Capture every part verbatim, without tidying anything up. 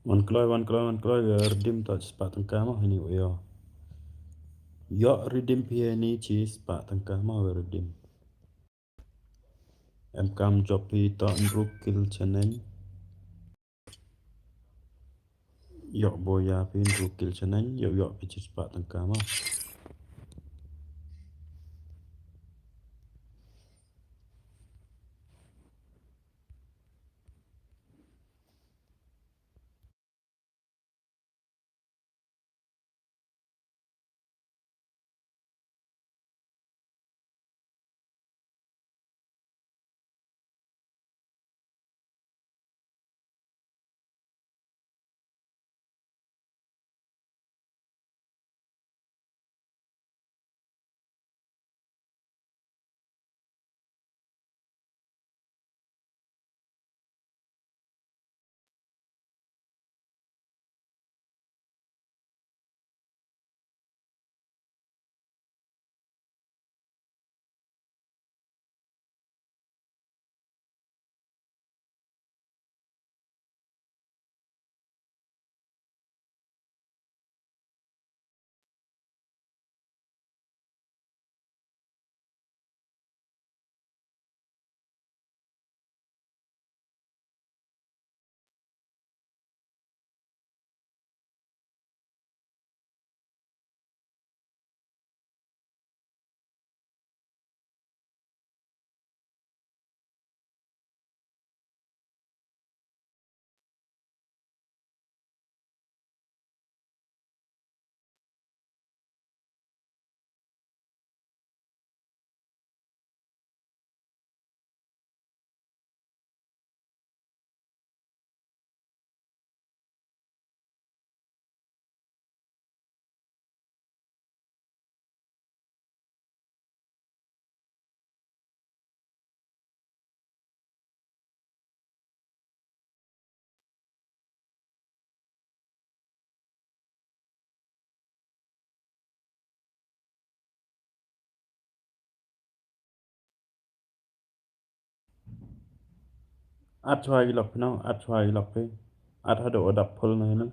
Wan kloi, wan kloi, wan kloi, eh, redeem to shispah tyngka mo, hani u ïoh. Ïoh redeem phi hani shispah tyngka mo, eh, redeem. Em kam jop phi to hynriew kill shaneng. Ïoh bha ïa phi hynriew kill shaneng, ïoh ïoh phi shispah tyngka mo. At shuwa ïa ki lok phi nong, at shuwa ïa ki lok phi. At haduh u dap full na hini.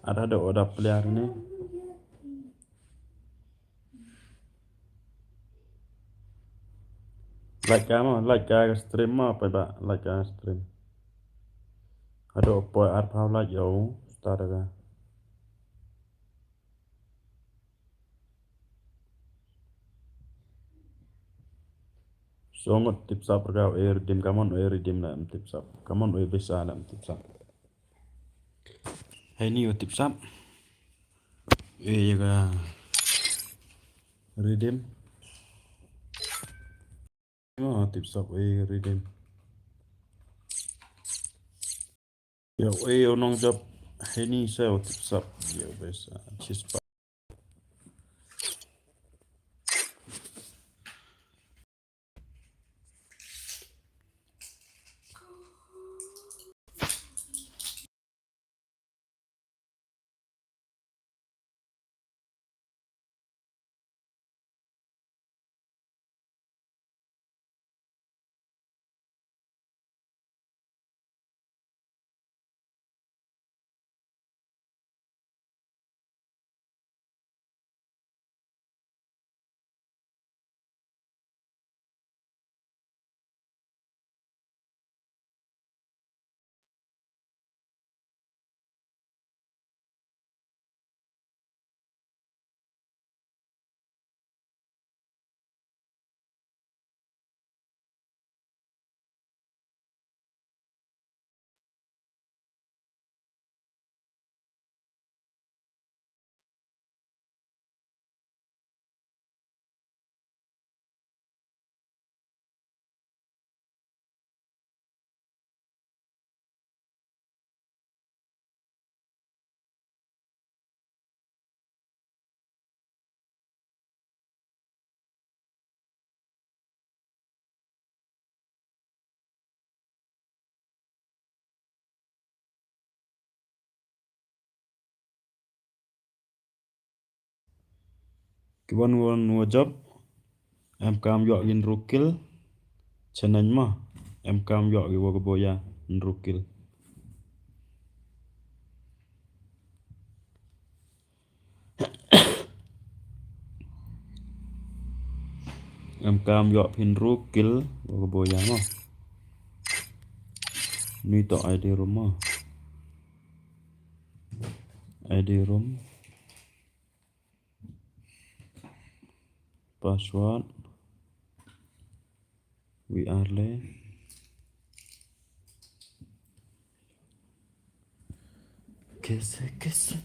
At haduh u dap player hini. Like ka mo, like ka stream mo, paidbah, like ka stream. Haduh u poi arphew like ïa u, start ka. Shu ngut tip sap rka u e redeem, ka mon u e redeem la em tip sap. Ka mon u e pisa la em tip sap. Hei ni u tip sap. U e ïa ka redeem. Mo tip sap u e redeem. Ïa u e u nongjop. Hei ni sa u tip sap. Ïa u pisa. Shispah. Ki wan wan wa jop. Em kam ïoh kin rukil. Channel ma. Em kam ïoh ki wa ka boya, hynriew kill. Em kam ïoh phin hynriew kill, wa ka boya mo. Ni to I D room mo. I D room. Password. We are le. Kiss, kiss.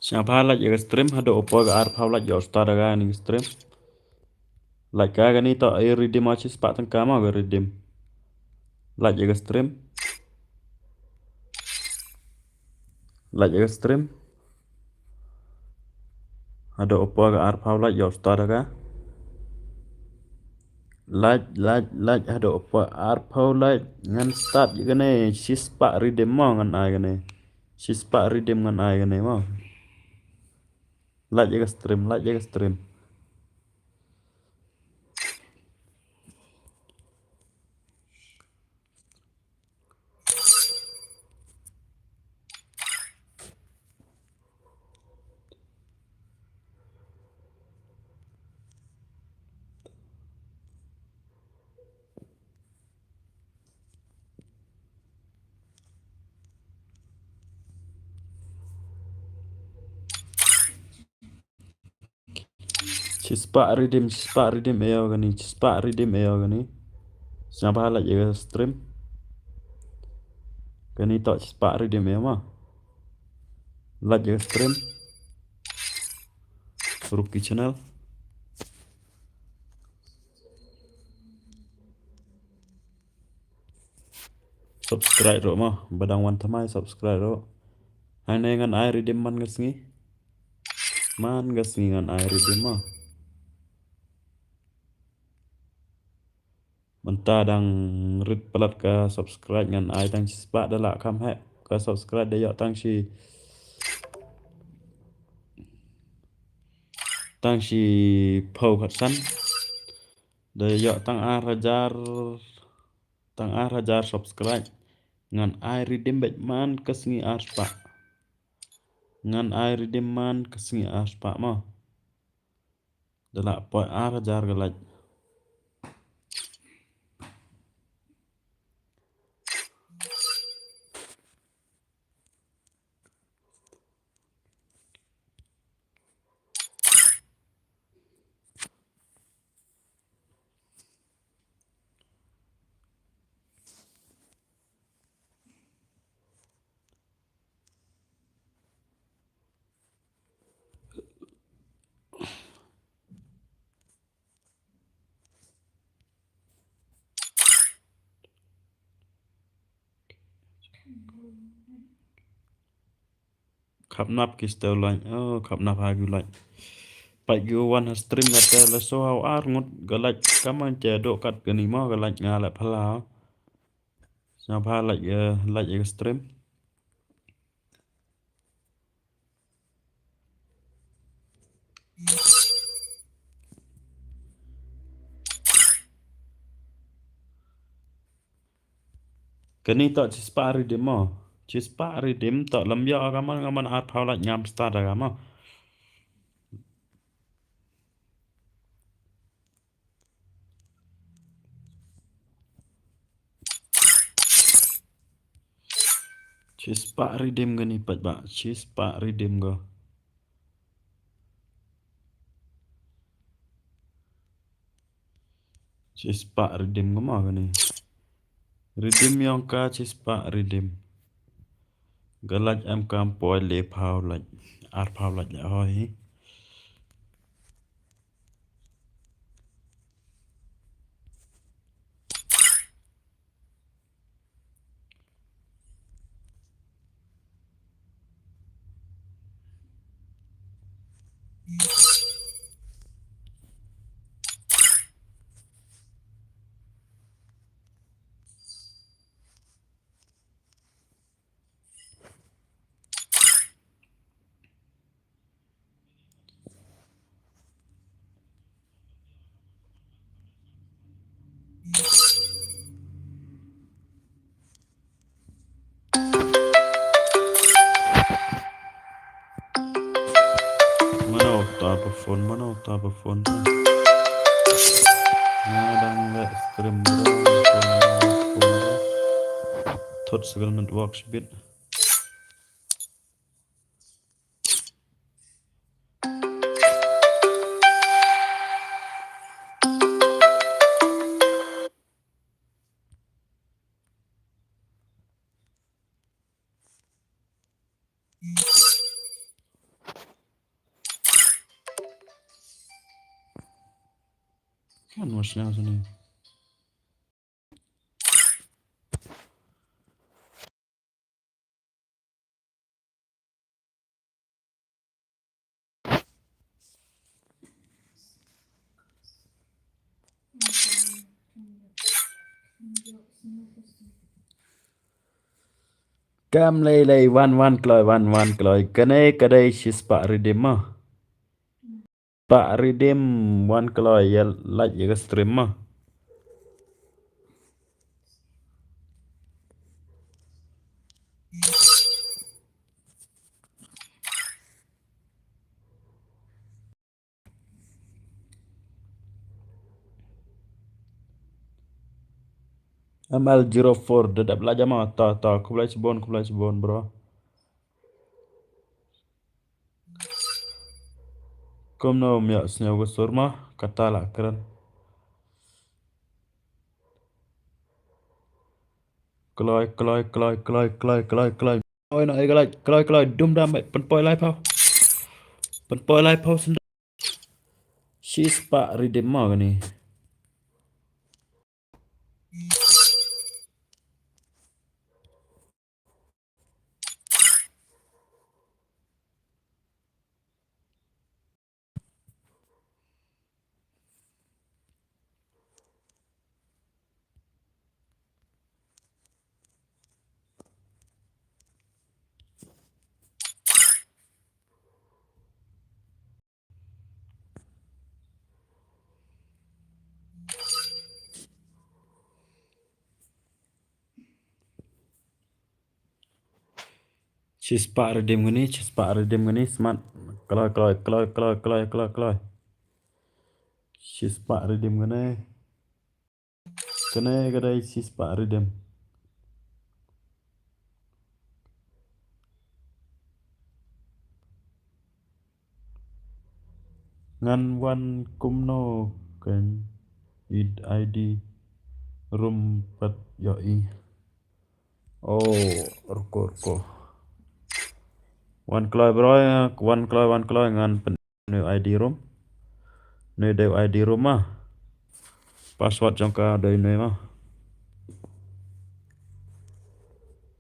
Sngewbha like ïa ka stream, haduh u poi ka arphew like ïoh start da kane ka stream. Like ka kane to, eh, redeem ma shispah tyngka ma ka redeem. Like ïa ka stream. Like ïa ka stream. Haduh u poi ka arphew like ïoh start da ka. Like, like, like, haduh u poi arphew like ngan start ïa kane, shispah redeem ma ngan ai kane. Shispah redeem ngan ai kane ma. Like ïa ka stream, like ïa ka stream. Shispah redeem, shispah redeem ïa kane, shispah redeem ïa kane. Sngewbha like ïa ka stream. Kane to shispah redeem ïa ma. Like ïa ka stream. Rookie channel. Subscribe ruh ma, ba dang wan thymmai subscribe ruh. Hangne ngan ai redeem man ka sngi. Man ka sngi ngan ai redeem ma. Mynta dang rit palat ka subscribe, ngan ai tang shispah, da lah kham heh ka subscribe da ïoh tang shi, tang shiphew khatsan. Da ïoh tang ar hajar, tang ar hajar subscribe. Ngan ai redeem beit man ka sngi arspah. Ngan ai redeem man ka sngi arspah ma. Da lah poi ar hajar ka like. Khapnap ki stew lain. Oh, khapnap ha ki lain. Pat ki wan ha stream kata la so ha u ar ngut ka lain ka man che dok kat kani ma ka lain nga la phala. Sngewbha lain, eh, lain ïa ka stream. Kani to shispah redeem mo. Shispah redeem to lem ïa ka man ka man arphew lain ngam start da ka mo. Shispah redeem kani pat ba. Shispah redeem ko. Shispah redeem ko mo kani. Redeem ïong ka shispah redeem. Ka lain em kam poi le phew lain. Arphew lain le hoi. Mano ta ba phone, mano ta ba phone. Nga dang leh stream bro, phone bro, phone bro. Thot sagal network shibit. Kan wa sñiaw sini. Kam lei lei wan wan kloi wan wan kloi. Kane ka dei shispah redeem mo. Pah redeem wan kloi ïa like ïa ka stream mo. M L zero four da dep la jama ta ta khublei chibon khublei chibon bro. Kumno ym ïoh sñiaw ka sur mo, kata la kren. Kloi, kloi, kloi, kloi, kloi, kloi, kloi. Oi, no, ai, kloi, kloi, kloi, dum dam, ai, pynpoi lai phaw. Pynpoi lai phaw sendang. Shispah redeem mo kane. Shispah redeem kane, shispah redeem kane, smat. Kloi, kloi, kloi, kloi, kloi, kloi, kloi. Shispah redeem kane. Kane ka dei shispah redeem. Ngan wan kumno kan id I D room pat ïohi. Oh, ruko, ruko. Wan kloi bro, wan kloi, wan kloi ngan pyn- Une u I D room. Une u dei u I D room mo. Password jong ka dei une mo.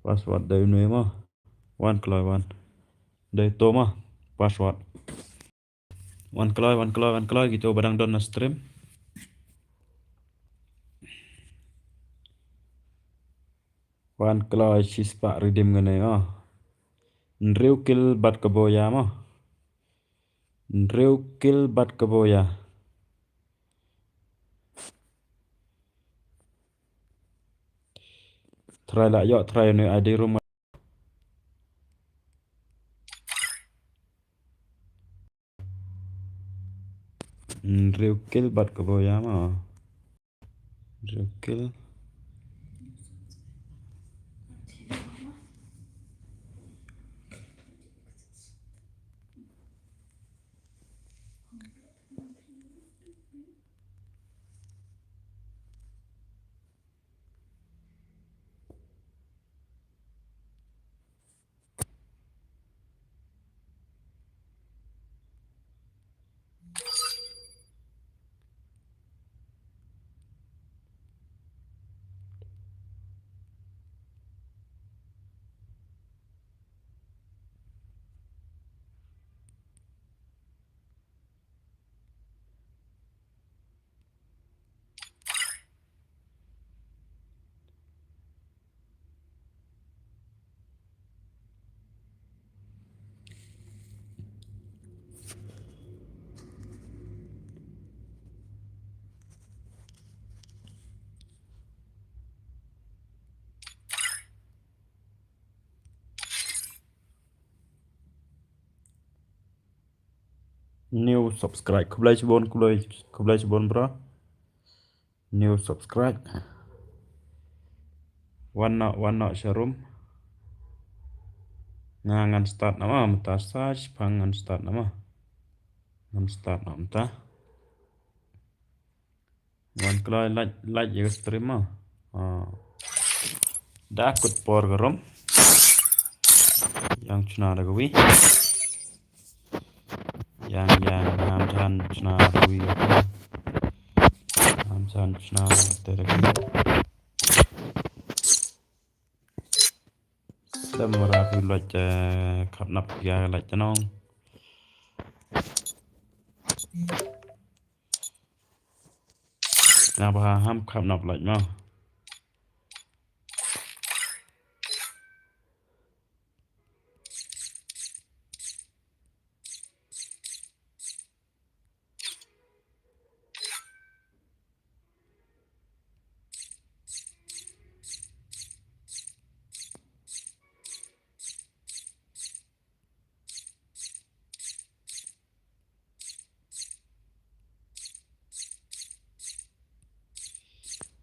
Password dei une mo. Wan kloi wan. Dei to mo. Password. Wan kloi, wan kloi, wan kloi. Kito ba dang don na stream. Wan kloi shispah redeem kane mo. Hynriew kill bad ka boya mo. Hynriew kill bad ka boya. Trai la ïoh trai une u I D room. Hynriew kill bad ka boya mo. Hynriew kill. New subscribe. Khublei shibun, khublei, khublei shibun, bro. New subscribe. Wan noh, wan noh sha room. Nga ngan start noh mynta, sa shipang ngan start noh. Ngan start noh mynta. Wan kloi like, like ïa ka stream mo. Ah. Da kut por ka room. Ïa chuna da kawi. Ïa, ïa, ngam than chuna da kawi. San chna te da ki. Sem ra phi lait, eh, khap nap ya lait chnong. Na ba ham khap nap lait ma.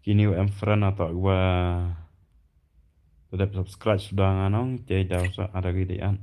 Kini em friend ata wa dep subscribe suda nga nong, te da sa ada gi di an.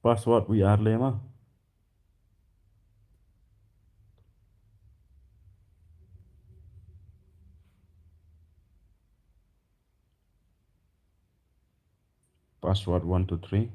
Password we are lema. Password one two three.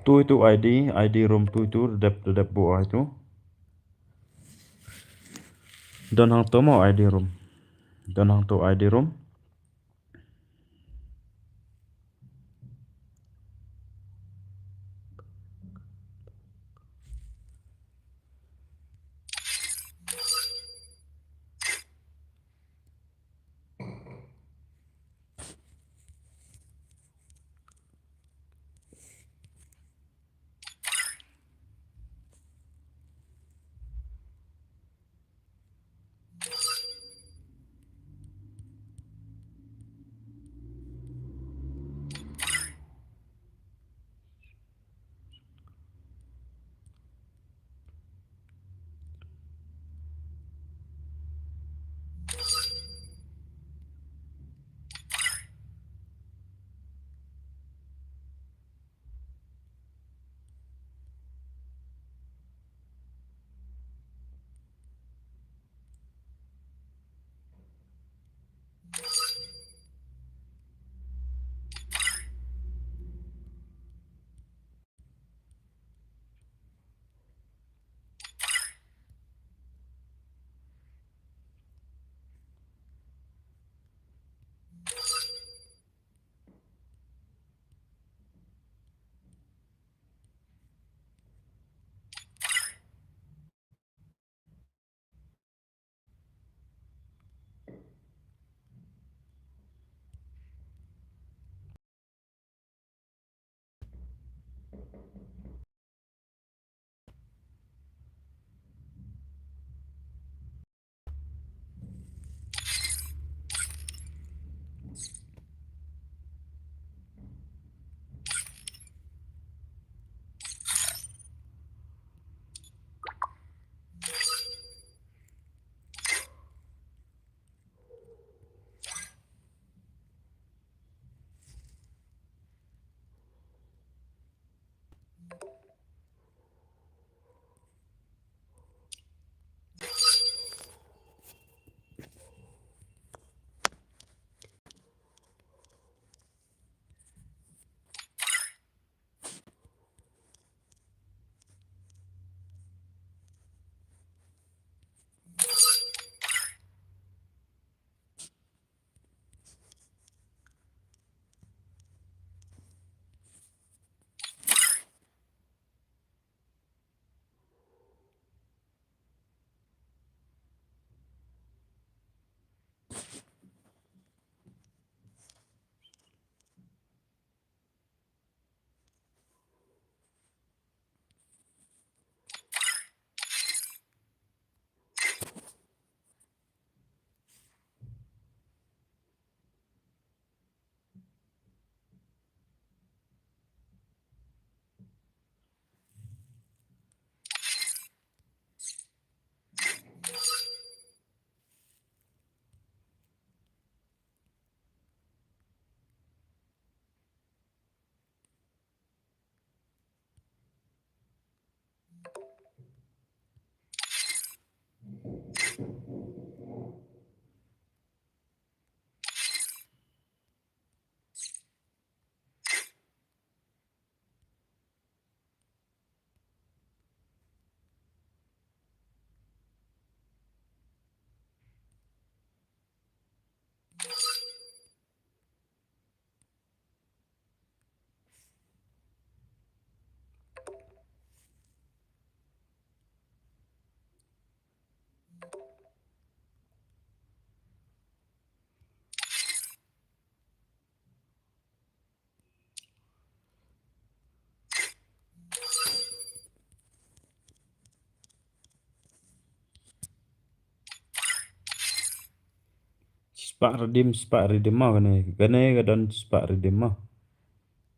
Tu itu I D, I D room tu itu dep dep bu itu. Don hang tu mo I D room. Don hang tu I D room. Spah redeem, spah redeem mo kane. Kane ka don spah redeem mo.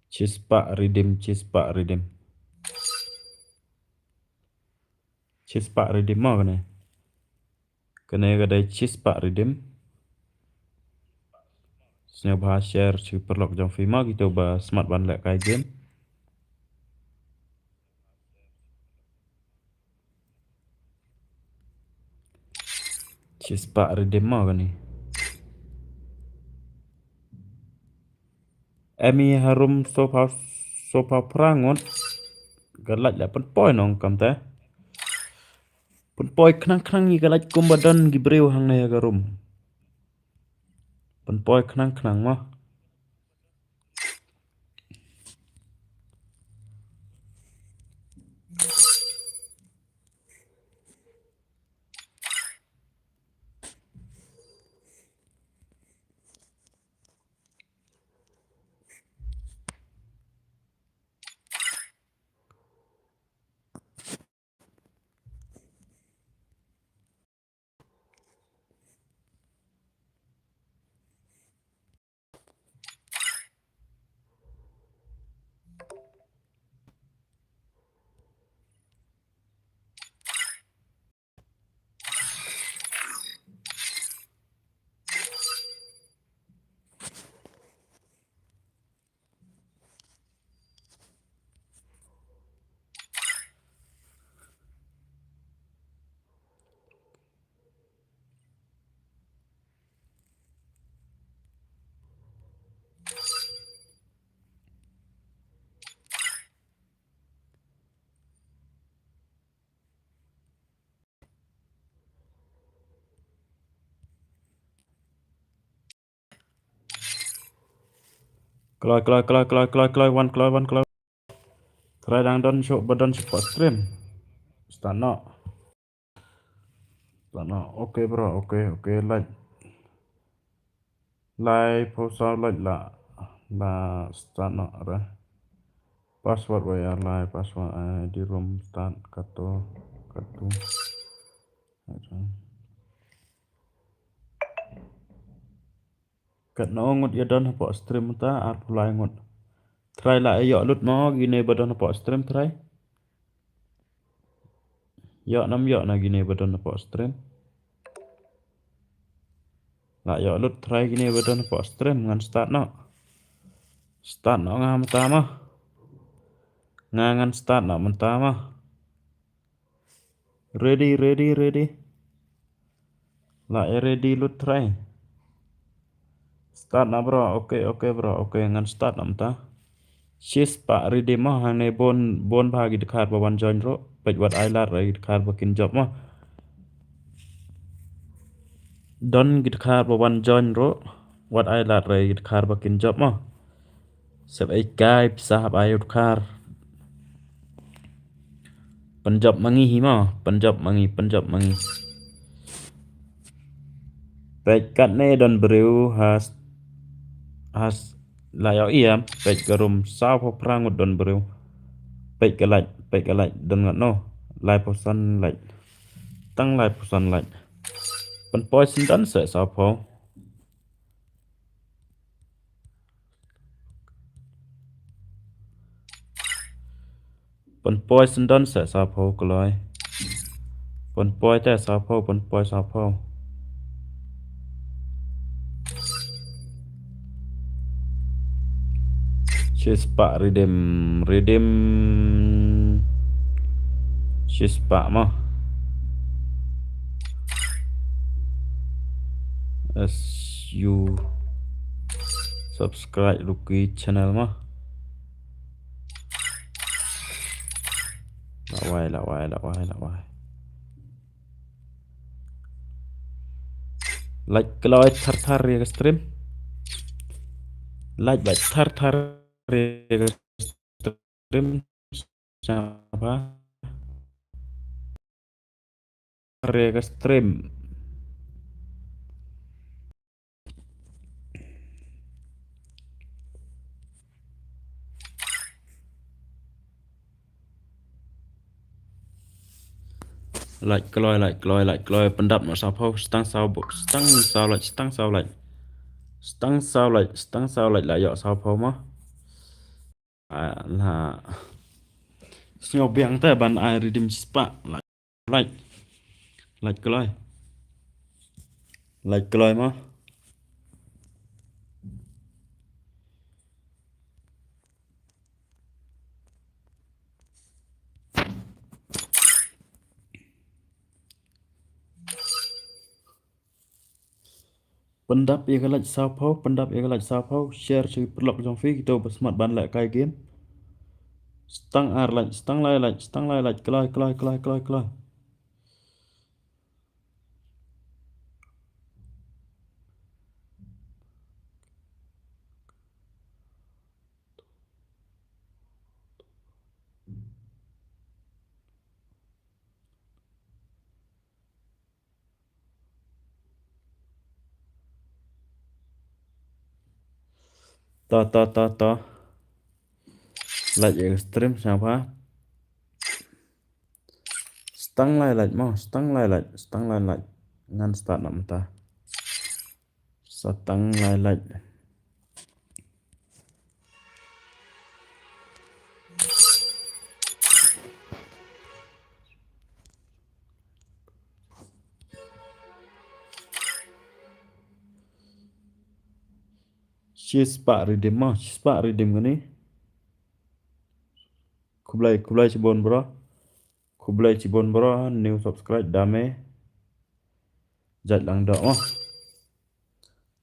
Chispah redeem, chispah redeem. Chispah redeem mo kane. Kane ka dei chispah redeem. Sngewbha share sha ki paralok jong phi mo kito ba smat ban lehkai game. Chispah redeem mo kane. Em i harum sofa sofa phra ngut. Ka light la pynpoi nong kam te. Pynpoi khnang khnang i ka light kumba don ki briew hangne ha ka room. Pynpoi khnang khnang mo. Kloi, kloi, kloi, kloi, kloi, kloi, wan, kloi, wan, kloi. Trai dang don shuh, ba don shuh pot stream. Start noh. Start noh. Okay, bro. Okay, okay. Light. Lai phosa light la. La start noh re. Password wa ya lai password, eh, di room start kato, kato. Katno ngut ïa don hapoh stream mynta, arphew lai ngut. Trai la ïoh lut mo kine ba don hapoh stream trai. Ïoh nam ïoh na kine ba don hapoh stream. La ïoh lut trai kine ba don hapoh stream, ngan start noh. Start noh nga mynta mo. Nga ngan start noh mynta mo. Ready, ready, ready. La ïa ready lut trai. Start na bro. Okay, okay bro. Okay, ngan start na mynta. Shispah ready mo, hangne bun, bun bha ki dkhar ba wan join ruh. Peit wat ai lad re ki dkhar ba kin jop mo. Don ki dkhar ba wan join ruh. Wat ai lad re ki dkhar ba kin jop mo. Sep ei kai pisa hap ai u dkhar. Pynjop ma ngi hi mo, pynjop ma ngi, pynjop ma ngi. Peit katne don briew has, has la ïoh ïa, peit ka room sawphew phra ngut don briew. Peit ka light, peit ka light don ngat no. Laiphew san light. Tang laiphew san light. Pynpoi shen don se sawphew. Pynpoi shen don se sawphew kloi. Pynpoi te sawphew, pynpoi sawphew. Shispah redeem, redeem. Shispah mo. As you subscribe Lucky channel mo. La wai, la wai, la wai, la wai. Like kloi thar thar ïa ka stream. Like bad thar thar ïa ka stream. Sngewbha. Re ka stream. Like kloi, like kloi, like kloi, pyndap noh sawphew, stang saw, stang saw like, stang saw like. Stang saw lait, stang saw lait la ïoh saw phew mo. Ah, la. Sngew biang te ban ai redeem shispah. Lait. Lait kloi. Lait kloi mo. Pyndap ïa ka lait saw phew, pyndap ïa ka lait saw phew, share sha ki paralok jong phi, kito ba smat ban leh kai game. Stang ar lait, stang lai lait, stang lai lait, kloi, kloi, kloi, kloi, kloi. To, to, to, to. Lait ïa ka stream sngewbha. Stang lai lait mo, stang lai lait, stang lai lait. Ngan start noh mynta. Stang lai lait. Shispah redeem mo, shispah redeem kane. Khublei, khublei shibun bro. Khublei shibun bro, new subscribe dame. Jait lang doh mo.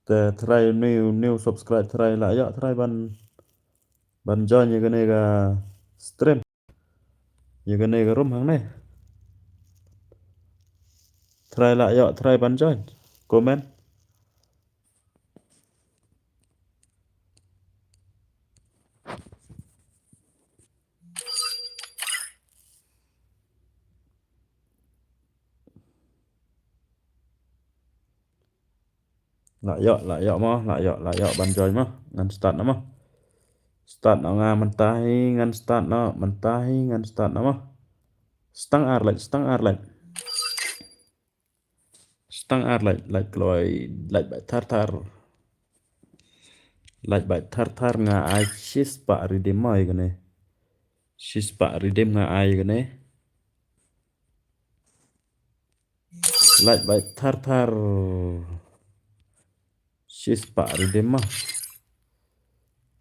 Te trai new, new subscribe trai la ïoh trai ban, ban join ïa kane ka stream. Ïa kane ka room hangne. Trai la ïoh trai ban join. Comment. La ïoh, la ïoh mo, la ïoh, la ïoh ban join mo. Ngan start noh mo. Start noh nga mynta hi, ngan start noh mynta hi, ngan start noh mo. Stang ar lait, stang ar lait. Stang ar lait, lait kloi, lait bait thar thar. Lait bait thar thar nga ai shispah redeem mo ïa kane. Shispah redeem nga ai ïa kane. Lait bait thar thar. Shispah redeem mo.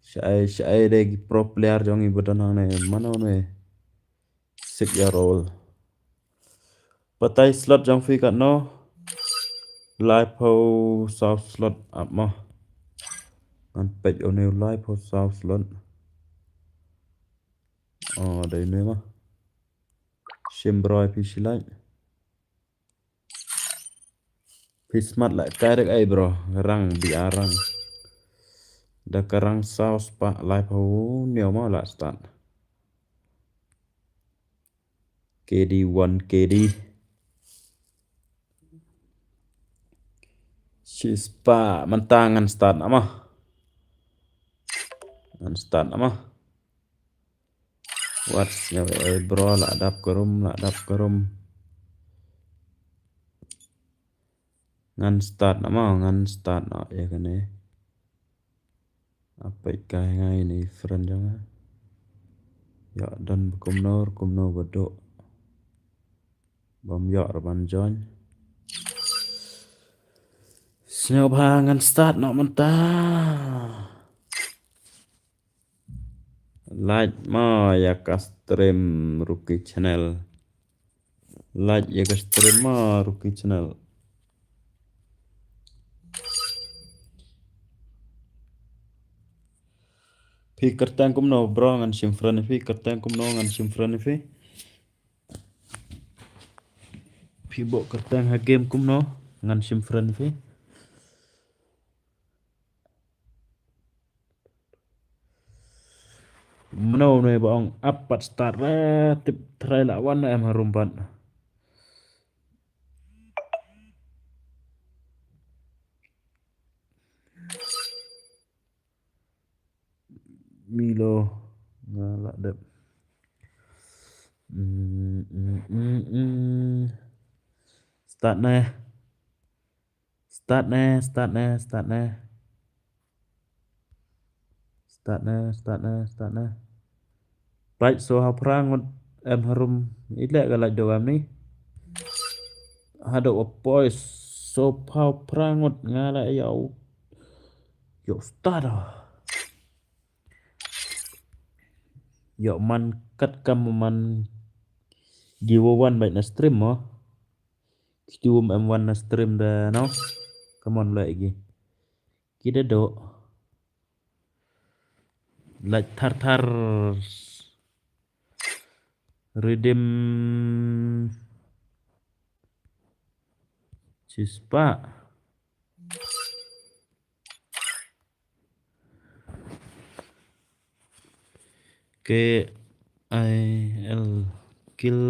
Shaei, shaei de ki pro player jong ngi ba don hangne, mano ne. Sik ïa roll. Batai slot jong phi katno? Laiphew saw slot ap mo. Ngan peit une u laiphew saw slot. Oh, dei une mo. Shim bro, phi shi lait. Phi smat la kai rek ai bro, rang bi arang. Da ka rang saw spah laiphew hynñiew mo la start. K D one K D. Shispah mynta ngan start noh mo. Ngan start noh mo. Wat sngewbha ei bro, la dap ka room, la dap ka room. Ngan start noh mo, ngan start noh ïa kane. Apeit kai ngai ne friend jong nga. Ïa don ba kumno kumno ba duk. Bym ïoh ruh ban join. Sngewbha ngan start noh mynta. Like mo ïa ka stream Ruki Channel. Like ïa ka stream mo Ruki Channel. Phi kyrteng kumno bro, ngan shim friend phi, kyrteng kumno ngan shim friend phi. Phi buh kyrteng ha game kumno ngan shim friend phi. Mano ne ba ong ap pat start re, tip trai la wan em harum pat. Milo nga la dep. Mm, mm, mm, mm. Start ne. Start ne, start ne, start ne. Start na, start na, start na. Peit, sawphew phra ngut em harum. Ileh ka lait do em ni. Haduh wa poi sawphew phra ngut nga la ïa u. Ïa u start ah. Ïa man kat kam man gi wa wan bad na stream mo. Kitu em wan na stream da no. Come on, leh gi. Kita do. Lait thar thar. Redeem. Shispah. K I L kill,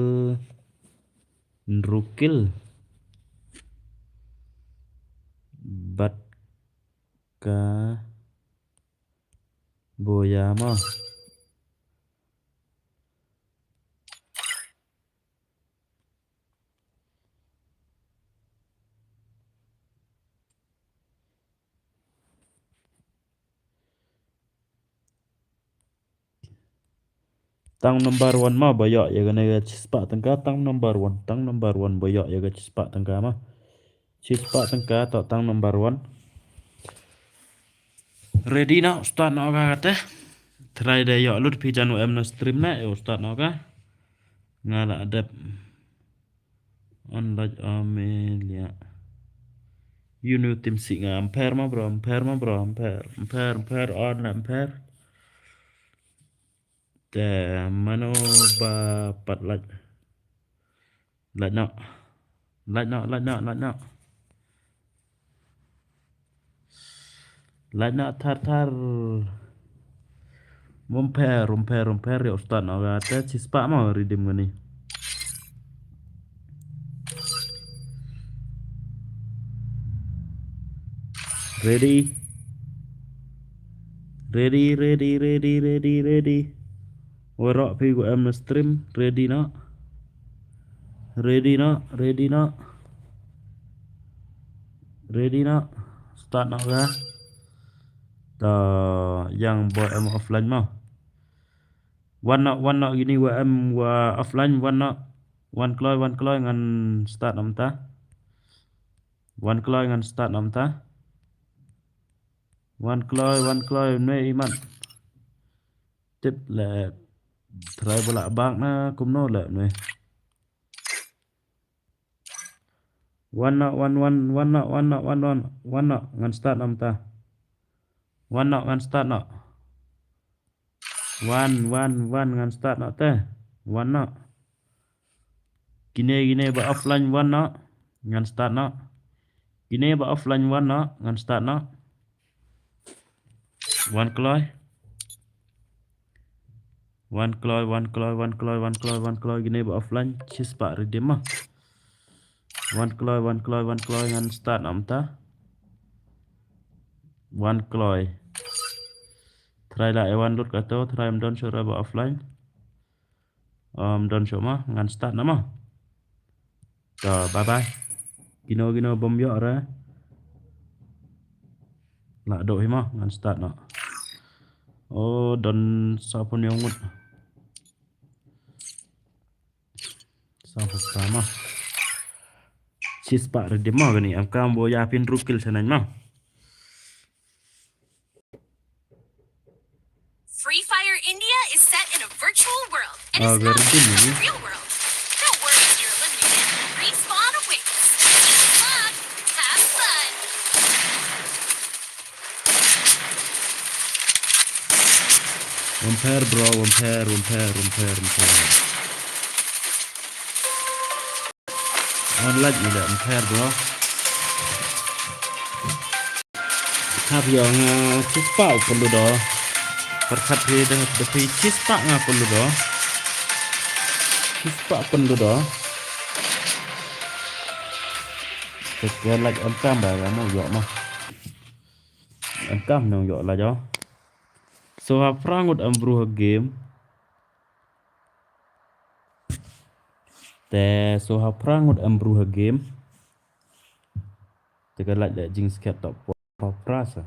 hynru kill. Bad ka Boya mo. Tang number one mo ba ïoh ïa kane ka shispah tyngka, tang number one, tang number one ba ïoh ïa ka shispah tyngka mo. Shispah tyngka to tang number one. Ready noh, start noh ka kata. Try da ïoh lut phi jan wa em na stream na, ïoh start noh ka. Nga la dep. Unlike Amelia. You new team si nga umpire mo bro, umpire mo bro, umpire, umpire, umpire, on la umpire. Te mano ba pat lait. Lait noh. Lait noh, lait noh, lait noh. Lait noh thar thar. Umpire, umpire, umpire, ïoh start noh ka te shispah mo redeem kane. Ready. Ready, ready, ready, ready, ready. Waroh phi wa em na stream, ready noh. Ready noh, ready noh. Ready noh. Start noh ka. To ïa ba em offline mo. Wan noh, wan noh kine wa em wa offline, wan noh. Wan kloi, wan kloi ngan start noh mynta. Wan kloi ngan start noh mynta. Wan kloi, wan kloi, ne imat. Tip leh try ba lah bak na kumno leh ne. Wan noh, wan, wan, wan noh, wan noh, wan, wan, wan noh, ngan start noh mynta. Wan noh, ngan start noh. Wan, wan, wan, ngan start noh te. Wan noh. Kine, kine ba offline wan noh. Ngan start noh. Kine ba offline wan noh. Ngan start noh. Wan kloi. Wan kloi, wan kloi, wan kloi, wan kloi, wan kloi. Kine ba offline. Shispah redeem mo. Wan kloi, wan kloi, wan kloi. Ngan start noh mynta. Wan kloi. Try la e wan lut kato. Try em don shuh ra ba offline. Em don shuh mo, ngan start noh mo. To, bye bye. Kino kino bym ïoh re. Lah duh hi mo, ngan start noh. Oh, don sawphew hynñiew ngut. Sawphew phra mo. Shispah redeem mo kane, em kam ba ïa phi hynru kill shaneng mo. Free Fire India is set in a virtual world and is not based on the real world. No worries, you're eliminated. Respawn awaits. Good luck. Have fun. Umpire bro, umpire, umpire, umpire, umpire. Wan lait ïa leh umpire bro. Hap ïa nga shispah u pynlut o. Pyrkhat phi da phi shispah nga pynlut o. Shispah pynlut o. Te ka lait em kam ba ka nong ïoh ma. Em kam nong ïoh lait o. Sawphew phra ngut em bru ha game. Te sawphew phra ngut em bru ha game. Te ka lait da jingskhem top four prasa.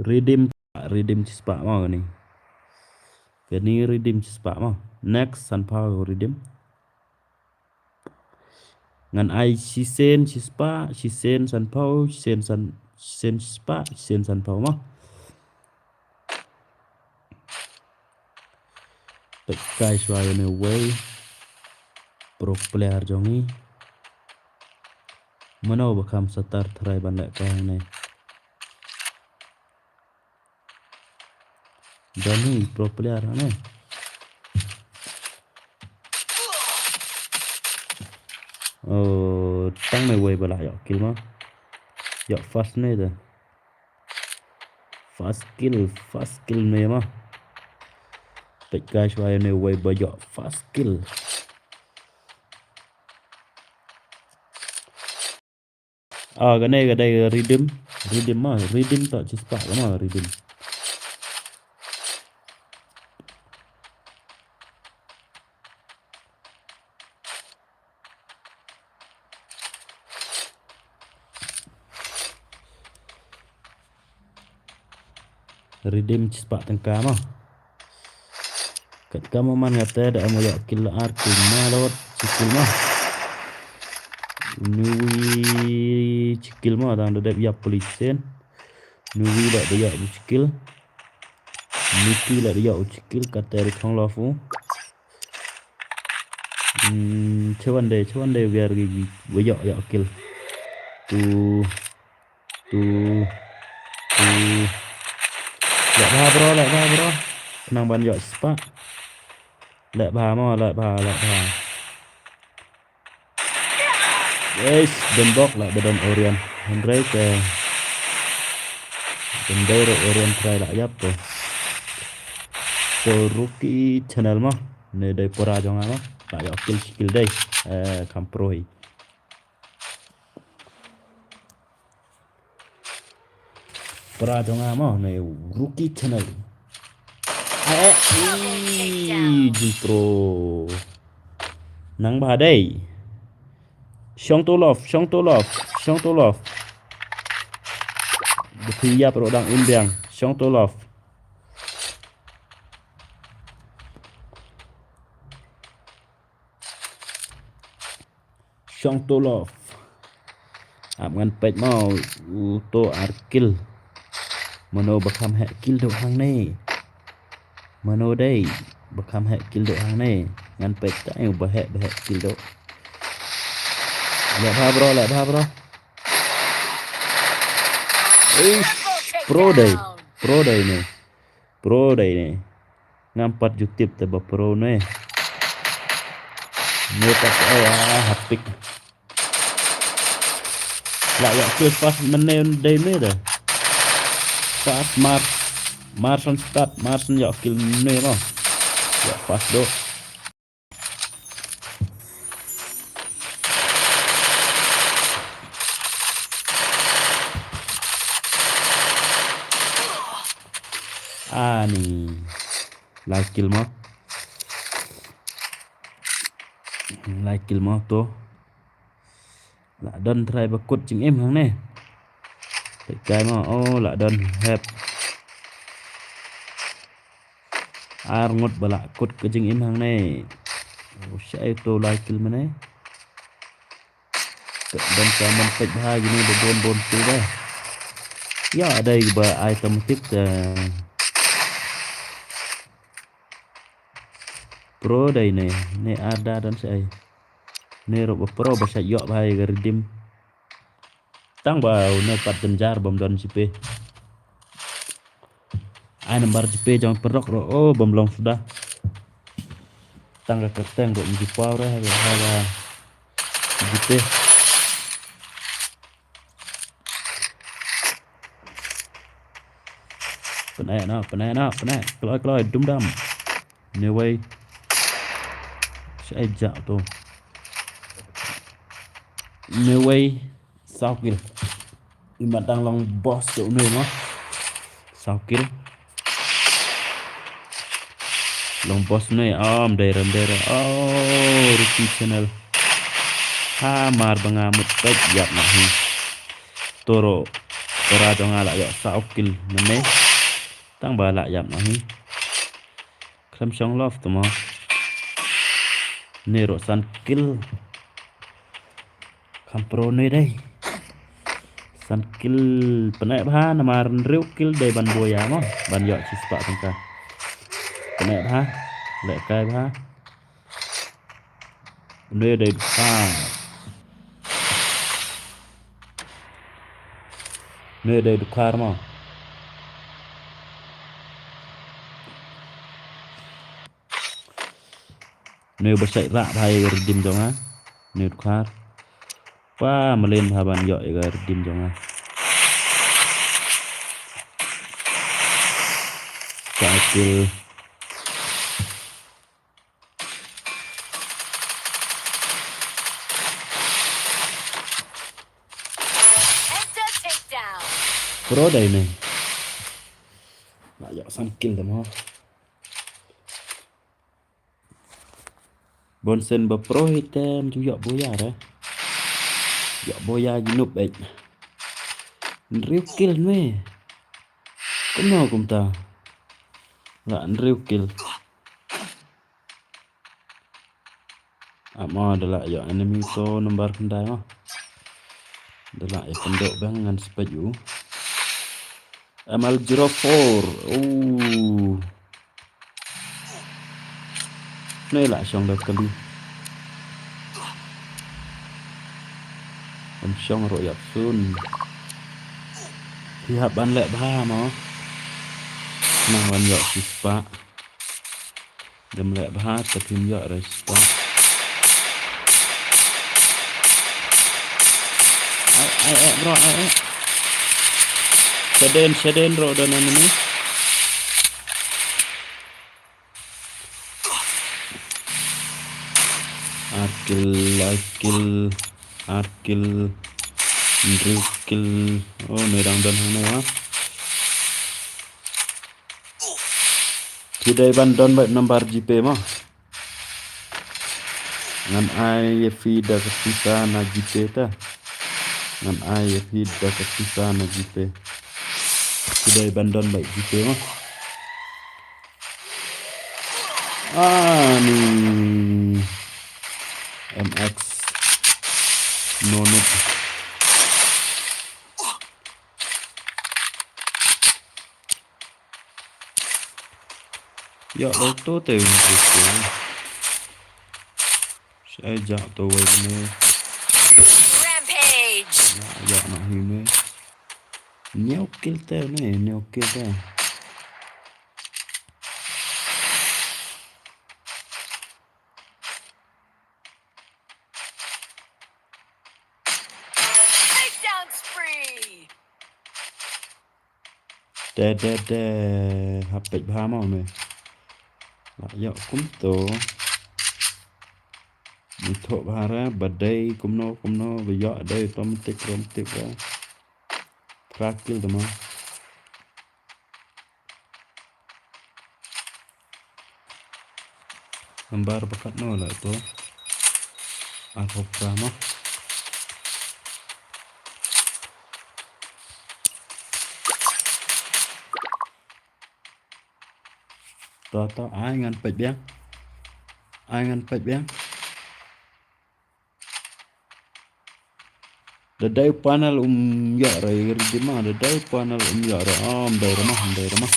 Redeem, redeem shispah mo kane. Kane redeem shispah mo. Next, sanphew redeem. Ngan ai shisien shispah, shisien sanphew, shisien san, shisien shispah, shisien sanphew mo. Peit kai shuwa ïa une uwei pro player jong ngi. Mano ba kham satar tharai ban leh kai hangne. Don hi pro player hangne. Oh, tang ne uwei ba lah ïoh kill mo. Ïoh first ne da. First kill, first kill ne mo. Peit kai shuwa ïa une uwei ba ïoh first kill. Ah, kane ka dei redeem, redeem mo, redeem to shispah mo redeem. Redeem shispah tyngka mo. Katkam u man kata da em u ïoh kill ar kill mo, la wad shi kill mo. Une uwei shi kill mo, tang da dep ïap puli shisien. Une uwei la da ïoh u shi kill. Une uwei la da ïoh u shi kill, kata da thong lof u. Hmm, chewan dei, chewan dei wer gi, gi, wa ïoh, ïoh kill. Tu, tu, tu. Leh bha bro, leh bha bro. Khnang ban ïoh shispah. Leh bha mo, leh bha, leh bha. Yes, don bok lah ba don Orion. Hynrei te don dei ruh Orion trai lah ïap to. So Rookie Channel mo. Ne dei para jong nga mo. Lah ïoh kill shi kill dei. Eh, kham pro hi. Para jong nga mo, ne Rookie Channel. Eh, eh, ih, jingpro. Nang ba dei. Shong to love, shong to love, shong to love. Ba phi ïap ruh dang im biang. Shong to love. Shong to love. Ap ngan peit mo, u to ar kill. Mano ba kham heh kill duh hangne. Mano dei ba kham heh kill duh hangne. Ngan peit ta u ba heh, ba heh kill duh. Leh bha bro, leh bha bro. Eish, pro dei. Pro dei ne. Pro dei ne. Ngam pat ju tip te ba pro ne. Ne pat, eh, ah, hapik. Lah ïoh kill fast mynne dei ne da. Fast mar. Marson start, Marson ïoh kill ne mo. Ïoh fast do. Ani. Lai kill mo. Lai kill mo to. Lah don trai ba kut jingim hangne. Peit kai mo, oh, lah don hep. Ar ngut ba lah kut ka jingim hangne. Oh, shaei to lai kill mynne. Don ka man peit bha jingim ba bun bun kill ba. Ïa dei ba ai tam tip ta. Pro dei ne, ne ar da don shaei. Ne ruh ba pro ba shait ïoh bha ïa ka redeem. Tang ba une pat jynjar bym don GPay. Ai number GPay jong pyrok ruh, oh, bym long suda. Tang ka kyrteng ruh ym ju paw re ha ka GPay. Pyneh noh, pyneh noh, pyneh. Kloi, kloi, dum dam. Anyway. Shaei ja to. Anyway. Saw kill. Imat dang long boss to ne mo. Saw kill. Long boss ne, am dei ram dei ram. Oh, Rookie Channel. Ha mar ba nga mut peit ïap na hi. To ruh. Para jong nga la ïoh saw kill mynne. Tang ba la ïap noh hi. Khlem shong love tu mo. Ne ruh san kill. Kham pro ne dei. San kill pyneh bha namar hynriew kill dei ban buh ïa mo. Ban ïoh shispah tyngka. Pyneh bha. Leh kai bha. Ne dei bha. Ne dei dkhar mo. Ne ba shait rah bha ïa ka redeem jong nga. Ne dkhar. Pa malen bha ban ïoh ïa ka redeem jong nga. Ka kill. Pro dei ne. Ba ïoh san kill te mo. Bon sen ba pro hi te ym ju ïoh buh ïa re. Ïoh buh ïa ki noob eh. Hynriew kill ne. Kumno kumta. La hynriew kill. Amo da la ïoh enemy to number khyndai mo. Da la ïoh pyndoh bang ngan spek u. M L zero four. Oh. Ne la shong da kali. Ym shong ruh ïap sun. Phi hap ban leh bha mo. Nang ban ïoh shispah. Dem leh bha te phim ïoh re shispah. Ai ai ai bro ai ai. Shaden shaden bro don enemy. Ar kill, lai kill, ar kill, hynriew kill. Oh, ne dang don hangne ha. Phi dei ban don bad number GPay mo. Ngan ai ïa phi da ka pisa na GPay ta. Ngan ai ïa phi da ka pisa na GPay. Phi dei ban don bad GPay mo. Ani M X. No no. Ïa lo to te un to. Sai ja to wei ne. Rampage. Ïa na hi ne. Neo kill te ne, neo kill te. Takedown spree. Te te te hap peit bha mo ne. La ïoh kumto. Ni thoh bha ra ba dei kumno kumno ba ïoh dei automatic automatic ra. Phra kill te mo. Nambar ba katno la to. Arphew phra mo. To to ai ngan peit biang. Ai ngan peit biang. Da dei panel um ïoh re redeem ma, da dei panel um ïoh re, um dei re ma, um dei re ma.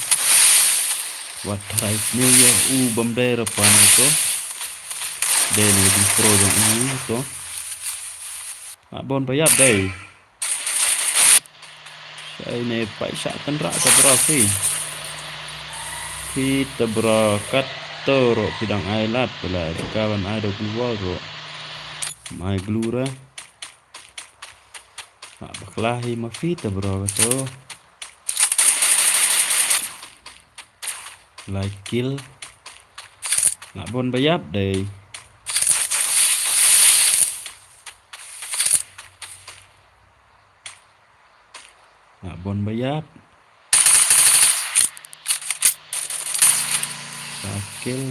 Wat tharai ne ïa u bym dei re panel to. Dei ne di pro jong u to. Ma bon ba ïap dei. Sai ne pai sha tynrah ka bro si. Phi te bro kat to ro phi dang ai lad pela ka ban ai da glue wall ro. Mai glue ra. Ha bakla hi ma phi te bro ka to. Lai kill. Nga bon ba ïap dei. Nga bon ba ïap. Sa kill.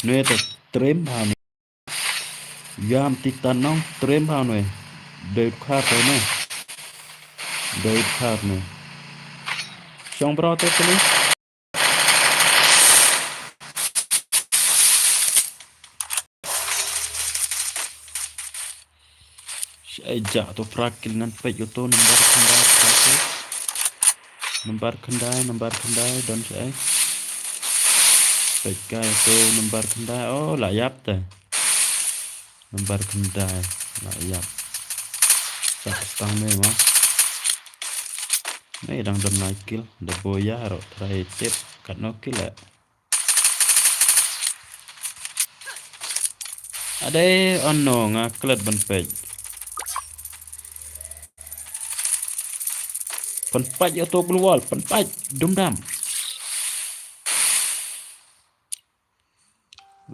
Ne ta trim ha ne. Yam titan nong trem bha noi. Dei khar te ne. Dei khar ne. Shong bro te kali. Shai ja to prak kil ngan pek yo to number khyndai prak kil. Number khyndai, number khyndai don shai. Pek kai to number khyndai. Oh, la yap te. Number khyndai la yap. Sa stang me ma. Me dang don lai kil da boya ro trai tip kat no kil la. Ade ono nga klet ban pek. Pan pek yo to global pan pek dum dam.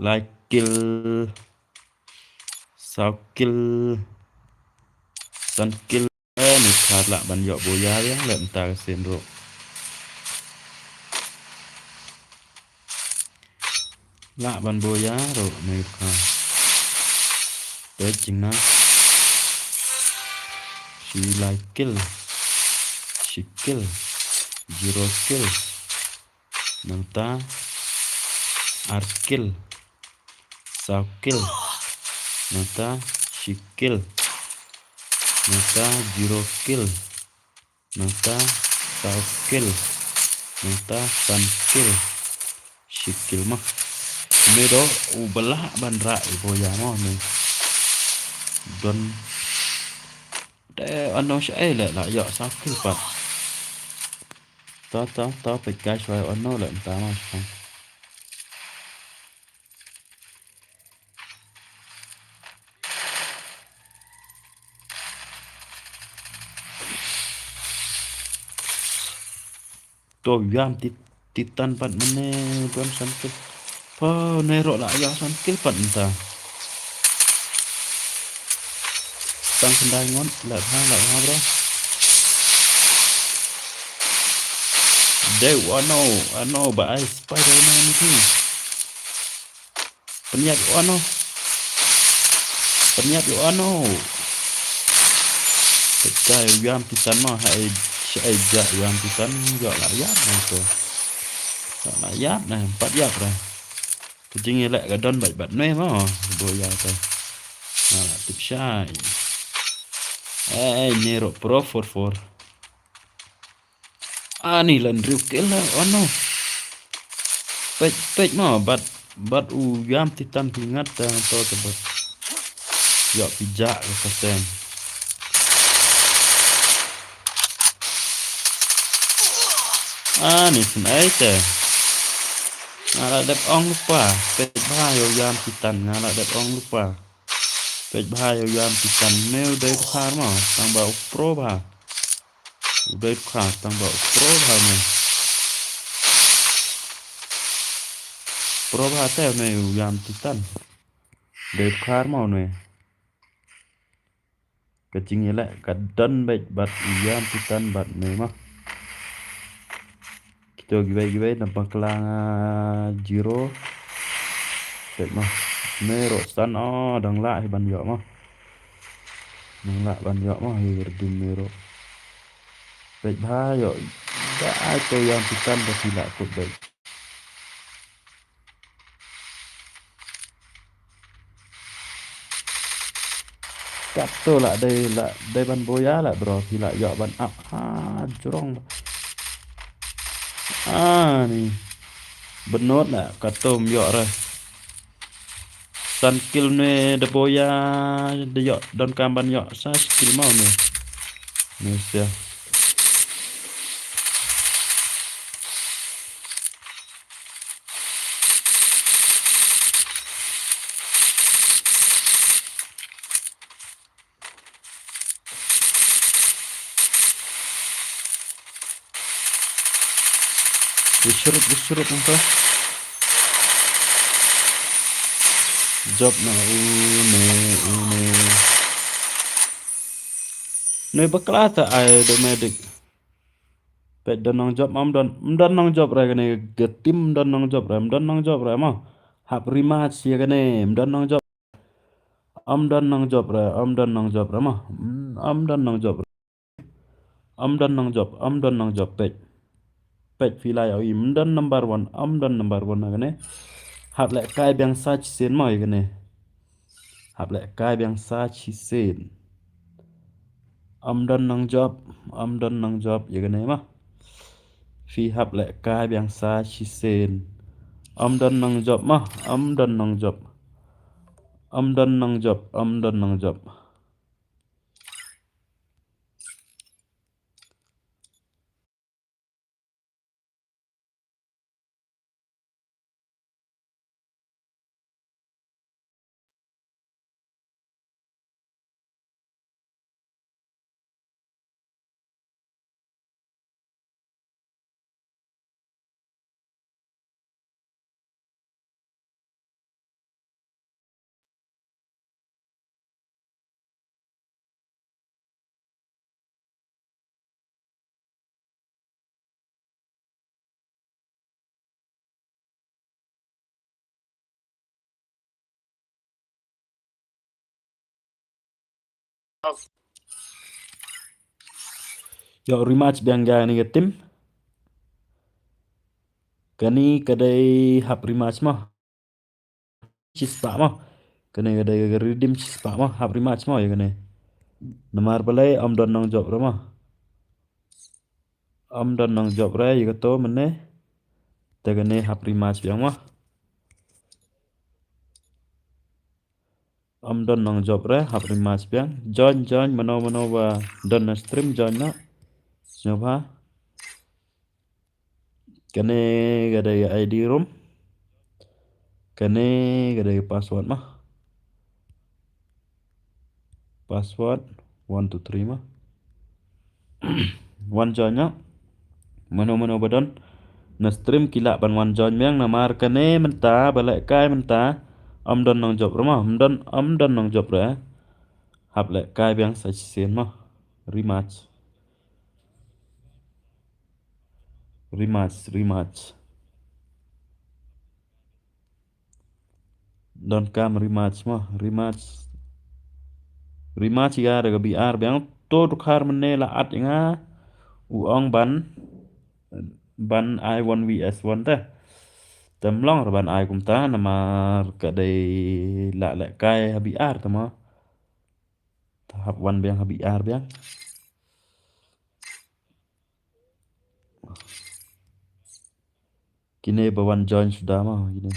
Lai kil, saw kil, san kil. Eh, ni khat lah ban yok boya ya, leh nta ka sen ro. Lah ban boya ro ni khat. Te jing na. Shi lai kil, shi kil, zero kil. Nangta ar kil, saw kil. Nangta shi kil. Nangta zero kil. Nangta saw kil. Nangta san kil. Shi kil ma. Me do u bala ban ra i boya mo me. Don de ano sha ai le la yo saw kil pat. Ta ta ta pe kai shwa ano le ta ma shwa. To yam tit titan pat mane don san kil. Pa ne ro la ya san kil pat nta. Tang khyndai ngon la ha la ha bro. Dei wa no ano ba ai Spider-Man ni. Pynïap ïa uno. Pynïap ïa uno. Ka ïam titan ma ha ai sha ai ja ïam titan ïa la ïap na to. Ïa la ïap na pat ïap ra. Ka jingïaleh ka don bad bad ne ma. Bo ïa to. Na la tip shai. Ai ne ro pro four four. Ani lan riu kela ono. Peit peit ma bat bat u yam titan pingat ta to to bat. Yo pija ka sen. Ani sen ai te. Nga la dep ong lupa peit ba yo yam titan nga la dep ong lupa. Peit bha ïa u yam titan ne u dei bha mo tang ba u pro bha. U dei bha tang ba u pro bha ne. Pro bha te ne u yam titan. Dei bha mo ne. Ka jingïaleh ka don bad bad u yam titan bad ne mo. Kito giwei giwei na bakla nga zero. Peit mo. Me ro san o dang lah hi ban ïoh mo. Dang lah ban ïoh mo hi redum me ro. Peit bha ïoh. Da ai to yam titan ba phi lah kut beit. Kato la dei la dei ban boya la bro phi la ïoh ban ap ha jrong. Ani benot la kato ym ïoh re. San kil ne de boya de ïoh don kam ban ïoh sa kil mau ne. Ne sia. Disrup disrup engko. Job na une une. Noi bakla ta ai do medic. Peit don nong job mam don, ym don nong job re kane, ga tim ym don nong job re, ym don nong job re mo. Hap rematch ïa kane, ym don nong job. Ym don nongjop re, ym don nongjop re mo. Mm, ym don nongjop re. Ym don nongjop, ym don nongjop, peit. Peit phi la ïohi, ym don number one, ym don number one na kane. Hap lehkai biang sa shisien mo ïa kane. Hap lehkai biang sa shisien. Ym don nongjop, ym don nongjop ïa kane mo. Phi hap lehkai biang sa shisien. Ym don nongjop mo, ym don nongjop. Ym don nongjop, ym don nongjop. Ïoh rematch biang ïa kane ka team. Kane ka dei hap rematch mo. Shispah mo. Kane ka dei ka redeem shispah mo. Hap rematch mo ïa kane. Namar balei ym don nongjop re mo. Ym don nongjop re ïa kato mynne. Te kane hap rematch biang mo. Ym don nongjop re, hap rematch biang. Join, join, mano, mano ba don na stream, join noh. Sngewbha. Kane ka dei ka I D room. Kane ka dei ka password mo. Password one two three mo. Wan join noh. Mano mano ba don na stream ki lah ban wan join biang namar kane mynta ba lehkai mynta. Ym don nongjop re mo, ym don, ym don nongjop re. Hap lehkai biang sa shisien mo. Rematch. Rematch, rematch. Donkam rematch mo, rematch. Rematch ïa da ka B R biang to dkhar mynne la at ïa nga u ong ban, ban ai one V S one te. Te ym long re ban ai kumta namar ka dei la lehkai ha B R te mo. Te hap wan biang ha B R biang. Kine ba wan join suda mo kine.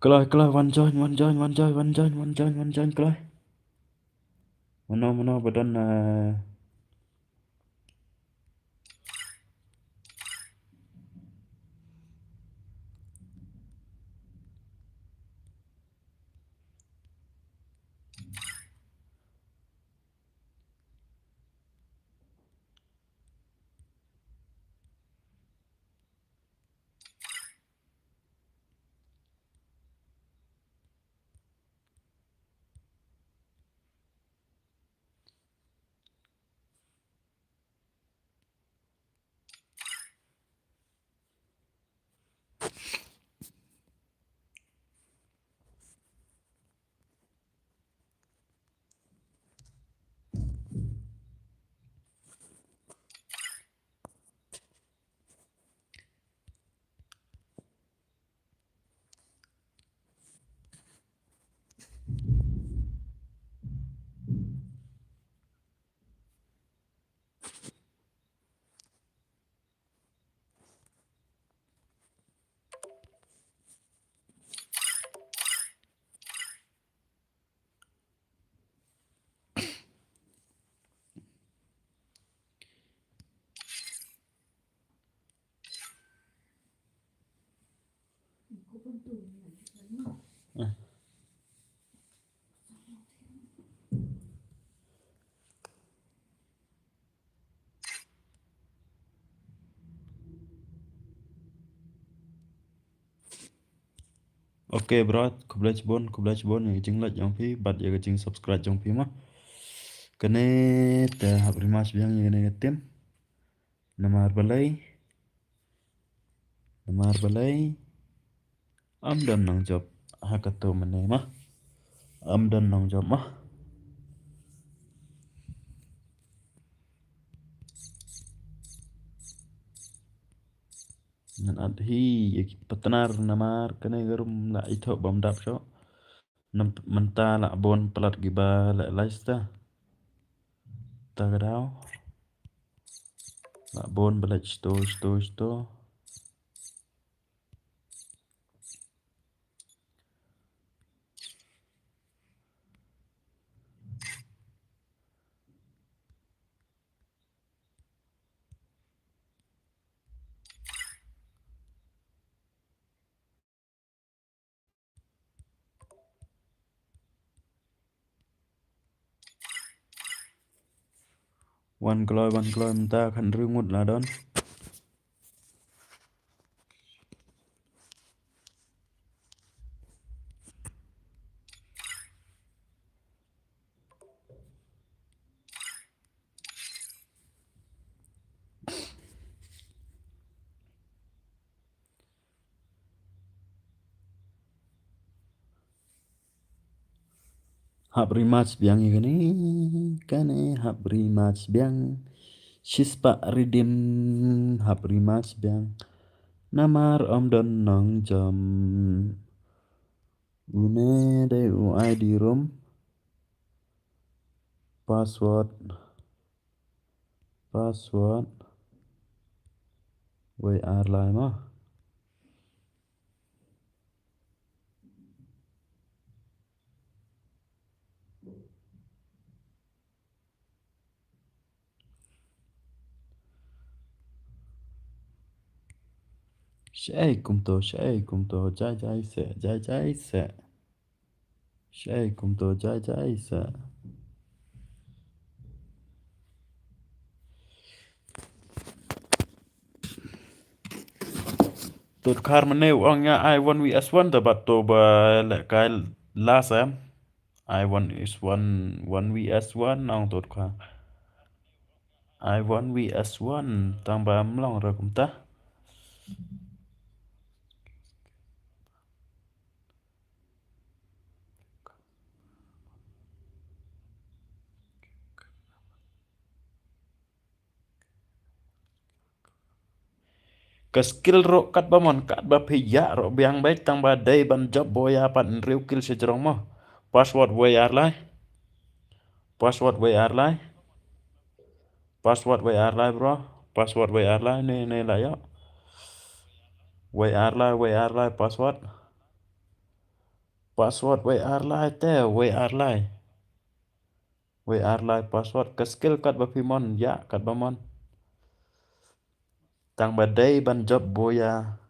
Kloi, kloi, wan join, wan join, wan join, wan join, wan join, wan join, kloi. Mano, mano ba don, eh, Ok bro, khublei shibun, khublei shibun ïa ka jinglike jong phi bad ïa ka jingsubscribe jong phi mo. Kane te hap rematch biang ïa kane ka team. Namar balei? Namar balei? Ym don nongjop ha kato mynne mo. Ym don nongjop mo. Ngan add hi ïa ki partner namar kane ka room la ithuh bym dap shuh. Nam mynta la bun palat kiba la lais ta. Ta ka daw. La bun ba la shto, shto, shto. Wan kloi, wan kloi mynta khathynriew ngut la don. Hap rematch biang ïa kane, kane hap rematch biang. Shispah redeem hap rematch biang. Namar ym don nongjop. Une dei u I D room. Password. Password. Wei ar lai mo. Shaei kumto, shaei kumto, jai jai se, jai jai se. Shaei kumto, jai jai se. Tut khar mane u ong ïa I one V S one da bat to ba leh kai last em. I one is one, one V S one ong tut khar. I one V S one tang ba mlong ra kumta. Ka skill ruh katba mon, katba phi ïa ruh biang beit tang ba dei ban jop boya pat hynriew kill sha jrong mo. Password wei ar lai. Password wei ar lai. Password wei ar lai bro. Password wei ar lai ne ne la ïoh. Wei ar lai, wei ar lai password. Password wei ar lai te, wei ar lai. Wei ar lai password ka skill katba phi mon, ïa katba mon. Tang ba dei ban jop boya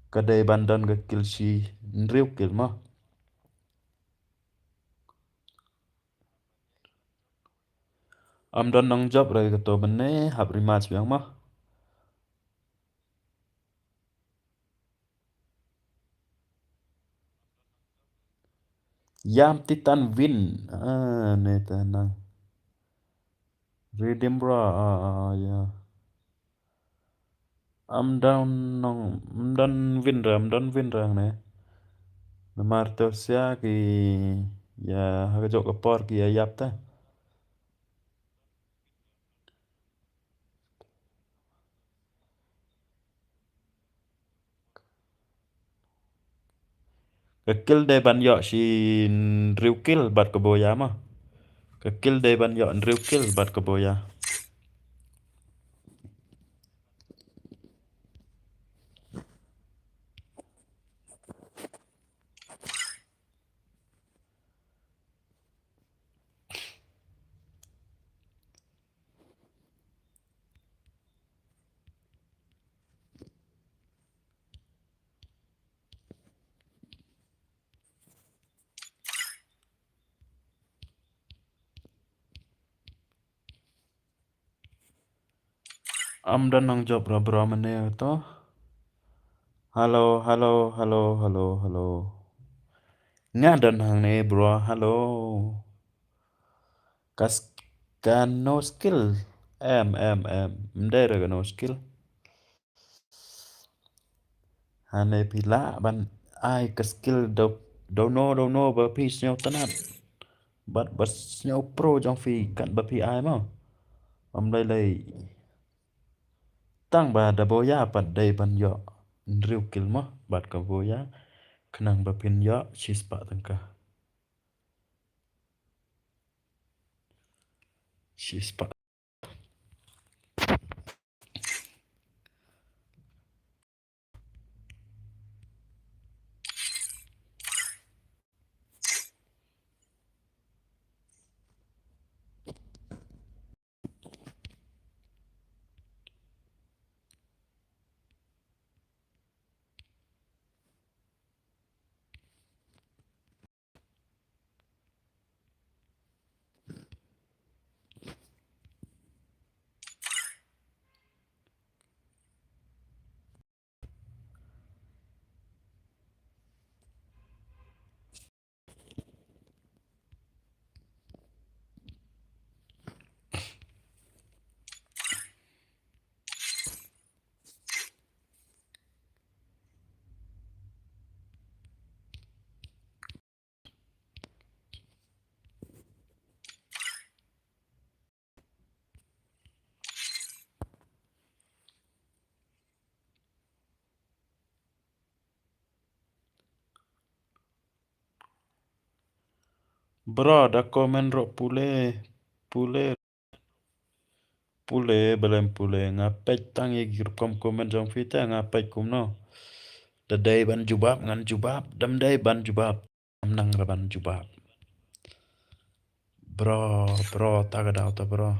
ka dei ban don ka kill shi hynriew kill mo. Am don nang jop re ka to bene hap rematch biang mo. Yam titan win. Ah, ne ta nang. Redeem bro. Ah, ah, ya. Am don nang, am don win re, am don win re ne. Namar to sia ki ya ha ka jok ka por ki ya yap ta. Ka kill dei ban ïoh shi hynriew kill bad ka boya mo. Ka kill dei ban ïoh hynriew kill bad ka boya. Am don nang jop ra bro mane to. Hello, hello, hello, hello, hello. Nga don hangne bro, hello. Ka s-, Ka no skill. Em, em, em. Ym dei re ka no skill. Hane phi lah ban ai ka skill da, da no, da no ba phi sngew tynnat. Bad ba sngew pro jong phi kat ba phi ai mo. Ym lei lei. Tang ba da Boya pat dei ban ïoh hynriew kill mo. Bad ka Boya khnang ba phin ïoh shispah tyngka. Shispah. Bro, da comment ruh pule, pule, pule, balem pule, nga peit tang ïa ki rukom comment jong phi te, nga peit kumno. Da dei ban jubab, ngan jubab, da ym dei ban jubab. Ym nang ra ban jubab. Bro, bro, ta ka daw ta bro.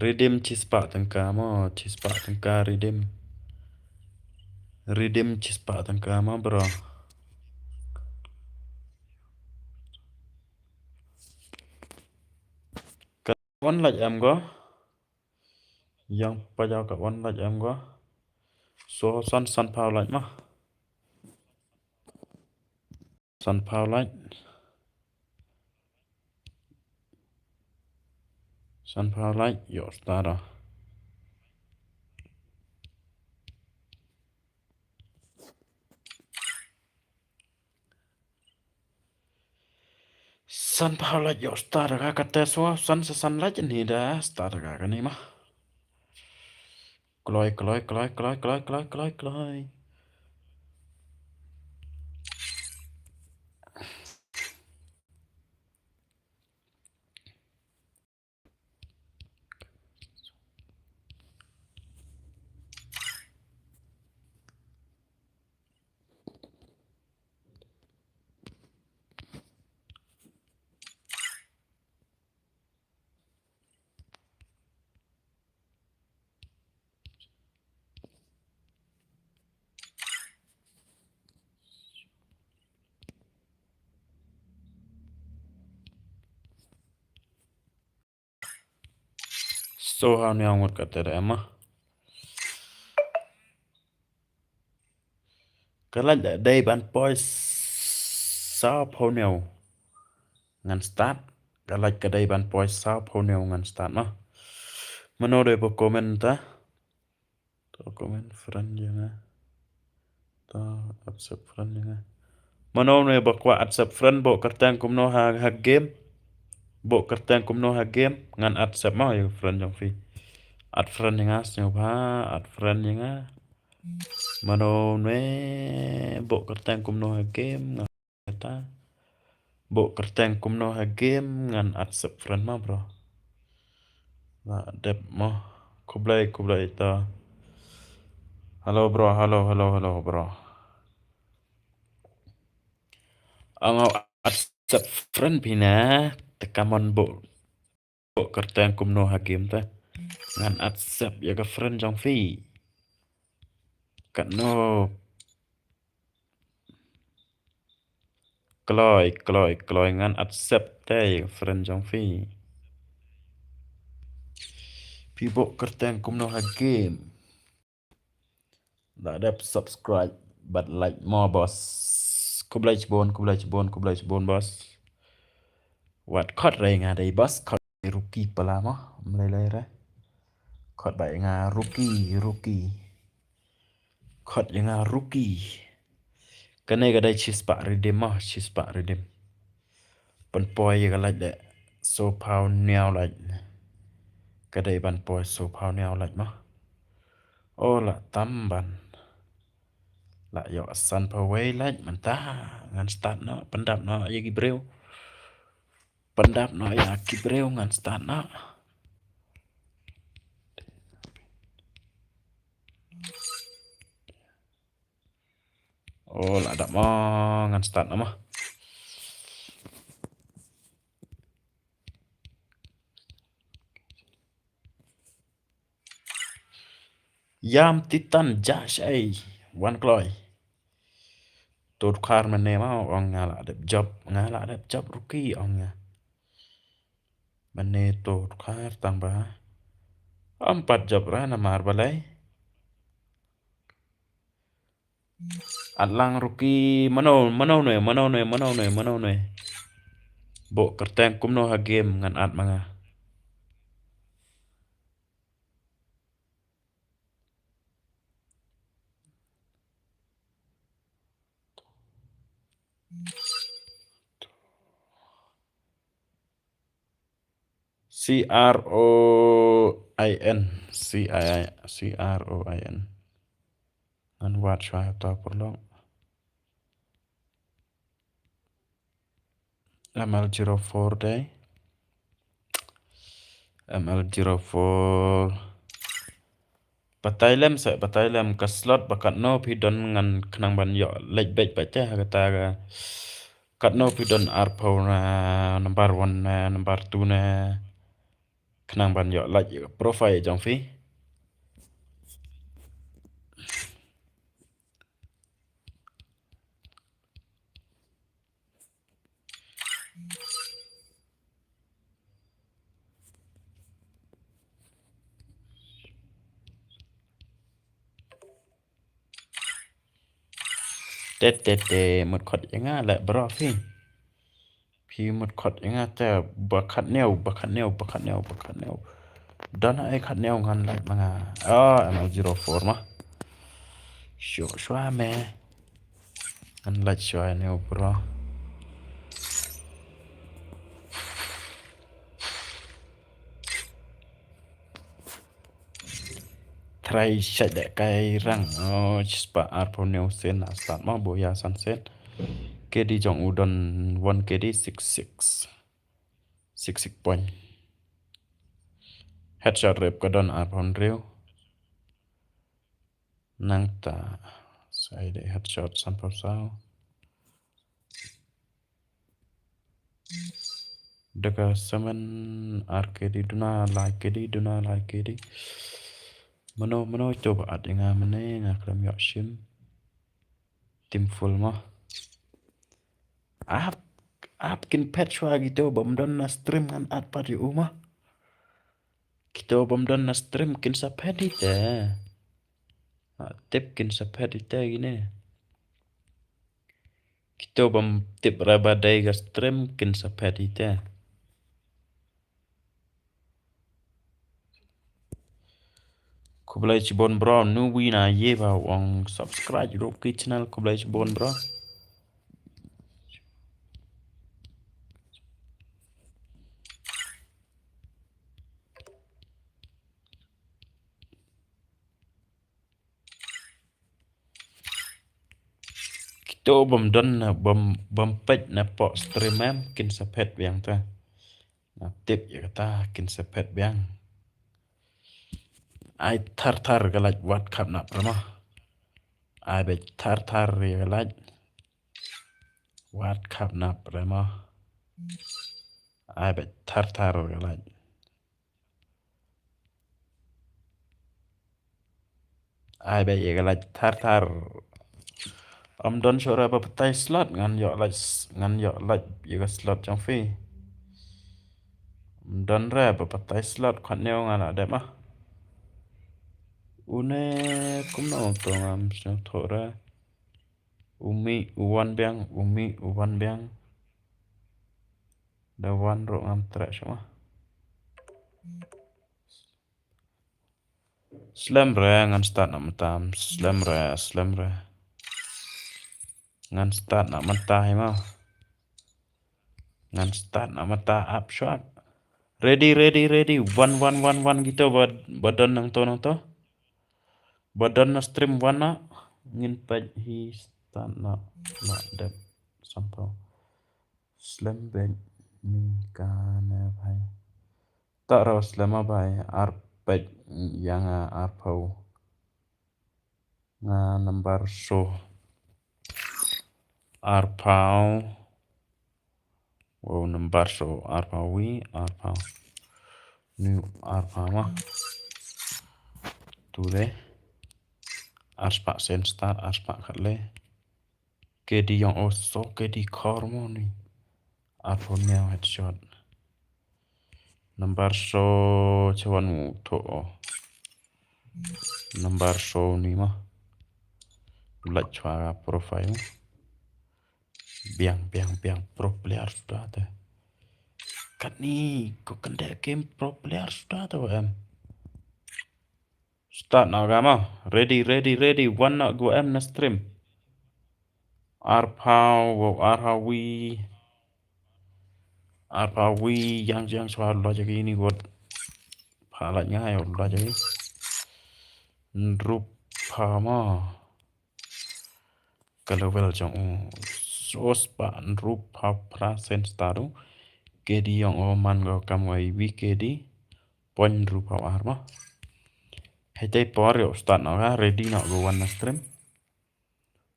Redeem shispah tyngka mo, shispah tyngka redeem. Redeem shispah tyngka mo bro. Ka wan lait em go. Ïa phi ïa ka wan lait em go. So san, sanphew lait ma. Sanphew lait. Sanphew lait, ïoh star ah. Sanphew lait ïoh star ka kata so, san sa san lait ni da star ka kani ma. Kloi, kloi, kloi. So ha ni ngut ka tera ma. Ka lait dei ban poi sawphew hynñiew ngan start. Ka lait ka dei ban poi sawphew hynñiew ngan start ma. Mano dei ba comment ta. To comment friend ïa nga. To accept friend ïa nga. Mano ne ba kwah accept friend, buh kyrteng kumno ha, ha game. Buh kyrteng kumno ha game, ngan accept mo ïa friend jong phi. Add friend ïa nga, sngewbha, add friend ïa nga. Mano ne buh kyrteng kumno ha game, ngan ta. Buh kyrteng kumno ha game ngan accept friend ma bro. La dep mo. Khublei, khublei ta. Hello bro, hello, hello, hello bro. Ong accept friend phi na, te kamon buh. Buh kyrteng kumno ha game te. Ngan accept ïa ka friend jong phi. Katno. Kloi, kloi, kloi ngan accept te ïa ka friend jong phi. Phi buh kyrteng kumno ha game. Da dep subscribe bad like mo boss. Khublei chibun, khublei chibun, khublei chibun, boss. Wat khot re nga dei, boss, khot rookie pala mo, mlei lei re. Khot ba nga rookie, rookie. Khot ïa nga rookie. Kane ka dei shispah redeem mo, shispah redeem. Pynpoi ïa ka lait de. Sophaw hynñiew lait. Ka dei ban poi sophaw hynñiew lait mo. O la tam ban. La ïoh sanphaw wei lait mynta. Ngan start noh, pyndap noh ïa ki briew. Pyndap noh ïa ki briew, ngan start noh. O la dap mo, ngan start noh mo. Ïam Titan Josh ei, wan kloi. To dkhar mynne ma, ong nga la dep jop, nga la dep jop rookie, ong nga. Mynne to dkhar tang ba. Ym pat jop ra namar balei. At lang rookie, mano, mano ne, mano ne, mano ne, mano ne. Bo kyrteng kumno ha game ngan at ma nga. C R O I N, C I, C R O I N. Ngan wad shuwa ha ta pyrlok. M L zero four dei. M L zero four. Batai lem se, batai lem ka slot ba katno phi don ngan khnang ban ïoh leit beit beit te ha kata ka. Katno phi don arphew na number one na number two na. Khnang ban ïoh leit ïa ka profile jong phi. Te, te, te, mut khot ïa nga leh bro phi. Phi mut khot ïa nga te ba khatñiew, ba khatñiew, ba khatñiew, ba khatñiew. Don ai khatñiew ngan leit ma nga. Ah, M L zero four ma. Shuwa shuwa me. Ngan leit shuwa ïa ne u bro. Trai shait da kai rang. Oh, shispah arphew hynñiew sen na start ma, bo ïa san sen. K D jong u don one K D six six. Six six point. Headshot rep ka don arphew hynriew. Nangta. Sai de headshot sanphew saw. Daka semen ar K D duna lai K D duna lai K D. Mano, mano, coba at ïa nga mynne nga khlem ïoh shim. Team full mo. Ap, ap kin phet shuwa kito bym don na stream ngan at pat ïa u mo. Kito bym don na stream kin sa phet hi te. Ah, tip kin sa phet hi te kine. Kito bym tip ra ba dei ka stream kin sa phet hi te. Khublei chibun bro, nu wi na ye ba ong subscribe ruh ki channel, khublei chibun bro. Kito bym don na bym, bym peit na pok stream em kin sa phet biang ta. Na tip ïa kata kin sa phet biang. Ai thar thar ka lait wat khap nap rama. Ai beit thar thar ïa ka lait. Wat khap nap rama. Ai beit thar thar ka lait. Ai ba ïa ka lait thar thar. Ym don shuh ra ba batai slot ngan ïoh lait, ngan ïoh lait ïa ka slot jong phi. Ym don ra ba batai slot khat neo nga la dep ah. Une kumno to ngam sngewthuh ra. U mih u wan biang, u mih u wan biang. Da wan ruh ngam treh shuh ma. Slem re, ngan start na mynta, slem re, slem re. Ngan start na mynta hi ma. Ngan start na mynta, ap shuwa. Ready, ready, ready. Wan, wan, wan, wan kito ba, ba don nangto, nangto. Ba don na stream wan na. Ngin peit hi start na, na dep samphaw. Slem beit mi kane bhai. Ta raw slem a bhai, ar peit ïa nga arphaw. Nga number so. Arphaw. Wow, number so arphaw wi, arphaw. New arphaw ma. Tu de. Arspah sen star, arspah khatle. K D ïong o so, K D khor mo ni. Arphaw hynñiew headshot. Number so chwan mu tho o. Number so ni ma. Lait chwa ga profile. Biang, biang, biang pro player suda te. Katni ko kende game pro player suda te em. Start na ga ma. Ready, ready, ready. Wan na gu em na stream. Arphaw, wow, arphaw wi. Arphaw wi, ïang, ïang, swa lo jagi ni got. Phalat nga yo lo jagi. Nrup pha ma. Ka level jong u. Sos pa nrup pha pra sen staru. K D ïong o man go kam wai wi K D. Point nrup pha ar ma. Hei te por yo start na ga, ready na go wan na stream.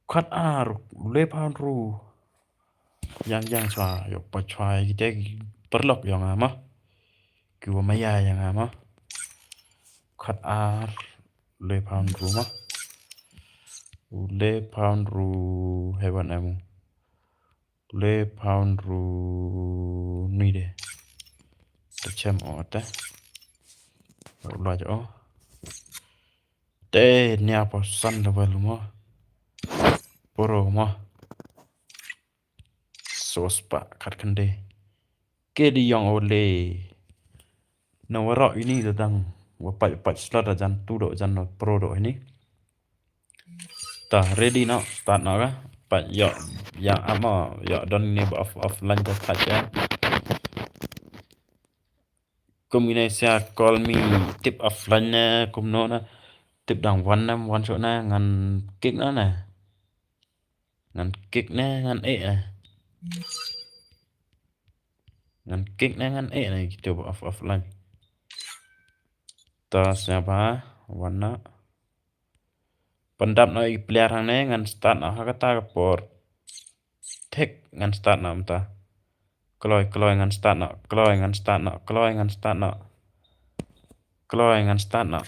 Khat ar, le phaw hynru. Ïang, ïang chwa, yo pa chwa, ki te ki paralok ïong a ma. Ki wa maya ïang a ma. Khat ar, le phaw hynru ma. Le phaw hynru hewan emu. Le phaw hynru ni de. Te chem o te. Lo jo. Te nia phaw san level mo. Pro mo. Sos pa khat khynde. K D ïong o le. Na warok ini dadang. Wa pach pach slot ajan tu do jan pro do ini. Ta ready no, start no ga. Pat yo, ya amo, yo don ni ba off, offline ta touch ya. Kum ine sia call me tip offline ne, kum no na. Tip dang wan nam, wan shot na, ngan kick na na. Ngan kick ne, ngan eh na. Ngan kick ne, ngan eh na, gitu ba off, offline. Ta sia ba, wan na. Pyndap noh ïa ki player hangne, ngan start noh ha kata ka por. Thik, ngan start noh mynta. Kloi, kloi, ngan start noh, kloi, ngan start noh, kloi, ngan start noh. Kloi, ngan start noh.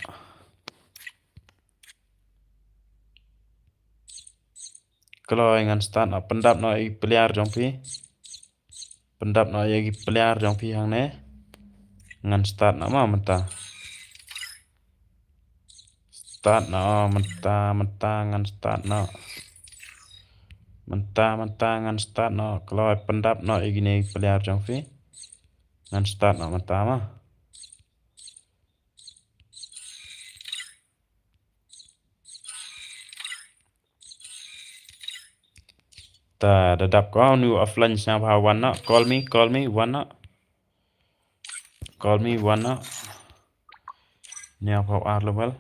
Kloi, ngan start noh, pyndap noh ïa ki player jong phi. Pyndap noh ïa ki player jong phi hangne. Ngan start noh ma mynta. Start noh mynta, mynta ngan start noh. Mynta, mynta ngan start noh. Kloi pyndap noh ïa kine ki player jong phi. Ngan start noh mynta ma. Ta da dap ko nu offline sñiaw bha wan na, call me, call me, wan na. Call me, wan na. Sñiaw bha ar level.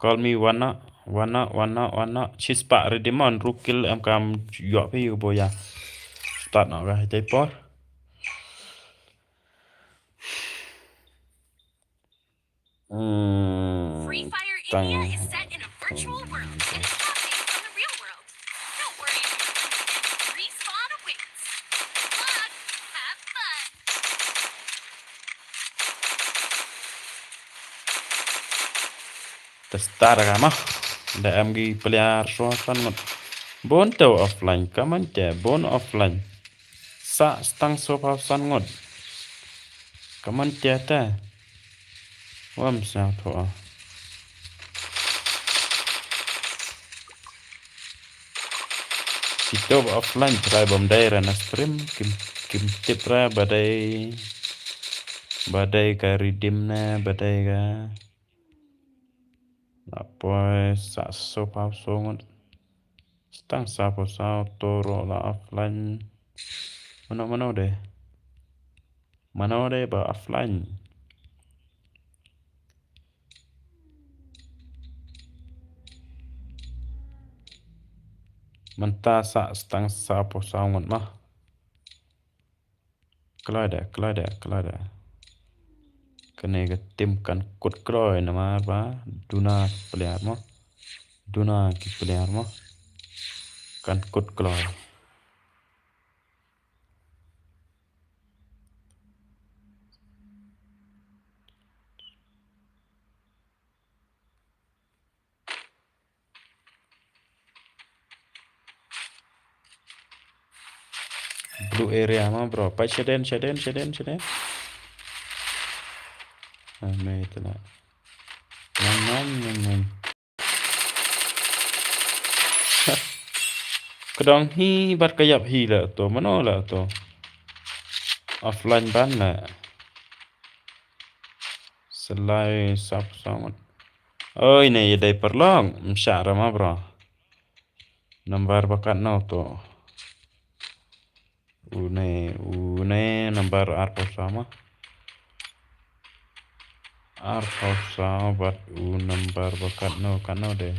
Call me, wan na, wan na, wan na, wan na. Chispah redeem on, rukil em kam yok phi yu boya. Start na ga hitai por. Hmm, Free Fire tang. India is set in a virtual world and is happening in the real world. Don't worry. Respawn wins. Good luck. Have fun. Te start ka ma. Da em ki player so san ngut. Bun te offline, ka man te bun offline. Sa stang so pha san ngut. Ka man te te. Wam sa tho. Kito ba offline trai bam dei ra na stream kim, kim tip ra ba dei, ba dei ka redeem ne ba dei ka. La poi sa so pa so ngut. Stang sa pa sa to ro la offline. Mano mano de. Mano de ba offline. Mynta sa stang sa pa sa ngut ma. Kloi da, kloi da, kloi da. Kane ka tim kan kut kloi namar ba duna ki player mo. Duna ki player mo. Kan kut kloi. Blue area ma bro. Peit shaden, shaden, shaden, shaden. Ah, me ito na. Nang, nang, nang, nang. Ka dang hi bad ka ïap hi la to. Mano la to. Offline ban la. Salai sap sangat. Oi, ne ïa dei paralok. Msha ra ma bro. Nambar ba katno to. Une, une nambar arphew saw ma. Arphew saw bad u nambar ba katno, katno de.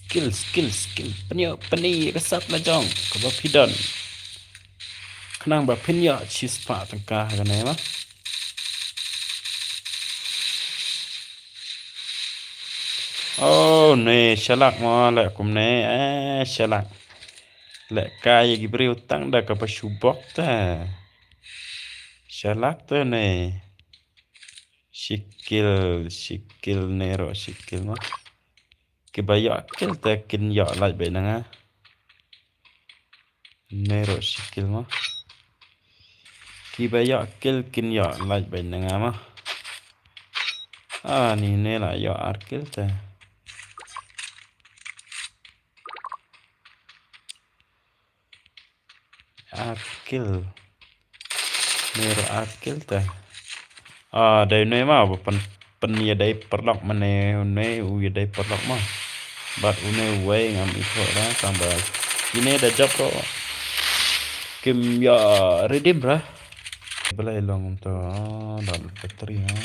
Skill, skill, skill. Pynïoh, pynïoh ka sap la jong kaba phi don. Khnang ba phin ïoh shispah tyngka ha kane ma. Oh, ne shalak mo, leh kumne, eh, shalak. Leh kai ïa ki briew tang da kaba shu bok ta. Shalak ta ne. Shi kill, shi kill ne ruh shi kill ma. Kiba ïoh kill te kin ïoh lait beit na nga. Ne ruh shi kill ma. Kiba ïoh kill kin ïoh lait beit na nga ma. Ah, ni ne la ïoh ar kill te. Ar kill. Ne ruh ar kill te. Ah, dei une ma ba pyn, pyn ïa dei paralok mane une u ïa dei paralok ma. Bad une uwei ngam ithuh ra tang ba kine da jop ruh kim ïa redeem ra. Balei long to, ah, dal battery ha.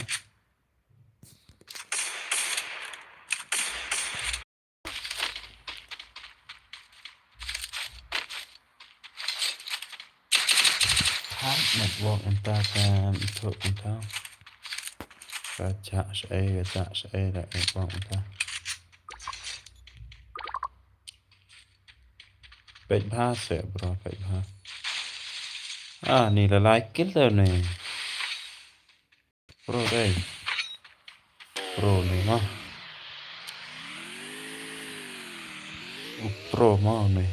Hap network mynta ka ithuh mynta. Ka jah shaei, ka jah shaei da network mynta. Peit bha se bro, peit bha. Ah, ni la lai kill te ne. Pro dei. Pro ne ma. U pro ma ne.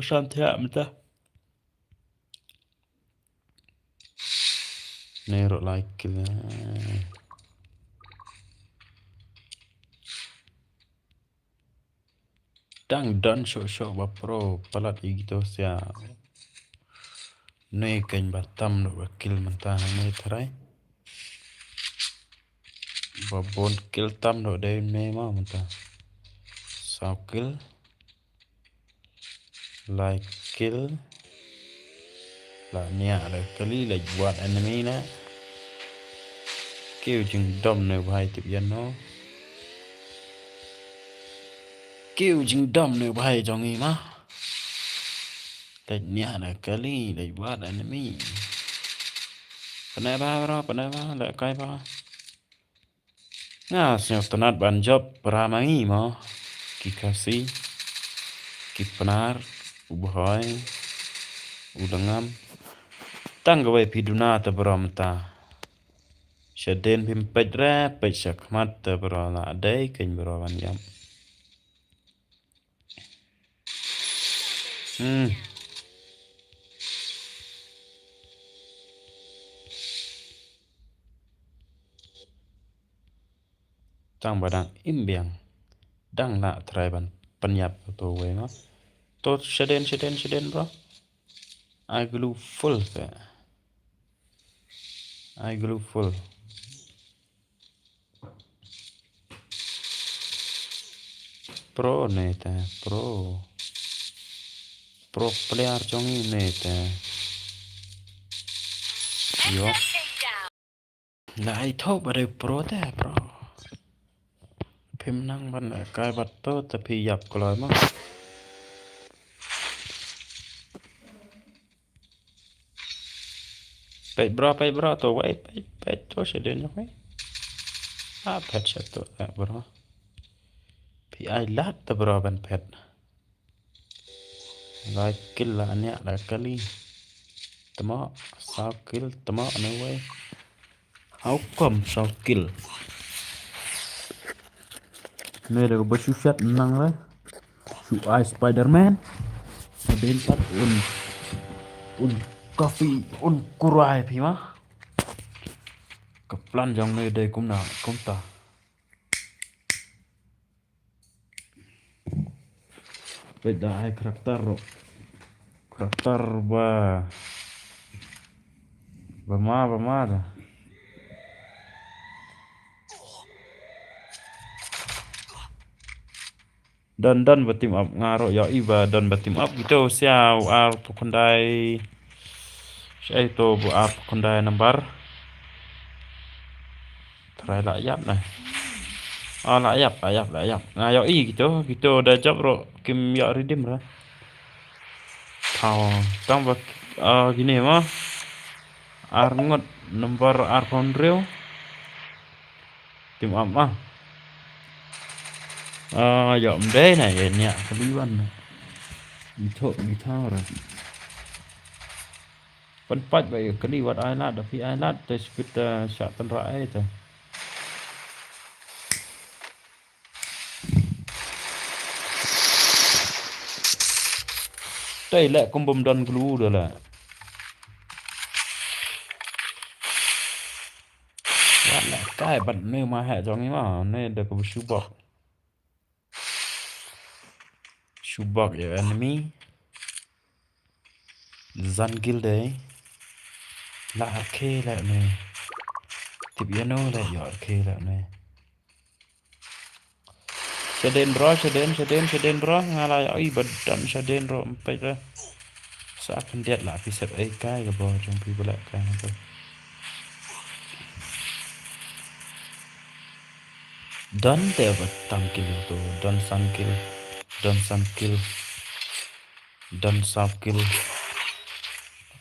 Shan thiah mynta. Ne ruh lai kill. Dang don shuh shuh ba pro palat ïa kito sia. Ne keiñ ba tam ruh ba kill mynta ne tharai. Ba bun kill tam ruh dei ne ma mynta. Saw kill. Lai kill. La niah la kali la wad enemy na. Kiew jingdom ne bhai tip ïa no. Kiew jingdom ne bhai jong i ma. La niah la kali la wad enemy. Pynai ba bro, pynai ba, la kai ba. Nga sngewtynnat ban jop para ma ngi mo. Ki Khasi, ki Pnar, u Bhoi, u da ngam. Tang kawei phi duna te bro mynta. Shadien phim peit re, peit shakhmat te bro la dei kein bro ban ïap. Hmm. Tang ba dang im biang. Dang lah try ban pynïap to wei ma. To shadien, shadien, shadien bro. Ai glue full te. Ai glue full. Pro ne te, pro. Pro player jong ngi ne te. Yo. Nga ai thoh ba dei pro te, bro. Phim nang ban kai bad to te phi ïap kloi mo. Peit bro, peit bro, to wei, peit, peit to shadien jong ngi. Ah, peit sha to, eh, bro. Phi ai lad te bro ban peit. Lai kill la nia la kali. Tamo, saw kill, tamo, anyway. How come saw kill? Ne da ba shu shat nang le. Shu ai Spider-Man. Sa den pat un, un coffee, un kurai phi ma. Ka plan jong ne dei kumna, kumta. Peit da ai karakter ruh. Karakter ba, ba ma, ba ma da. Don, don ba team up nga ruh ïohi ba don ba team up. Kito sia u ar phew khyndai. Sia ito ba ar phew khyndai number. Try lah ïap na. Ah, lah ïap, lah ïap, lah ïap. Nga ïohi kito, kito da jop ruh kim ïoh redeem ra. Thaw, tang ba, ah, kine ma. Ar ngut number ar phew hynriew. Team up ma. Ah, ïoh ym dei na ïa nia kali wan na. Ito, ito ra. Pynpait ba ïa kali wat ai lad, da phi ai lad te speed, eh, shah tynrah ai te. Te leh kum bym don glue da leh. Wat leh kai bad ne ma heh jong i ma, ne da ka ba shu bok. Shu bok ïa enemy. Zan kill dei. La arke la ne. Tip ïa no la ïa arke la ne. Shadien bro, shadien, shadien, shadien bro. Nga la ïa oi ba don shadien bro, ym peit re. Sa khyndiat la phi set ei kai ka bro, jong phi ba la kai na to. Don te ba tam kill to, don san kill, don san kill, don saw kill.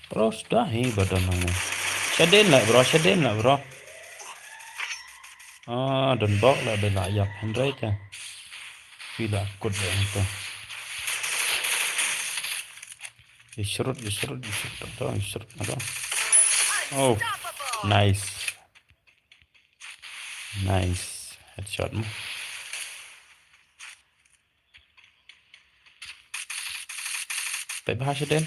Bro, suda hi ba don hangne. Shadien la bro, shadien la bro. Ah, don bok la, da la ïap hynrei te. Phi la kut ba hangto. Ïa shrut, ïa shrut, ïa shrut, ïa shrut, ïa shrut. Oh, nice. Nice. Headshot mo. Peit bha shadien.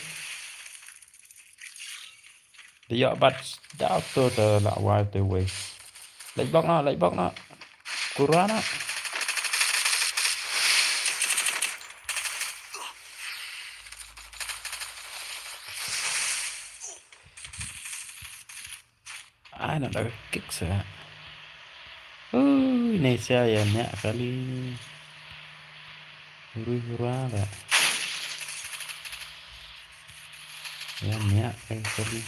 Da ïoh bat da to te la wai te wei. Leit bok noh, leit bok noh. Kura noh. Ai, na da ka kick sa. Ui, ne sia ïa niah kali. Hurui hura da. Ïa niah kali.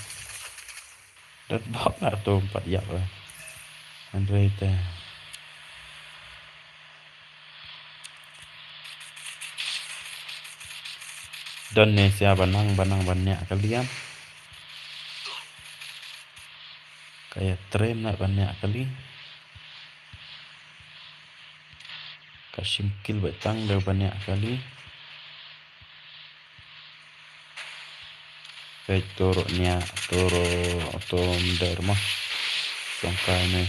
Dat bok na to pat ïap. Hynrei te. Don ne sia ba nang, ba nang ban niah kali em. Ka ïa train na ban niah kali. Ka shim kill ba tang da ban niah kali. Peit to ruh nia, to ruh, to mder mo. Song kai ne.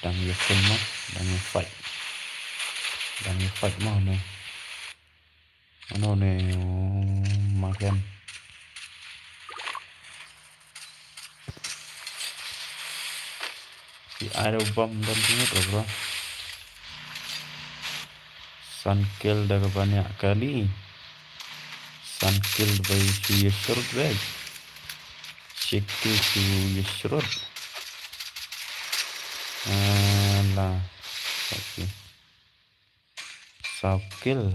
Dang ïa khun mo, dang ïa fight. Dang ïa fight mo ne. Ano ne, oh, makan. Ki arrow bomb don tu bro. San kill da ka ban ïa kali. San kill ba ïa shu ïa shrut bek. Shi kill shu ïa shrut. Ala. Okay. Saw kill.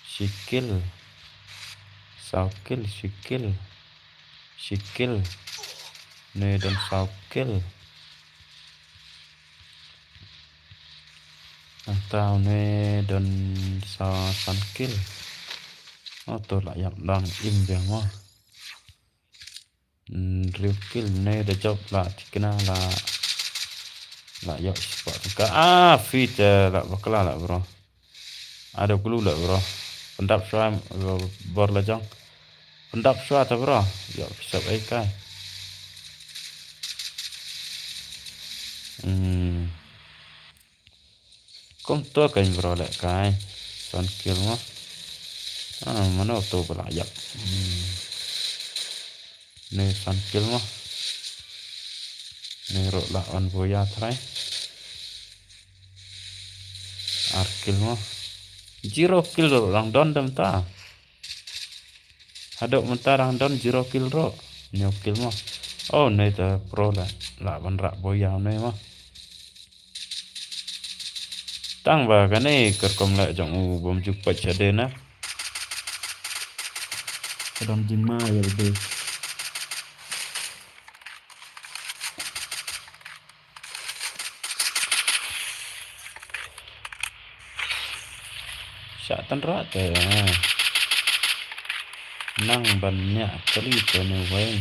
Shi kill. Saw kill, shi kill. Shi kill. Ne don saw kill. Nangta ne don saw san kill. Oh, to la ïap dang im biang mo. Hmm, hynriew kill ne da jop la thikna la, la ïoh spot ka. Ah, fit, eh, la bakla la bro. Ada glue la bro. Pyndap shuwa, eh, bor la jong. Pyndap shuwa ta bro. Ïoh sep ai kai. Hmm. Kum to kan bro leh kai. San kill mo. Ah, mano to ba la ïap. Hmm. Ne san kill mo. Ne ruh la on boya trai. Ar kill mo. Zero kill ruh dang don da mynta. Haduh mynta dang don zero kill ruh. Hynñiew kill mo. Oh, ne ta pro la. La ban rah boya ne mo. Tang ba kane ka rukom leh jong u bym ju peit shadien na. Ka don jingma ïa lade. Shah tynrah te, ah. Nang ban ñiah kali te ne wei.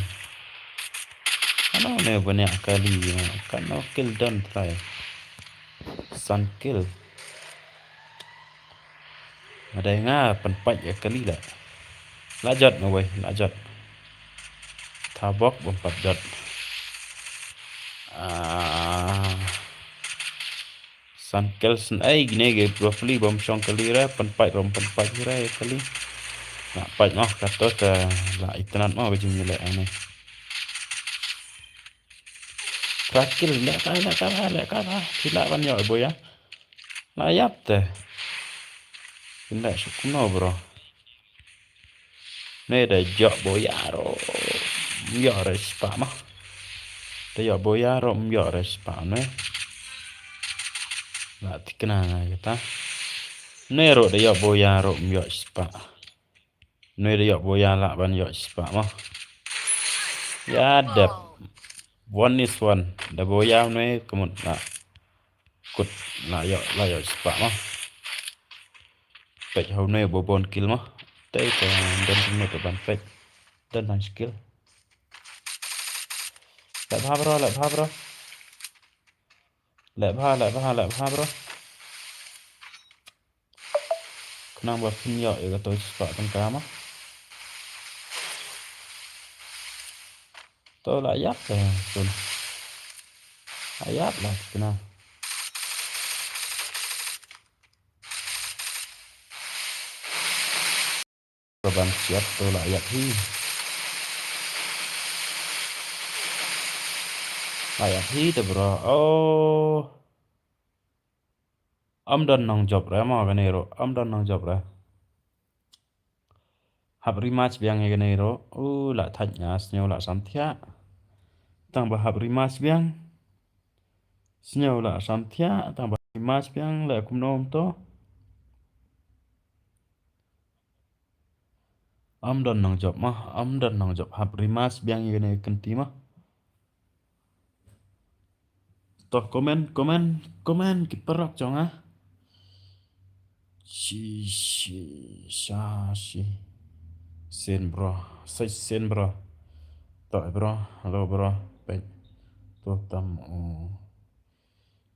Ano ne ban ñiah kali, ah. Katno kill don trai. San kill. Nga dei nga pynpait ïa kali la. La jot na wei, la jot. Thabok bym pat jot. Ah. San kill sn ei gine ge bro pli bym shong kali re, pynpait rom pynpait re kali. Na pait noh kato te la itynnad noh ka jingïaleh ane. Trakil leh kai leh kai leh kai. Ki lah ban ïoh boya. La ïap te. Kin leh suk no bro. Ne da ïoh boya ro. Ïoh re spah ma. Da ïoh boya ro ïoh re spah ne. La tikna nga kata. Ne ro da ïoh boya ro ïoh spah. Nui da ïoh boya lah ban ïoh spah mo. Ya dep. One is one. Da boya nui kemut lah. Kut lah ïoh lah ïoh spah mo. Peit hau nui bobon kill mo. Tei ka don nui ka ban peit. Don ban skill. Leh bha bro, leh bha bro. Leh bha, leh bha, leh bha bro. Khnang ba phin ïoh ïa kato spah tyngka ma. To la ïap te sun. La ïap la khnang. Ban siat to la ïap hi. La ïap hi te bro. Oh. Am don nang jop re mo kane ro. Am don nang jop re. Hap rematch biang ïa kane ro. U la thait nga sngew la samthiah. Tang ba hap rematch biang. Sngew la samthiah tang ba rematch biang la kumno to. Am don nang jop ma, am don nang jop hap rematch biang ïa kane kynti ma. To comment, comment, comment ki parok jong nga. Shi, shi, sha, shi. Sin bro, sai sin bro. To bro, hello bro. Peit. To tam u.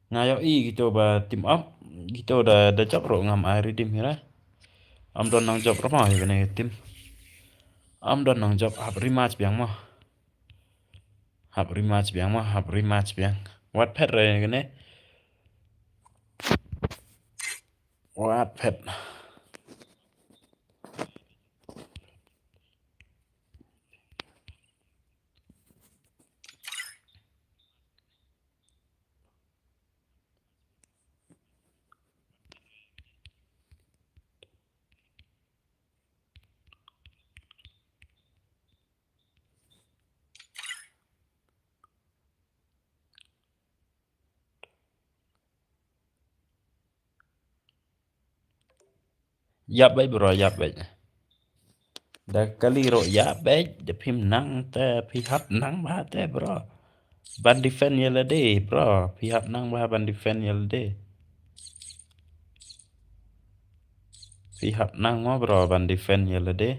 Nga ïohi kito ba team up, kito da, da jop ruh ngam ai redeem hi ra. Am don nang jop ruh ma hi kane team. Ym don nongjop, hap rematch biang mo. Hap rematch biang mo, hap rematch biang. Wat phet re kane. Wat phet. Ïap beit bro, ïap beit. Da kali ruh ïap beit, da phim nang te, phi hap nang bha te bro. Ban defend ïa lade bro, phi hap nang bha ban defend ïa lade. Phi hap nang mo bro ban defend ïa lade.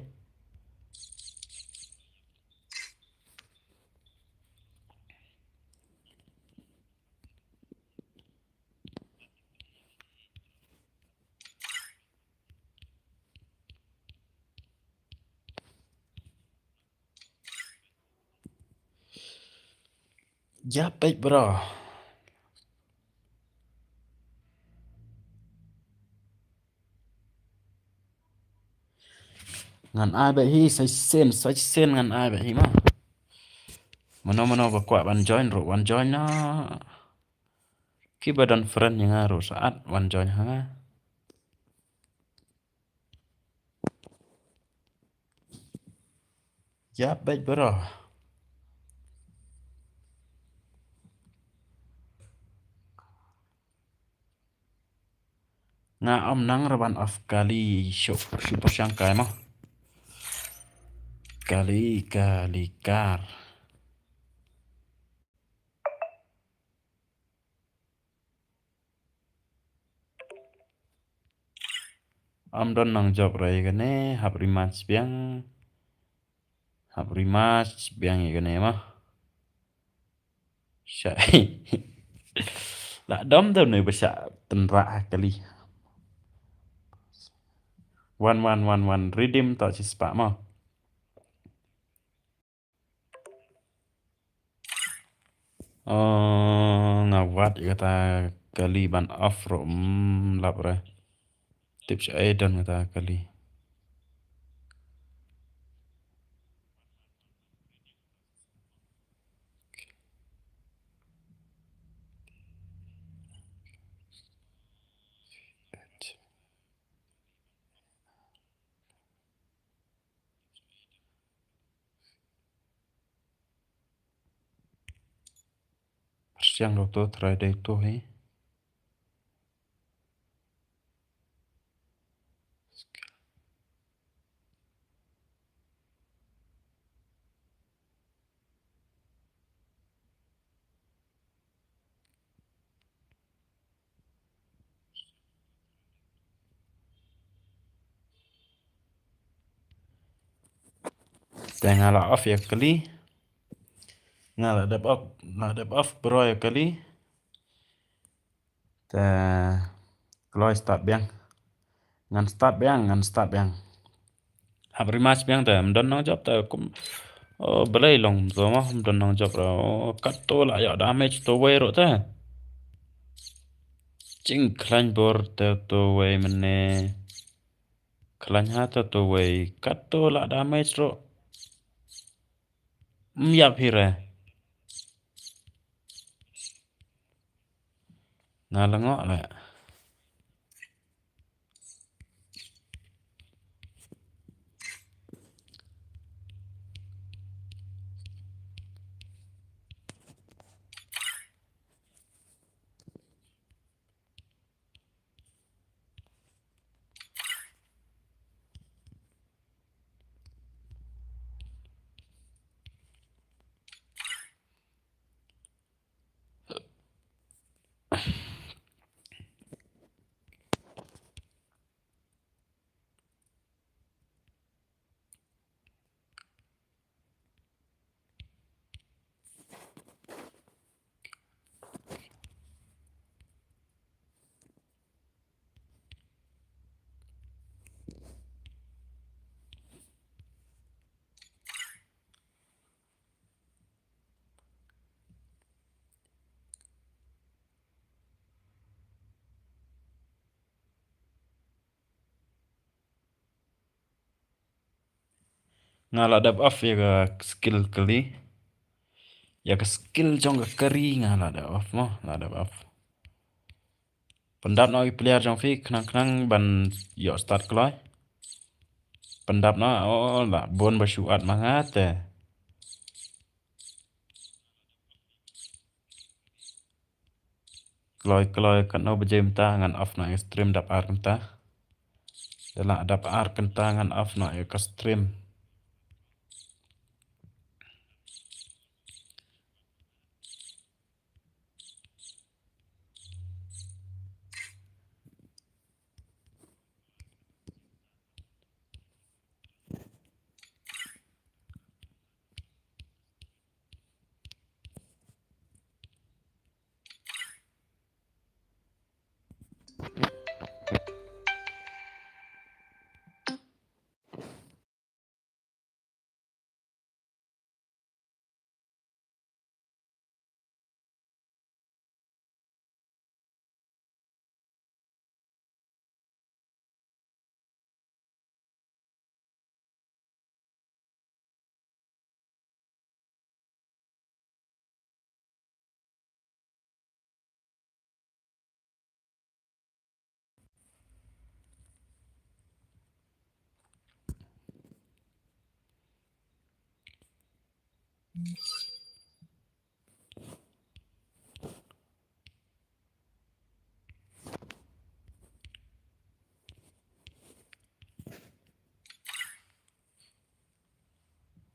Ïap beit bro. Ngan ai beit hi sa shisien, sa shisien ngan ai beit hi ma. Mano mano ba kwah ban join ruh wan join noh. Kiba don friend ïa nga ruh sa at wan join ha nga. Ïap beit bro. Nga ym nang ruh ban off kali shu, shu pyrshang kai mo. Kali, kali kar. Ym don nongjop re ïa kane, hap rematch biang. Hap rematch biang ïa kane mo. Sha. La dom dom ne ba sha tynrah ha kali. Wan wan wan wan redeem to shi spah mo. Oh, nga wad ïa kata kali ban off ruh, mm, lap re. Tip sha ai don kata kali. Pyrshang ruh to, try dei to hi. Te nga la off ïa kali. Nga la dep off, la dep off bro ïa kali. Te kloi start biang. Ngan start biang, ngan start biang. Hap rematch biang te, ym don nongjop te kum. Oh, balei long to mo, ym don nongjop re. Oh, katto la ïoh damage to wei ruh te. Jingkhlaiñ bor te to wei mynne. Khlaiñ ha te to wei, katto la damage ruh. Ym ïap hi re. Nga la ngoh leh. Nga la dep off ïa ka skill kali. Ïa ka skill jong ka kari nga la dep off mo, la dep off. Pyndap noh i player jong phi khnang khnang ban ïoh start kloi. Pyndap noh, oh, la bun ba shu at ma nga te. Kloi kloi katno baje mynta ngan off noh ïa ka stream dap ar kynta. Da la dap ar kynta ngan off noh ïa ka stream.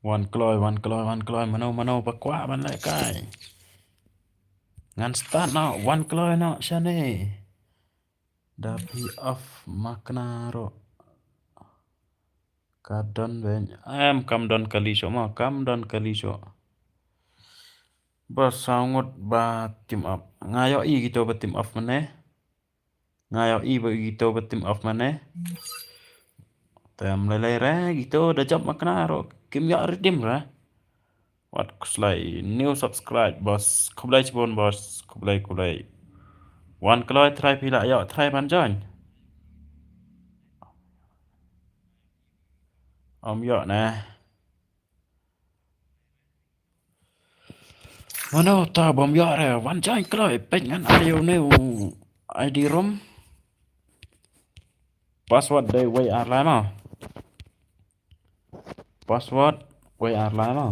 Wan kloi, wan kloi, wan kloi, mano, mano ba kwah ban lehkai. Ngan start noh, wan kloi noh shane. Da phi off ma kane ruh. Ka don beiñ. Em, kam don kali shuh mo, kam don kali shuh. Ba saw ngut ba team up. Nga ïohi kito ba team up mynne. Nga ïohi ba kito ba team up mynne. Te ym lei lei re, kito da jop ma kane ruh kim ïoh redeem re. Wat khuslai, new subscribe, boss. Khublei shibun, boss. Khublei, khublei. Wan kloi, trai phi lah ïoh, trai ban join. Ym ïoh ne. Mano ta bym ïoh re, wan join kloi, peit ngan ai ïa une u I D room. Password dei wei ar lai mo. Password wei ar lai mo.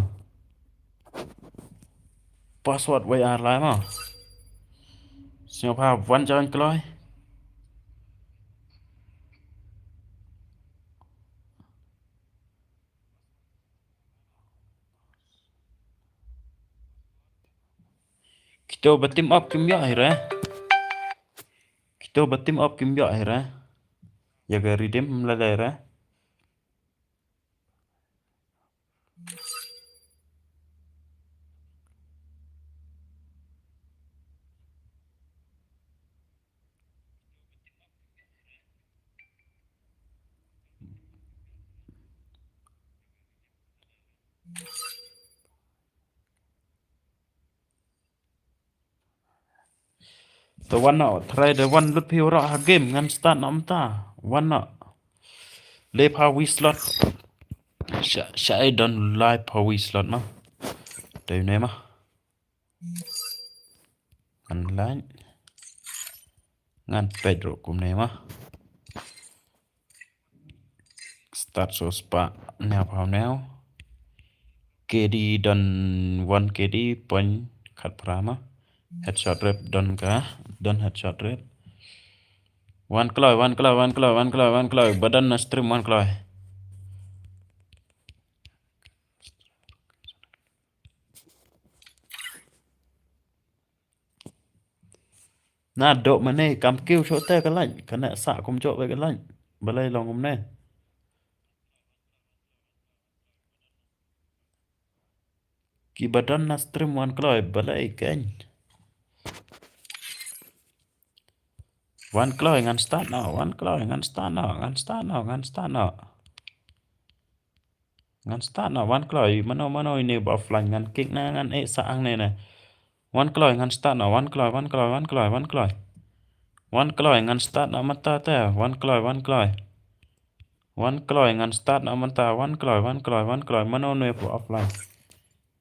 Password wei ar lai mo. Sngewbha wan join kloi. Kito ba team up kim ïoh hi re. Kito ba team up kim ïoh hi re. Ïa ka redeem ym lei lei re. Te wan noh, trai da wan lut phi waroh ha game, ngan start noh mynta. Wan noh. Leh pha wi slot. Sha, sha ai don lai pha wi slot ma. Dei ne ma. Ngan lait. Ngan peit ruh kumne ma. Start shuwa spah hynñiew phaw hynñiew. K D don one K D point khatphra ma. Headshot rep don ka, don headshot rep. Wan kloi, wan kloi, wan kloi, wan kloi, wan kloi. Ba don na stream wan kloi. Na doh mane kam kiew shuh te ka light, kane sah kumjuh bad ka light. Balei long kumne? Kiba don na stream wan kloi, balei kein. Wan kloi ngan start noh, wan kloi ngan start noh, ngan start noh, ngan start noh. Ngan start noh, wan kloi, mano mano ine ba offline ngan kick na ngan eh sah hangne ne. Wan kloi ngan start noh, wan kloi, wan kloi, wan kloi, wan kloi. Wan kloi ngan start noh mynta te, wan kloi, wan kloi. Wan kloi, ngan start noh mynta. Wan kloi, wan kloi, wan kloi. Mano nwe pu offline.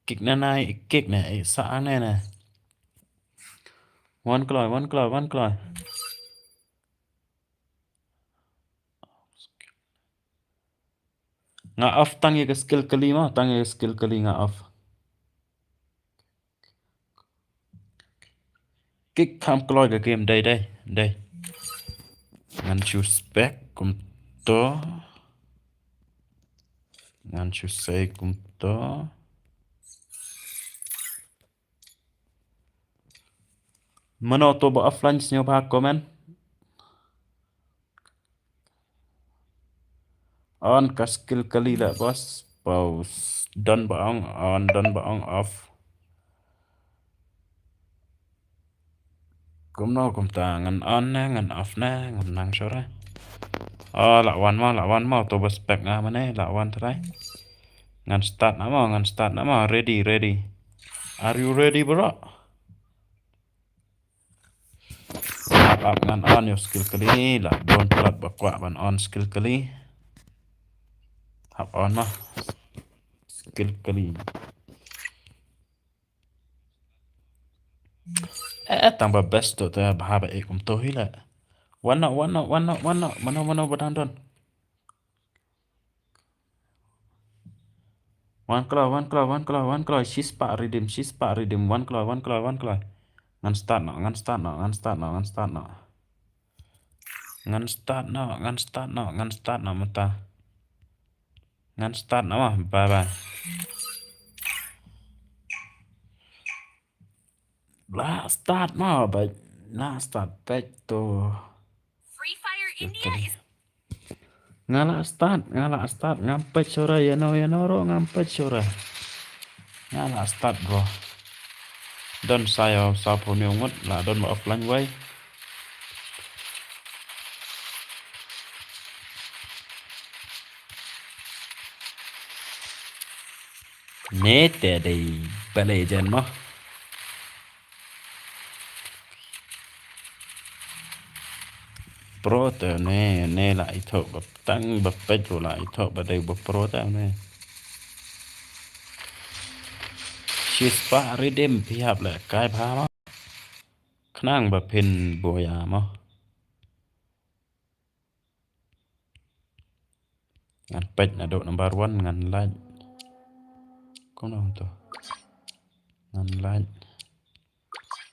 Kick na nai, kick na, eh, sa ang ne na. Wan kloi, wan kloi, wan kloi. Nga off tang ïa ka skill kali mo, tang ïa ka skill kali nga off. Kick kham kloi ka game, dei, dei, dei. Ngan shu spec kumto. Ngan shu sei kumto. Mano to ba offline, sngewbha comment. On ka skill kali la boss. Pause. Don ba ong, on, don ba ong, off. Kumno kumta, ngan on ne, ngan off ne, ngam nang sure. Oh, la wan mo, la wan mo, to ba spec nga mane, la wan trai. Ngan start na mo, ngan start na mo, ready, ready. Are you ready, bro? Hap, hap, ngan on ïa u skill kali, la don palat ba kwah ban on skill kali. Hap on mo. Skill kali. Eh, eh, tang ba best to te bha ba eh kumto hi la. Wan noh, wan noh, wan noh, wan noh. Mano, mano ba dang don. Wan kloi, wan kloi, wan kloi, wan kloi. Shispah redeem, shispah redeem. Wan kloi, wan kloi, wan kloi. Ngan start noh, ngan start noh, ngan start noh, ngan start noh. Ngan start noh, ngan start noh, ngan start noh mynta. Ngan start noh, bye bye. La start noh, bye. La start peit to. Free Fire India is Nga la start, nga la start, ngam peit shuh re, ïano, ïano ruh ngam peit shuh re. Nga la start, bro. Don sa ïa, sa phew hynñiew ngut, la don ba offline wei. Ne te dei ba legend mo. Pro te ne, ne la ithuh ba tang ba peit ruh la ithuh ba dei ba pro te ne. Shispah redeem phi hap leh kai bha mo. Khnang ba phin buh ïa mo. Ngan peit naduh number one ngan like. Kumno to. Ngan like.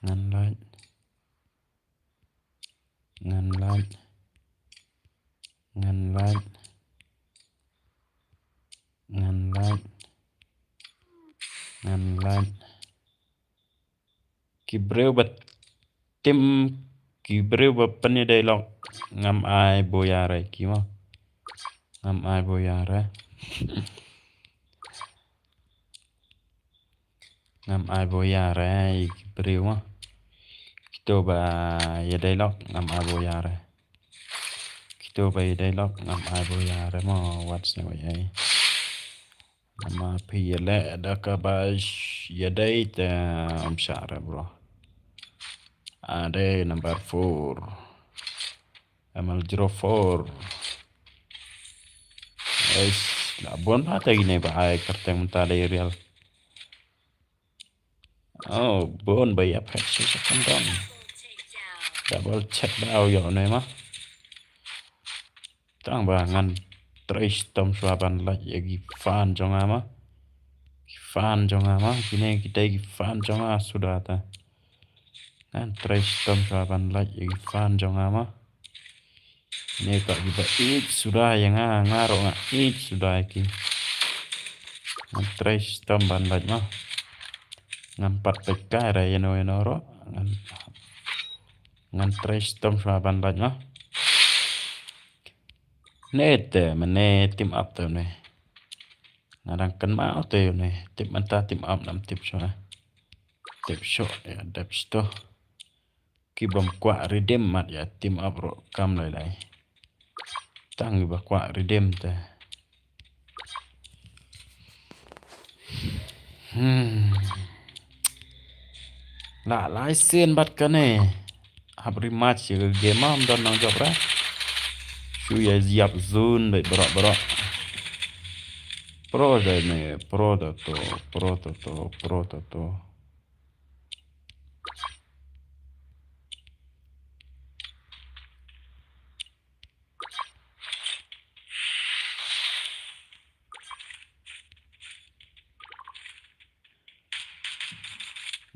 Ngan like. Ngan like. Ngan like. Ngan like. Ngan like. Ki briew ba tim, ki briew ba pynïadei lok ngam ai buh ïa re ki mo. Ngam ai buh ïa re. Ngam ai buh ïa re ki briew mo. Kito ba ïadei lok ngam ai buh ïa re. Kito ba ïadei lok ngam ai buh ïa re mo, wat sngewbha ïa. Namar phi ïaleh da kaba ïadei te ym shah re bro. Ade number four. M L zero four. Eish, la bun bha te ine ba ai kyrteng mynta dei real. Oh, bun ba ïa phet shi second down. Double check daw ïoh ne ma. Tang ba ngan trei shitom shuwa ban lait ïa ki fan jong nga ma. Ki fan jong nga ma, kine ki dei ki fan jong nga suda ta. Ngan trei shitom shuwa ban lait ïa ki fan jong nga ma. Ne ka kiba ïeit suda ïa nga, nga ruh nga ïeit suda ïa ki. Ngan trei shitom ban lait ma. Ngam pat peit kai re ïano ïano ruh. Ngan, ngan trei shitom shuwa ban lait ma. Ne te, mane team up te ne. Nga dang kynmaw te ne, tip mynta team up nam tip shuwa. Tip shuwa, ïa dep shito. Ki bym kwah redeem mat ïa team up ruh kam lai lai. Tang kiba kwah redeem te. Hmm. La lai sien bad kane. Hap rematch ïa ka game ma, ym don nang jop re. Shu ïa ïap zone beit baroh baroh. Pro da ne, pro da to, pro da to, pro da to.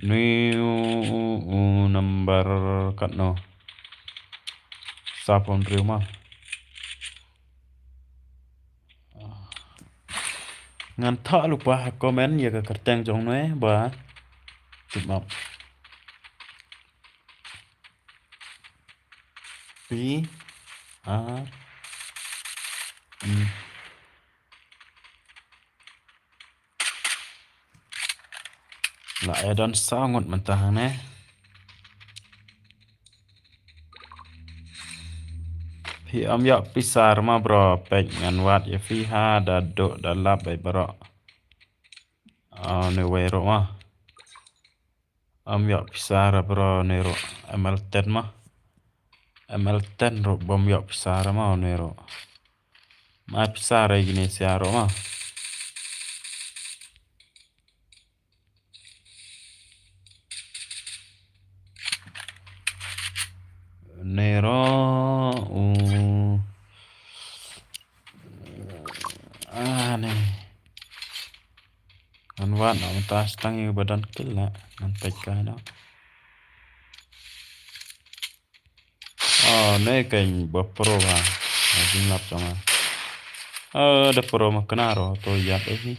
Ni u, u, u number katno? Sapon riu ma. Ngan thah lypa ha comment ïa ka kyrteng jong ne ba. Tip map. P R. Hmm. La ïa don saw ngut mynta hangne. Phi ym ïoh pisa ma bro, peit ngan wad ïa phi ha da duh da lap beit bro. Ah, ne wei ruh ma. Ym ïoh pisa ra bro ne ruh M L ten ma. M L ten ruh bym ïoh pisa ra ma ne ruh. Ma pisa ra ïa kine sia ruh ma. Ne ruh u. Ah, ne. Ngan wad noh mynta stang ïa ba don kill la. Ngan peit kai noh. Oh, ne kein ba pro ba. Jing lap jong nga. Oh, da pro ma kena ro to ïap eh hi.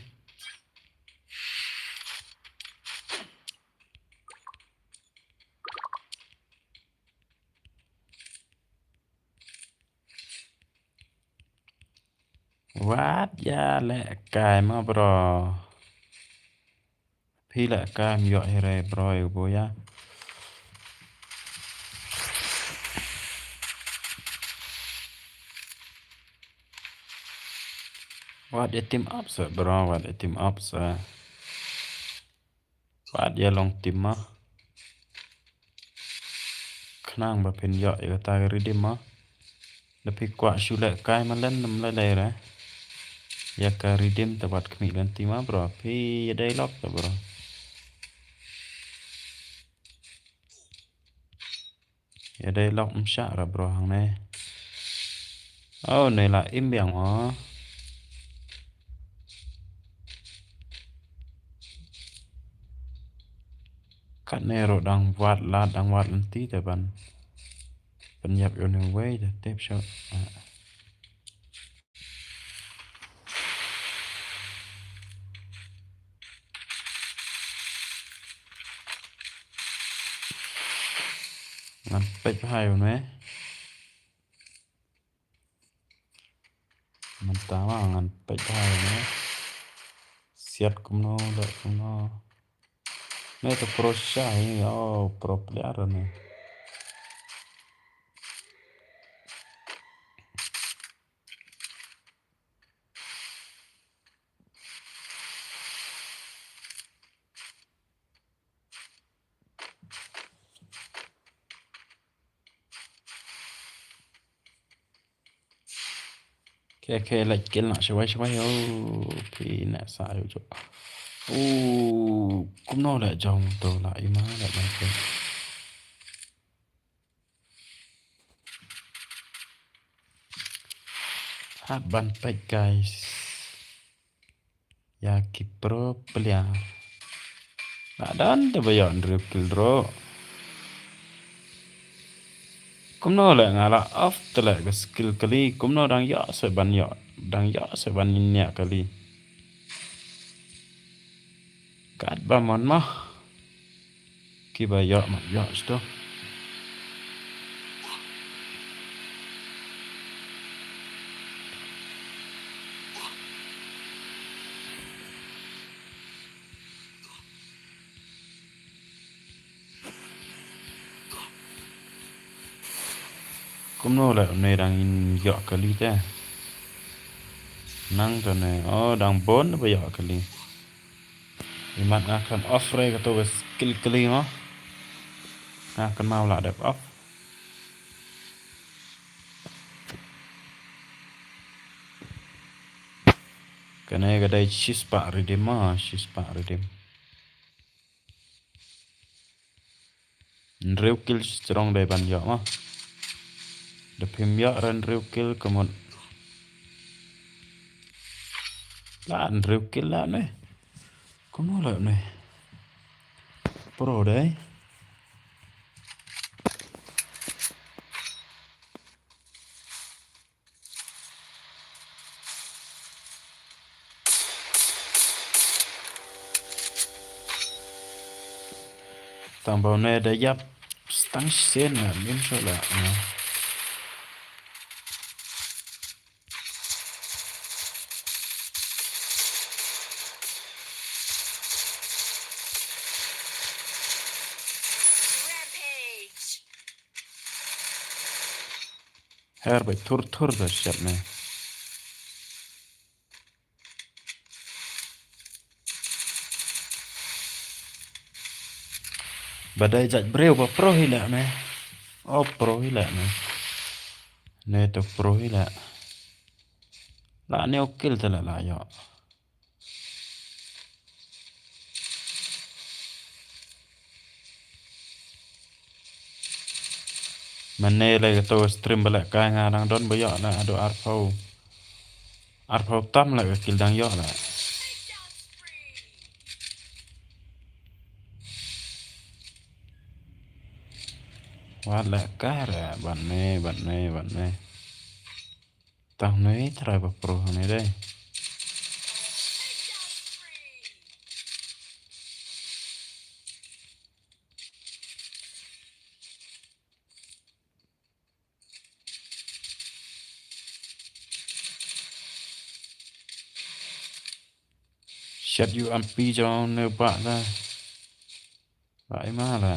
Wat ïa leh kai ma bro. Phi leh kai ym ïoh hi re bro ïa bo ïa. Wat ïa team up sa bro, wat ïa team up sa. Wat ïa long team ma. Khnang ba phin ïoh ïa kata ka redeem ma. Da phi kwah shu leh kai ma len ym lei lei re. Ïa ka redeem ta wat khmih lynti ma bro. Phi ïa dei lok ta bro. Ïa dei lok ym shah ra bro hangne. Oh, ne la im biang mo. Katne ruh dang wad lad dang wad lynti te ban pynïap ïa une uwei te tip shuh. Ngan peit bha ïa une. Mynta ma ngan peit bha ïa une. Siat kumno leh kumno. Ne to pro shisha hi, oh, pro player ne. Okay, okay, leit kill noh shawei shawei. Oh, phi ne sa ïa u jok. Oh, kumno leh jong to la i ma leh ban kill. Hap ban peit guys. Ïa ki pro player. Nga don te ba ïoh hynriew kill ruh. Kumno leh nga la off te leh ka skill kali, kumno dang ïoh se ban ïoh, dang ïoh se ban ïa kali. Katba mon ma. Kiba ïoh ma ïoh sdang. Kumno leh une dang ïoh kali te. Nang to ne, oh, dang bun ba ïoh kali. Imat nga khlem off re kato ka skill kali mo. Nga kynmaw la dep off. Kane ka dei shispah redeem ma, shispah redeem. Hynriew kill strong dei ban ïoh ma. Da phim ïoh hynriew kill ka mut. La hynriew kill la ne. Kumno la ne. Pro dei. Tang ba une da ïap stang sien na lim shuh la. Rampage. Her bai thur thur da shit ne. Ba dei jait briew ba pro hi leh ne. O pro hi leh ne. Ne to pro hi leh. La ne o kill te la la ïoh. Mane lei kato ka stream ba lehkai nga dang don ba ïoh la haduh arphew. Arphew tam la ka kill dang ïoh la. Wat lehkai re ban ne ban ne ban ne. Tang ne trai ba pro ne dei. Shet ïa u M P jong ne ba la. Ba i ma la.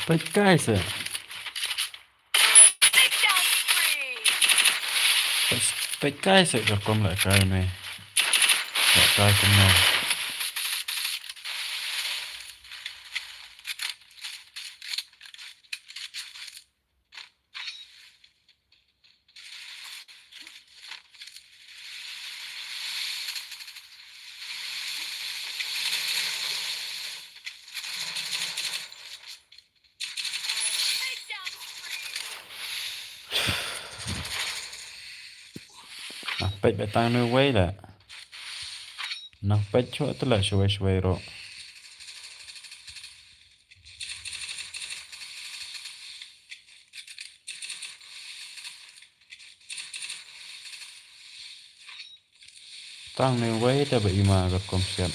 Peit kai se. Peit kai se ka kom lehkai ne. Lehkai kumno. Ah, peit ba tang ne wei la. Nang peit chwa tu la shwei shwei ro. Tang ne wei da ba ima ka kom siat.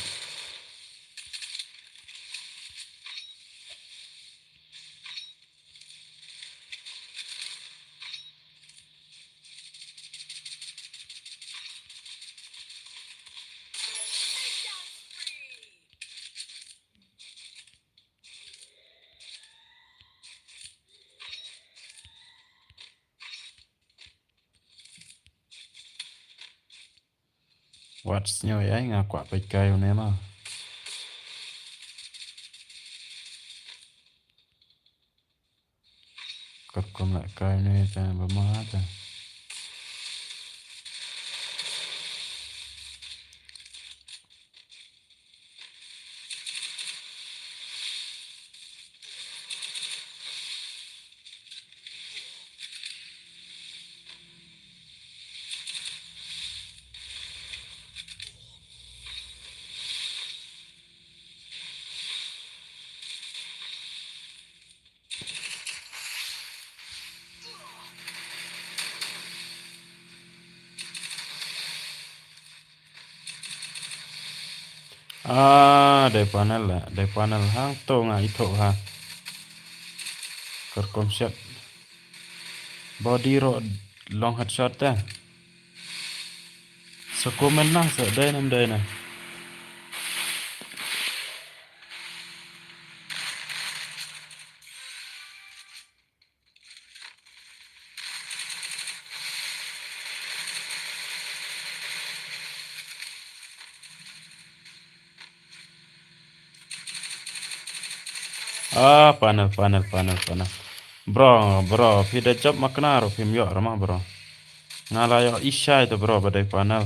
Wat sngew ïa nga kwah peit kai une ma. Katkum la kai une ta ba ma ta. Ah, dei panel la, dei panel hangto nga ithuh ha. Kyrkom shot. Body ro long headshot te. Sa comment na sa dei nam dei na. Ah, panel, panel, panel, panel. Bro, bro, phi da jop ma knar, phim ïoh rama, bro. Nga la ïoh ishai to, bro, ba dei panel.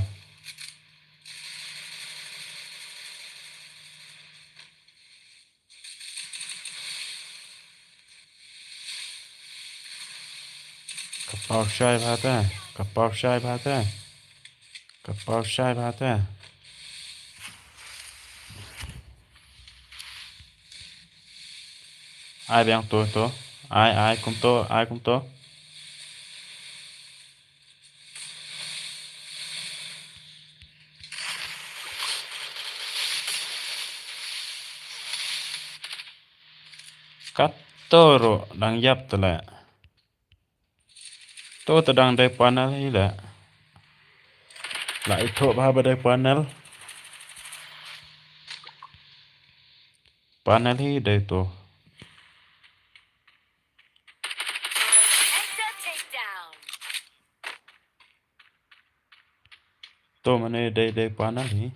Ka paw shai bha te, ka paw shai bha te, ka paw shai bha te. Ai biang to, to. Ai, ai, kum to, ai, kum to. Kato ruh dang ïap te leh. To te dang dei panel hi leh. La ithuh bha ba dei panel. Panel hi dei to. To mane dei dei panel hi.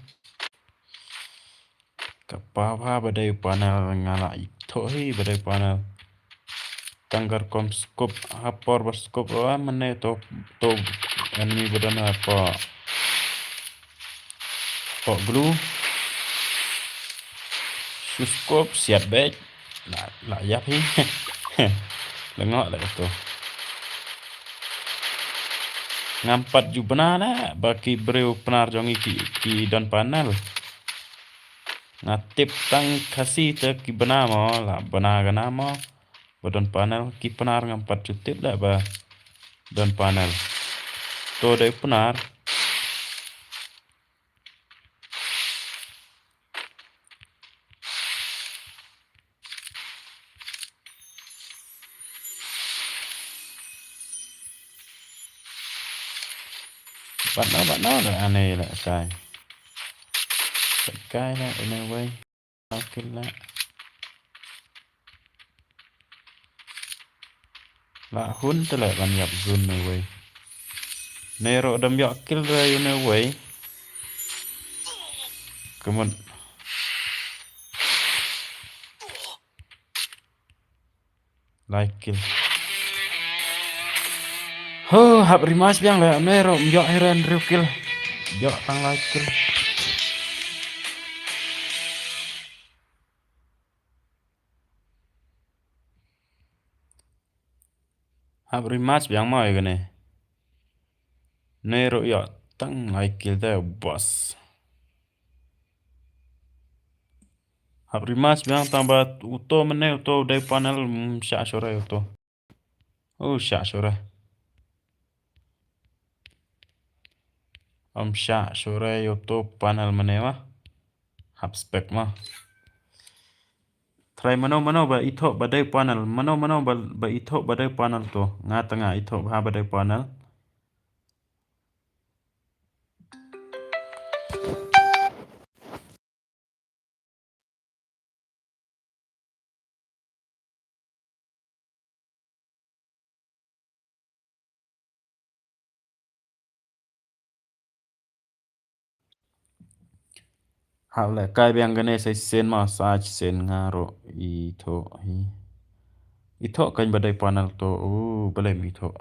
Ka paw bha ba dei panel, nga la ithuh hi ba dei panel. Tang kar kum scope, ha por ba scope ruh mane to, to enemy ba don hapoh, hapoh glue. Shu scope siat beit. La, la ïap hi. Lyngngoh leh to. Ngam pat ju bna leh ba ki briew Pnar jong ngi ki, ki don panel. Nga tip tang Khasi te ki bna mo, la bna kane mo. Ba don panel ki Pnar ngam pat ju tip leh ba don panel. To dei Pnar. Bat no, bat no, da ane la kai. Kai la ane wei. Kill la. La hun te la ban ïap zone ne wei. Ne ruh dam ïoh kill re ne wei. Kumut. Lai kill. Ho, hap rematch biang le, ne ruh ym ïoh hi re hynriew kill. Ïoh tang lai kill. Hap rematch biang mo ïa kane. Ne ruh ïoh tang lai kill te boss. Hap rematch biang tang ba uto mane uto dei panel, mm, shah shuh re uto. Oh, shah shuh re. Ym shah shuh re uto panel mane ma. Hap spec ma. Try mano mano ba ithuh ba dei panel. Mano mano ba, ba ithuh ba dei panel to. Nga te nga ithuh ba, ba dei panel. Hap leh kai biang kane sa shisien ma, sa shisien nga ruh ithuh hi. Ithuh kan ba dei panel to, u balei ym ithuh.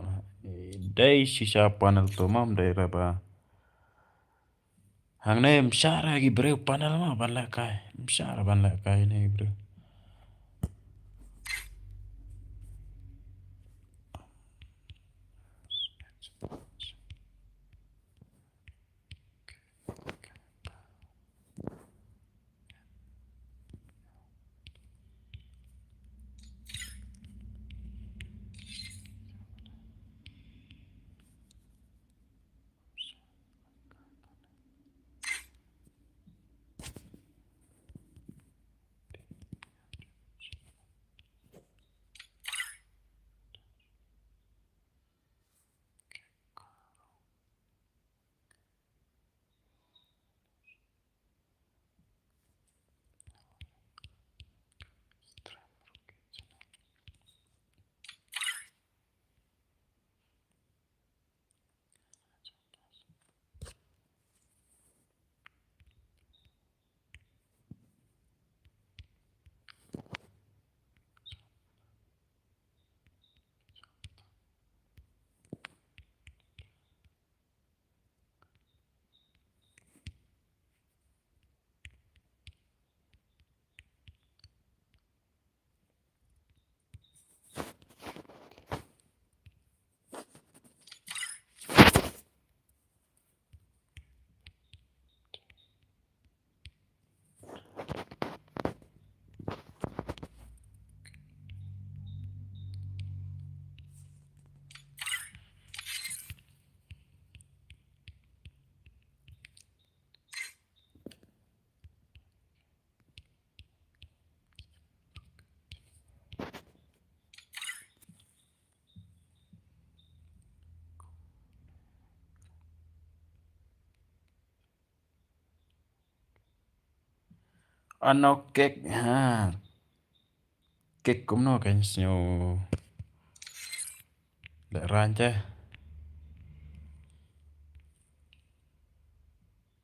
Dei shisha panel to ma, ym dei re ba. Hangne ym shah re ki briew panel ma ban leh kai. Ym shah re ban leh kai ne ki briew. Ano kek ha. Kek kumno kan sngew. Leh rang te.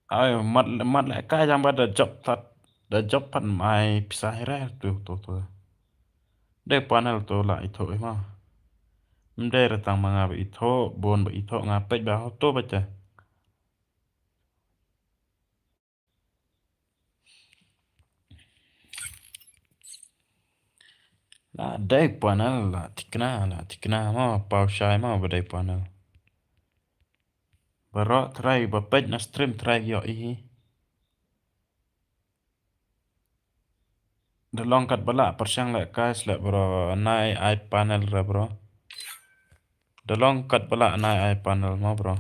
Ai mat mat leh kai jang ba da jop tat. Da jop pat mai pisa hira tu tu tu. Dei panel tu la itho ima. Mdei retang ma nga ba itho, bon ba itho nga peit ba ho to ba te. La dei panel la tikna la tikna ma pau shai ma ba dei panel. Bro try ba peit na stream try yo i. Da long kat ba la pyrshang leh kai sleh bro nai ai panel ra bro. Da long kat ba la nai ai panel ma bro.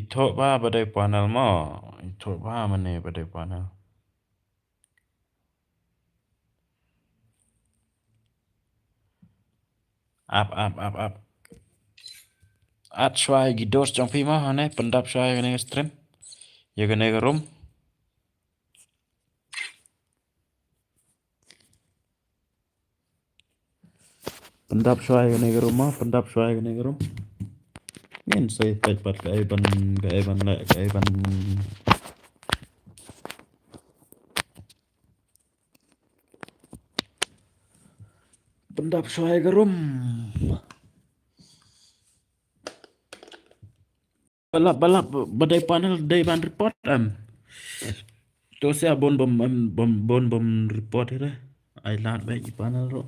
Itho ba ba dei panel ma. Itho ba mane ba dei panel. Ap ap ap ap. At shwai gi dos jong phi ma hane pyndap shwai kane stream. Ya kane room. Pyndap shwai kane ka room ma, pyndap shwai kane ka room. Ngin sa peit pat ka ai ban ka ai ban leh ka ai ban. Pyndap shwai ka room. Balap balap ba dei panel dei ban report em. To sia bon bom bom bon bom report ira. Ai lad ba i panel ro.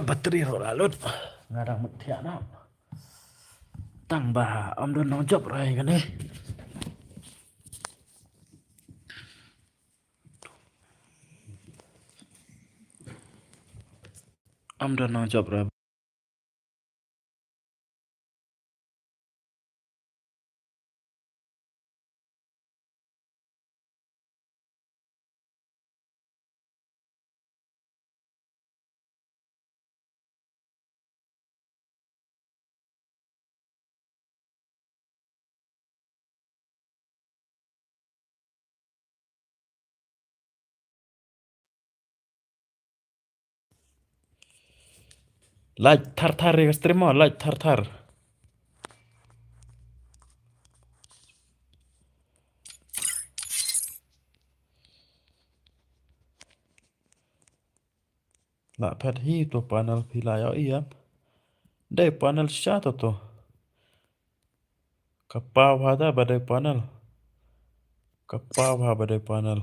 Battery ro la lut. Nga dang mut thiah na. Tang ba ym don nongjop rai kane. Ym don nongjop rai. Like thar thar ri stream mo, like thar thar. La phet hi to panel phi la ïoh ïap. Dei panel sha to to. Ka paw ha da ba dei panel. Ka paw ha ba dei panel.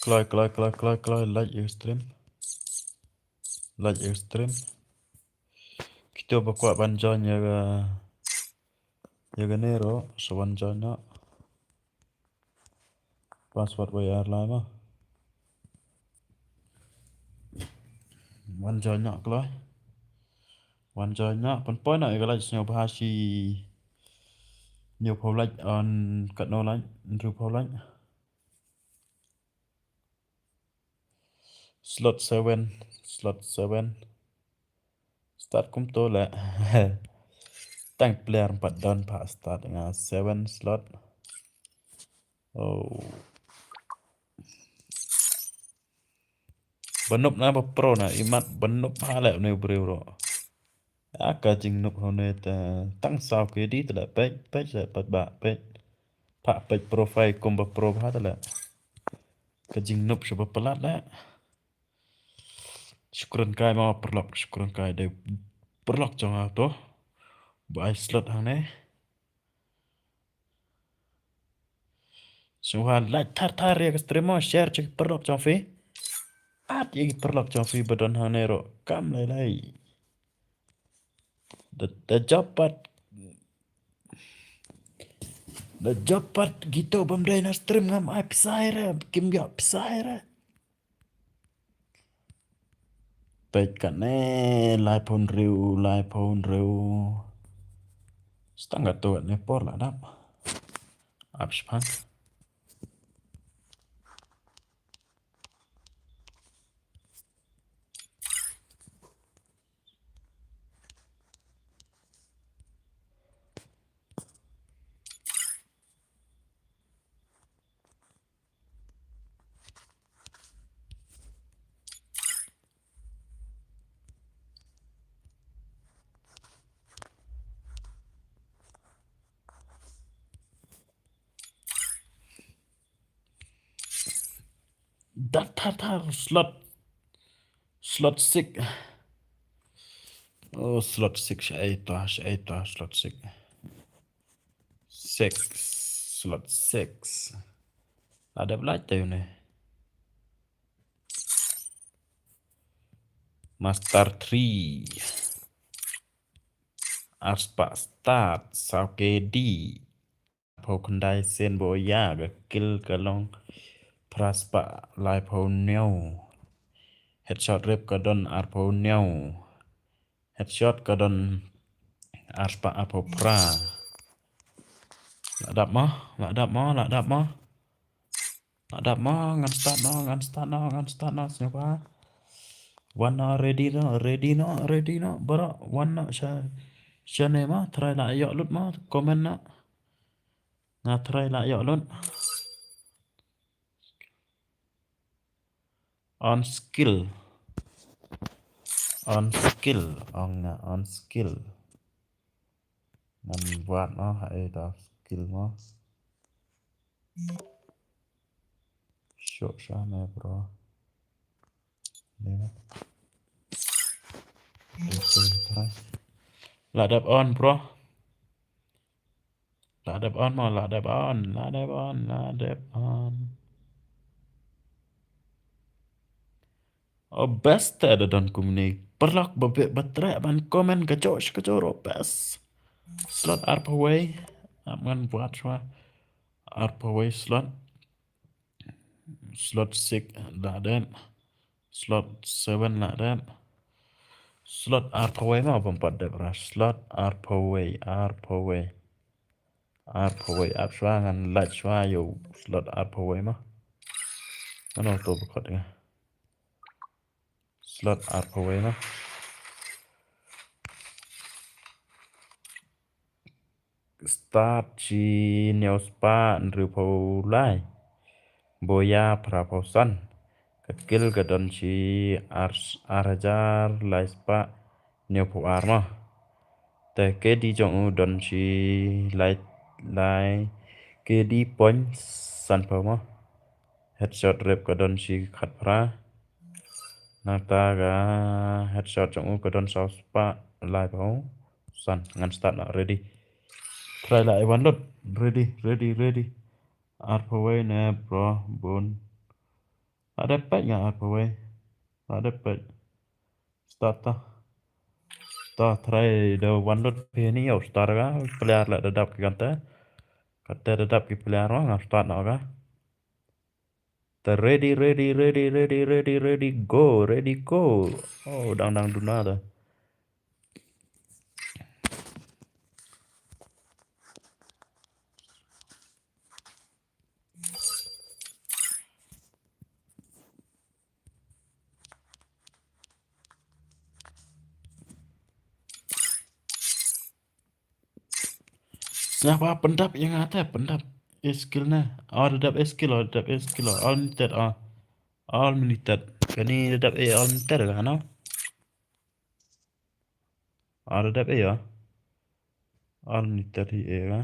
Kloi, kloi, kloi, kloi, kloi, like ïa stream. Like ïa stream. Kito ba kwah ban join ïa ka, ïa kane ruh, sa wan join noh. Password ba ïa ar lai ma. Wan join noh kloi. Wan join noh, pynpoi noh ïa ka like sñiaw bha shi hynñiewphew like, on katno like, hynriewphew like. Slot seven, slot seven. Start kumto leh. Tang player pat don pat start nga seven slot. Oh. Ba noob na ba pro na, imat ba noob ha leh une u briew ruh. A ka jingnoob ha une te tang saw K D te leh peit, peit, peit ba, peit. Pha peit profile kum ba pro ba te leh. Ka jingnoob sha ba palat leh. Shukran kai ma paralok, shukran kai dei paralok jong nga to. Ba ai slot hangne. Sngewbha like thar thar ïa ka stream mo, share sha ki paralok jong phi. Add ïa ki paralok jong phi ba don hangne ruh kam lei lei. Da, da jop pat, da jop pat kito bym dei na stream ngam ai pisa ïa re, kim ïoh pisa ïa re. Peit kane, laiphew hynriew, laiphew hynriew. Stang katto katne por la dap. Ap shipang. Dak thar thar slot, slot six. Oh, slot six, shaei to, shaei to, slot six. Six, slot six. La dep lait te une. Master three. Arspah start, saw K D. Phew khyndai sien ba ïa ka kill ka long phra spah laiphew hynñiew. Headshot rep ka don arphew hynñiew. Headshot ka don arspah arphew phra. La dap mo, la dap mo, la dap mo. La dap mo, ngan start no, ngan start no, ngan start no, sngewbha. Wan no, ready no, ready no, ready no, bro. Wan no, sha, shane mo, try la ïoh lut mo, comment no. Nga try la ïoh lut. On skill. On skill. Ong nga on skill. Ngan buat mo, ha ei da skill mo. Shoh shane bro. Ni mo. Betul, try. La dep on bro. La dep on mo, la dep on, la dep on, la dep on. O best te da don kumne. Paralok ba beh ba treh ban comment ka jong sha ka jong ruh best. Slot arphew wei. Ap ngan buat shuwa. Arphew wei slot. Slot six la dep. Slot seven la dep. Slot arphew wei mo bym pat dep ra. Slot arphew wei, arphew wei. Arphew wei ap shuwa ngan lait shuwa ïa u slot arphew wei mo. Mano to ba khot nga. Slot arphew wei mo. Start shi hynñiew spah hynriewphew lai. Ba ïa phraphew san. Ka kill ka don shi ar, ar hajar lai spah hynñiewphew ar mo. Te K D jong u don shi lai, lai K D point sanphew mo. Headshot rep ka don shi khatphra. Nangta ka headshot jong u ka don saw spah laiphew san. Ngan start noh, ready. Try la ai wan lut. Ready, ready, ready. Arphew wei ne bro bun. La dep peit nga arphew wei. La dep peit. Start ta. Ta try da wan lut phi ni ïa u start ka. Player la da dap ki kante. Kante da dap ki player ma nga start noh ka. Ta ready, ready, ready, ready, ready, ready, go, ready, go. Oh, dang dang duna ta. Sngewbha pyndap ïa nga te, pyndap. Skill ne. Oh, da dap skill, oh, da dap skill, oh. All minute, oh. All minute. Kani da dap e all meter ka, no? Ar da dap e ya? All meter hi e ka?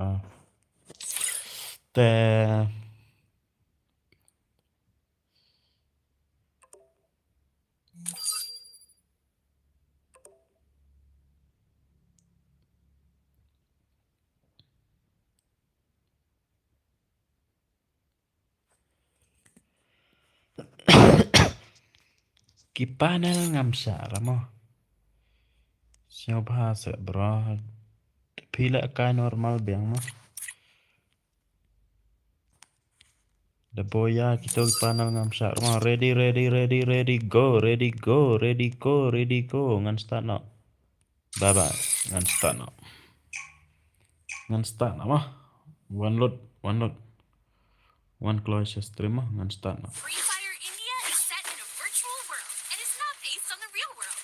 Ah. Te Ki panel ngam shah ra mo. Sngewbha seh bro. Phi la kai normal biang mo. Da boya kito ki panel ngam shah ra mo. Ready, ready, ready, ready, go, ready, go, ready, go, ready, go. Ngan start noh. Bye bye. Ngan start noh. Ngan start noh mo. Wan lut, wan lut. Wan kloi sha stream mo, ngan start noh. Free Fire India is set in a virtual world and is not based on the real world.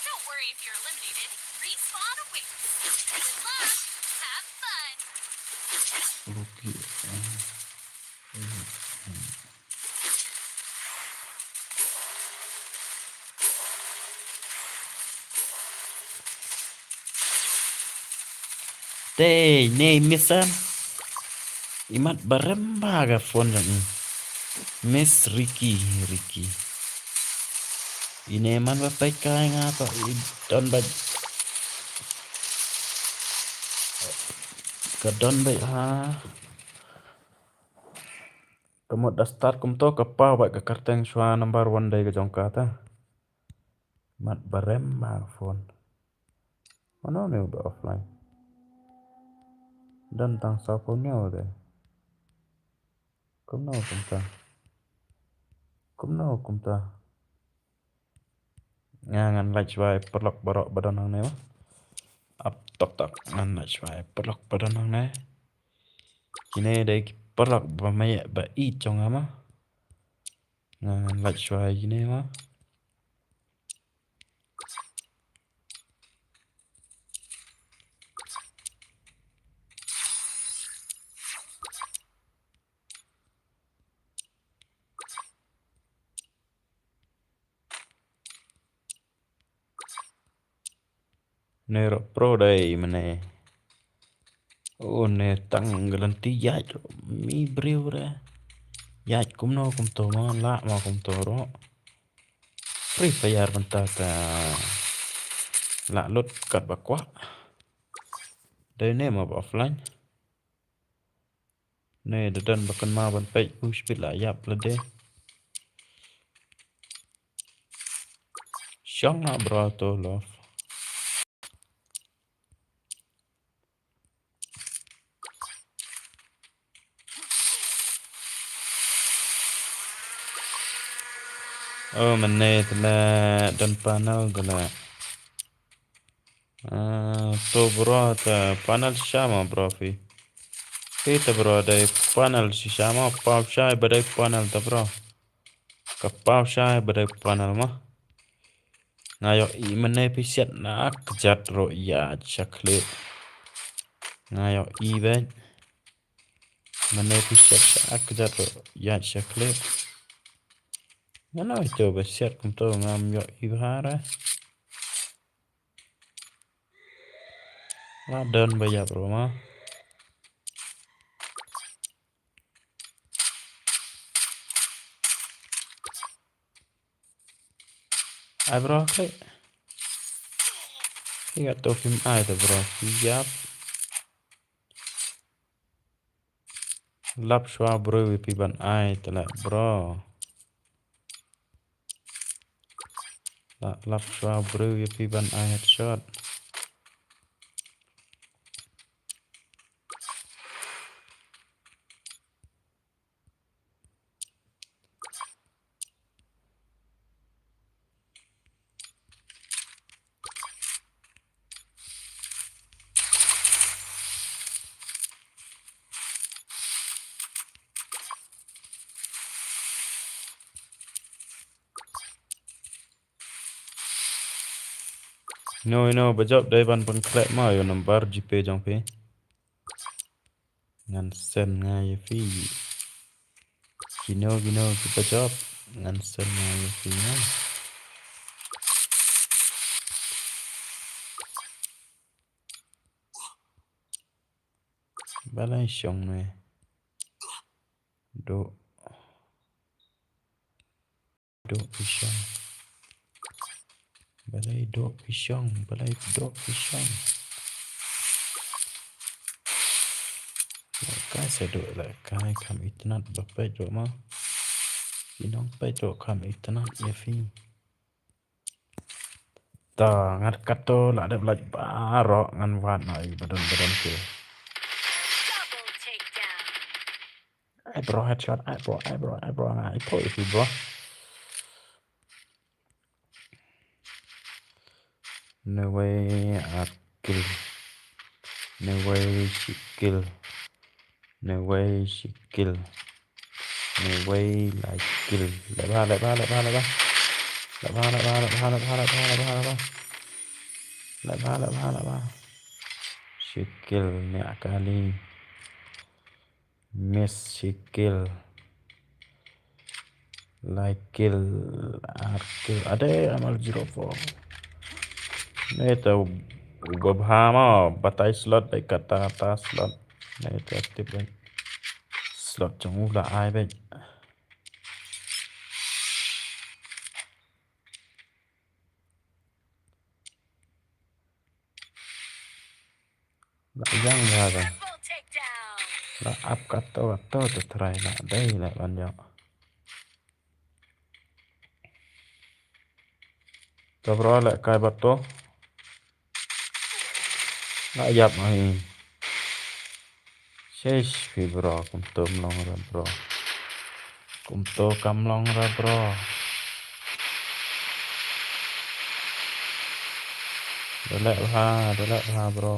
Don't worry if you're eliminated. Respawn awaits. Good luck. Have fun. Okay. Te ne misan. Imat barem ba ka phone jong i. Miss Ricky, Ricky. Ine man ba peit kai nga to i don ba. Ka don ba ha. Ka mut da start kumto ka paw bad ka kyrteng shuwa number one dei ka jong ka ta. Mat barem ma ka phone. Mano ne u ba offline. Don tang saw phone ne u de. Kumno kumta. Kumno kumta. Nga ngan lait shuwa ïa paralok baroh ba don hangne mo. Ap tok tok ngan lait shuwa ïa paralok ba don hangne. Kine dei ki paralok ba maya ba ïeit jong nga mo. Nga ngan lait shuwa ïa kine mo. Ne ro pro dei mane. O ne tang galanti ïaid mi briew re. Ïaid kumno kumto mo la mo kumto ro. Free Fire bynta ta la lut kat ba kwah. Dei ne mo ba offline. Ne da don ba kynmaw ban peit u spit la ïap lade. Shong la bro to love. Oh mane tla don panel gala. Ah, to bro ta panel shisha ma bro phi. Phi ta bro dei panel shisha ma paw shai ba dei panel ta bro. Ka paw shai ba dei panel ma. Nga ïohi mane phi siat na kjat ro ïa sha khlip. Nga ïohi bad. Mane phi siat na kjat ro ïa sha khlip. Mano ito ba siat kumto ngam ïohi bha re. La don ba ïap ruh ma. Ai bro, klik. Ki kat to phim ai te bro. Ki ïap. Lap shuwa briew ïa phi ban ai te leh bro. La lap shuwa briew ïa phi ban ai headshot. No, no, ba jop dei ban pynkhleh ma ïa u number GPay jong phi. Ngan send nga ïa phi. Kino kino kiba jop, ngan send nga ïa phi nga. Balei shong me? Duk. Duk phi shong. Balei duk phi shong, balei duk phi shong. Lehkai sa duk, lehkai kham itynnad ba peit ruh mo. Ki nongpeit ruh kham itynnad ïa phi. Ta ngat kato la dep lait baroh ngan wad na i badon badon ke. Ai bro, headshot, ai bro, ai bro, ai bro, nga ai po isi bro. No way, ar kill. No way, shi kill. No way, shi kill. No way, lai kill. Leh bha, leh bha, leh bha, leh bha. Leh bha, leh bha, leh bha, leh bha, leh bha, leh bha, leh bha. Leh bha, leh bha, leh bha. Shi kill, niah kali. Miss, shi kill. Lai kill, ar kill. Ade, amal zero four. Ne to uba bha mo, batai slot dei kata ta slot. Ne to tip dei. Slot jong u la ai beit. La ïang bha ka. La ap kato kato to try la dei la ban ïoh. To bro, lehkai bad to. La ïap ma hi. Shish phi bro, kumto ym long re bro. Kumto kam long re bro. Da leh bha, da leh bha bro.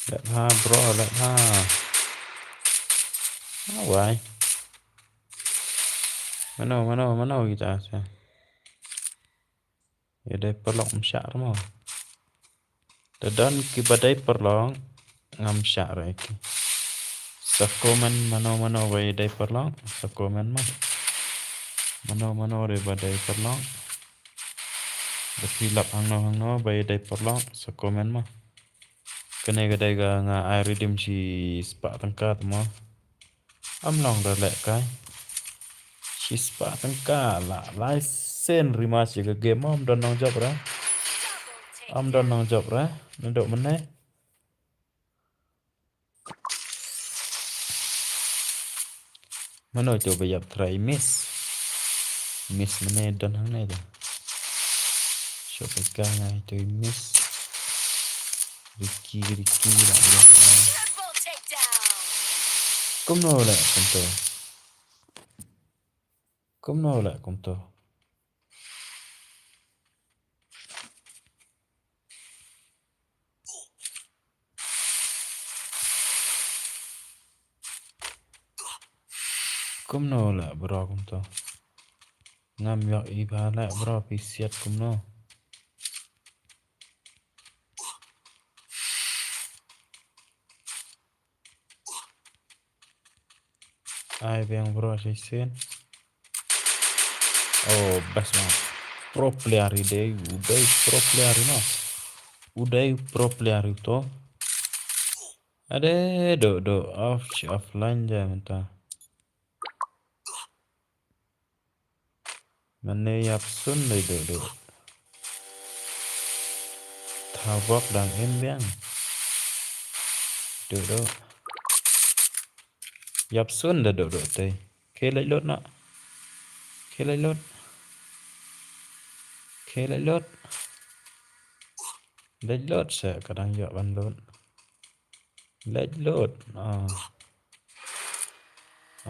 Leh bha bro, leh bha. Ah, wai. Mano, mano, mano kita sa. Ïa dei paralok ym shah mo. Da don kiba dei paralok ngam shah re ki. Sa comment mano mano ba ïa dei paralok, sa comment mo. Mano mano re ba dei paralok. Da phi lap hangno hangno ba ïa dei paralok, sa comment mo. Kane ka dei ka nga ai redeem shi spah tyngka mo. Ym long re lehkai. Shi spah tyngka la lai sien rematch ïa ka game mo, ym don nongjop re. Ym don nongjop re. Naduh mynne. Mano to ba ïap try miss. Miss mynne don hangne to. Shot ka ngai to miss. Ricky, Ricky la ïap. Kumno leh kumto. Kumno leh kumto. Kumno leh bro kumto. Ngam ïoh i ba leh bro phi siat kumno. Ai biang bro shisien. Oh, best man. Pro player i dei, u dei pro player i no. U dei pro player i to. Ade, do, do, off, offline ja mynta. Mane ïap sun dei do, do. Thabok dang im biang. Do, do. Ïap sun da do, do te. Ke leit lut na. Ke leit lut. Ke leit lut. Leit lut se ka dang ïoh ban lut. Leit lut. Ah.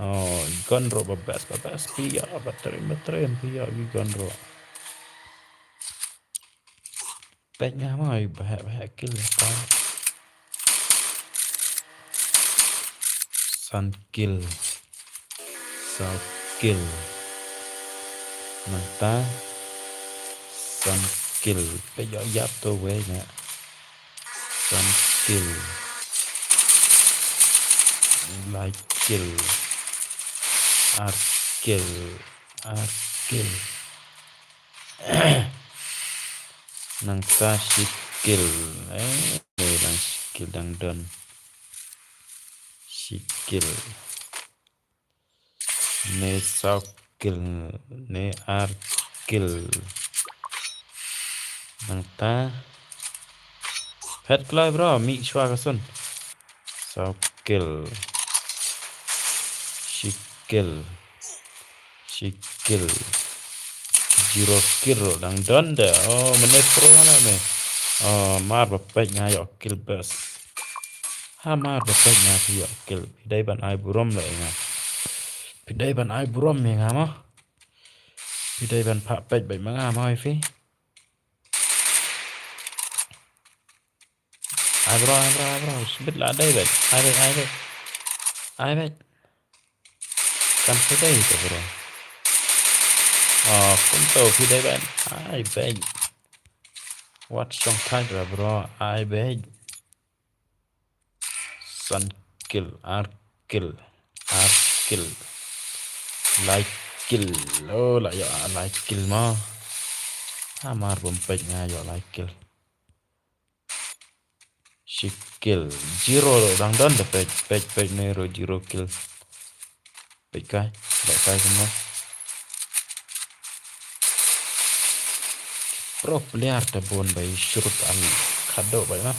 Oh, gun ruh ba best, ba best. Phi ïa, ba trim, ba trim. Phi ïa, ki gun ruh. Peit nga ma, ba heh, ba heh kill ka. San kill. Saw kill. Nangta san kill. Peit ïoh ïap to wei ne. San kill. Lai kill. Ar kill. Ar kill. Nangta shi kill. Eh, dang shi kill dang don. Shi kill. Ne saw kill, ne ar kill. Nangta. Phet kloi bro, mih shuwa ka sun. Saw kill. Shi kill. Shi kill. Zero kill, dang don de. Oh, mane pro na me. Oh, mar ba peit nga ïoh kill best. Ha mar ba peit nga phi ïoh kill. Phi dei ban ai burom leh ïa nga. Phi dei ban ai burom ïa nga mo. Phi dei ban phah peit beit ma nga mo ïa phi. Ai bro, ai bro, ai bro. Shibit la dei beit. Ai beit, ai beit. Ai beit. Kan phi dei to bro. Oh, kumto phi dei ban. Ai beit. Wat shong tight ra bro. Ai beit. San kill, ar kill, ar kill. Lai kill. Oh, la ïoh lai kill mo. Ha mar bym peit nga ïoh lai kill. Shi kill. Zero dang don de peit, peit, peit ne ro zero kill. Peit kai, peit kai kumno. Pro player te bun bai shrut an khadok bai na.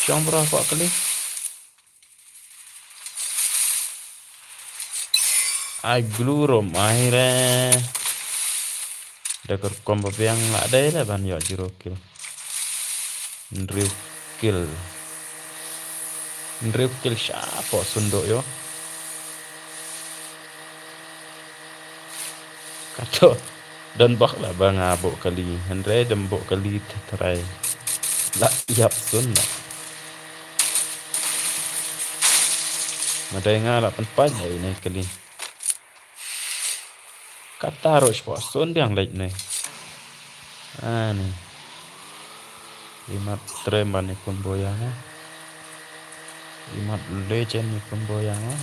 Shong bro kwah kali. Ai glue rom ai re. Da ka rukom ba biang la dei la ban ïoh zero kill. Hynriew kill. Hynriew kill shapoh sunduk ïoh. Kato don bok la ba nga buh kali. Hynrei dem buh kali te trai. La ïap sun la. Ma dei nga la pynpait ai ne kali. Kata ruh shapoh sun biang leit ne. Ani. Imat trem ban ïa pun boya nga. Imat legend ïa pun boya nga.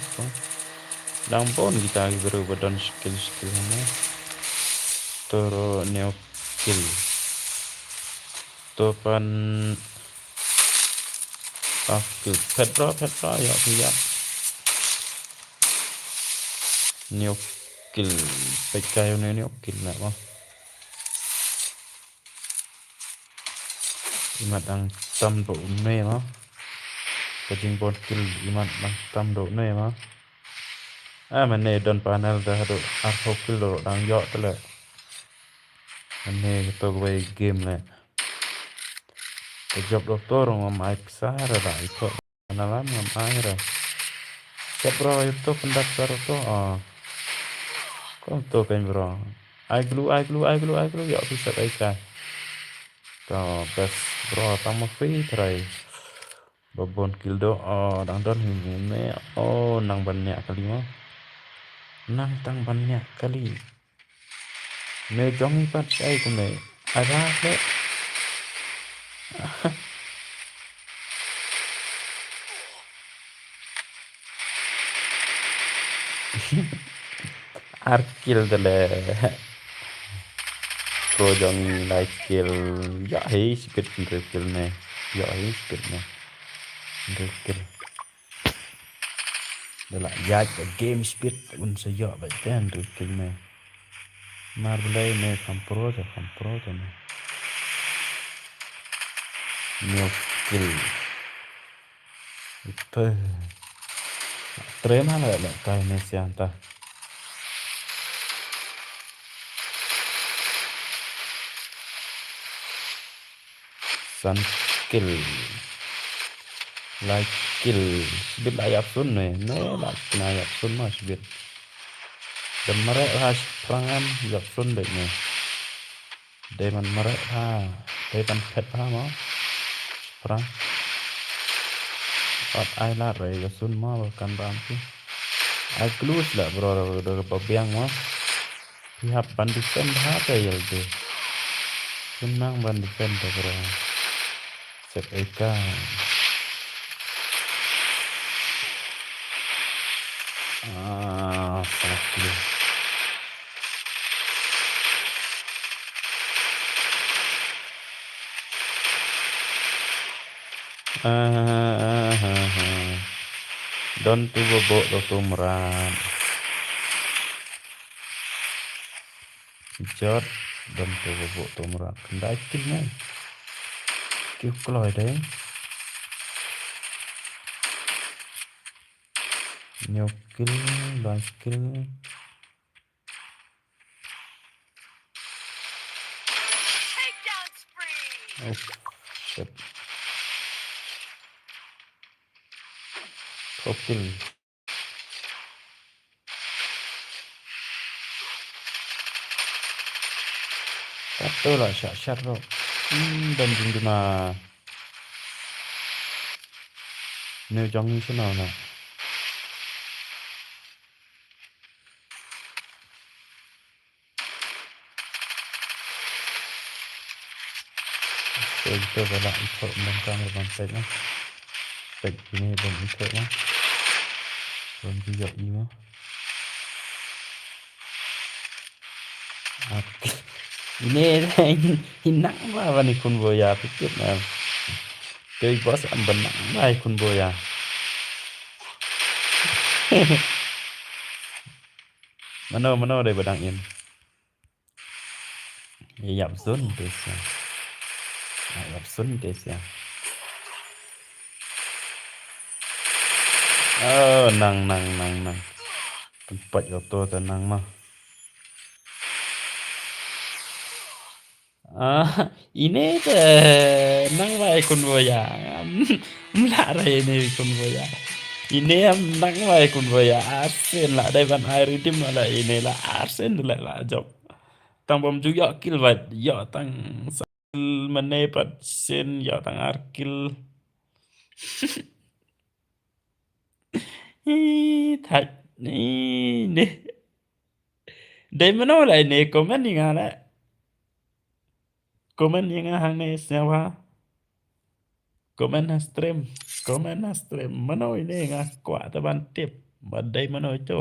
Dang bun kita ki briew ba don skill skill hangne. Toro neo kill. To pan off kill. Phet bro, phet bro, ïoh phi ïap. Neo kill. Peit kai une neo kill na mo. Imat dang tam do une mo. Ka jingbun kill imat dang tam do une mo. Ah, mane don panel da haduh arphew kill do dang ïoh te le. Mane to wei game le. Ka job doktor ngam ai pisa ra da ito. Analan ngam ai ra. Siap bro, ito pendak sar to. Ah. Kom to kan bro. Ai glue, ai glue, ai glue, ai glue. Ïoh pisa ai kai. To best bro, tang ma free try. Ba bun kill do, oh, dang don hi ne. Oh, nang ban niah kali mo. Nang tang ban niah kali. Me jong i pat ai kumne. Ara le. Ar kill de le. Pro jong i lai kill. Ïoh hi speed hynriew kill ne. Ïoh hi speed ne. Hynriew kill. Da la ïaid ka game speed un sa ïoh beit te hynriew kill ne. Mar balei ne kham pro te kham pro te ne. Neo kill. Ito. Trei ma la la kai ne siang ta. San kill. Lai kill. Shibit la ïap sun ne. Ne la kena ïap sun ma shibit. Dem mareh ha shiphrang em ïap sun beit ne. Dei ban mareh ha. Dei ban phet ha mo. Shiphrang. Pat ai lad re ka sun mo ba kan bam ki. Ai clue la bro, da ba biang mo. Phi hap ban defend ha ta ïalde. Phi nang ban defend ta bro. Sep eka. Ah, fuck you. Ah, ah, ah, ah. Don tu bobok tu tumrat. Jot, don tu bobok tumrat. Khyndai kill ne. Kill kloi dei. Hynñiew kill, lai kill. Oh, shit. Hynñiew kill. Kato la shah shah ro. Hmm, don jingduna. New jong ni sino na. Te ito ba la ito ban kam ban pek na. Pek ini ban ito na. Ban juga imo. Ini hinang ba ban ikun boya pikir na. Kei bos am benang ba ikun boya. Mano, mano dei badang in. Ïap sun te sia. Ïap sun te sia. Oh, nang, nang, nang, nang. Tempat auto te nang mah. Ah, ine te nang bai kun boya. Mla rai ine kun boya. Ine am nang bai kun boya. Asen la dai ban ai ridim la ine la asen la la jop. Tang bom ju ïoh kill bad ïoh tang sil mane pat sin ïoh tang ar kill. Ih, thait. Ih, ne. Dei mano la ne comment ïa nga la. Comment ïa nga hangne sñiawbha. Comment ha stream. Comment ha stream. Mano ine nga kwah ta ban tip. Ba dei mano ito.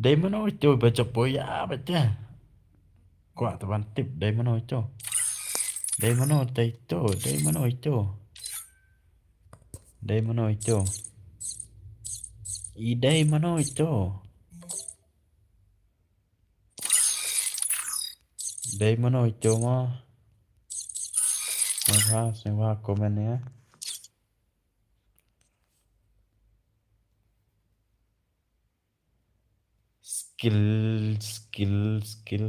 Dei mano ito ba jop boya ba te. Kwah ta ban tip dei mano ito. Dei mano ito, dei mano ito. Dei mano ito. I dei mano ito. Dei mano ito ma. Sñiawbha, sñiawbha comment ïa. Skill, skill, skill.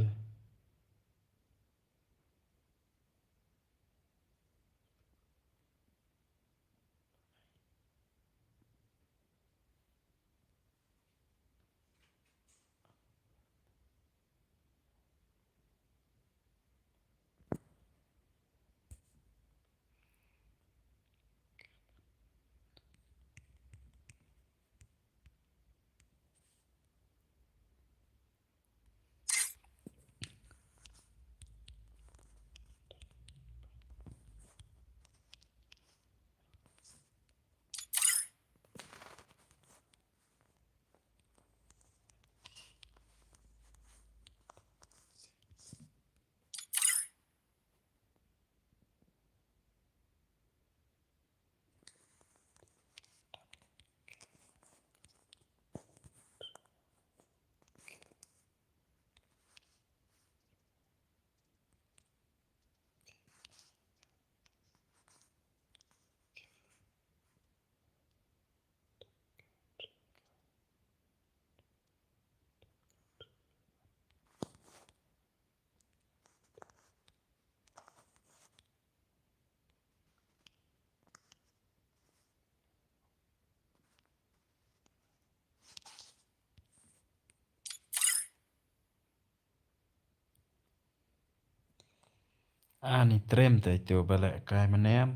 Ani trem te itu ba leh kai manem.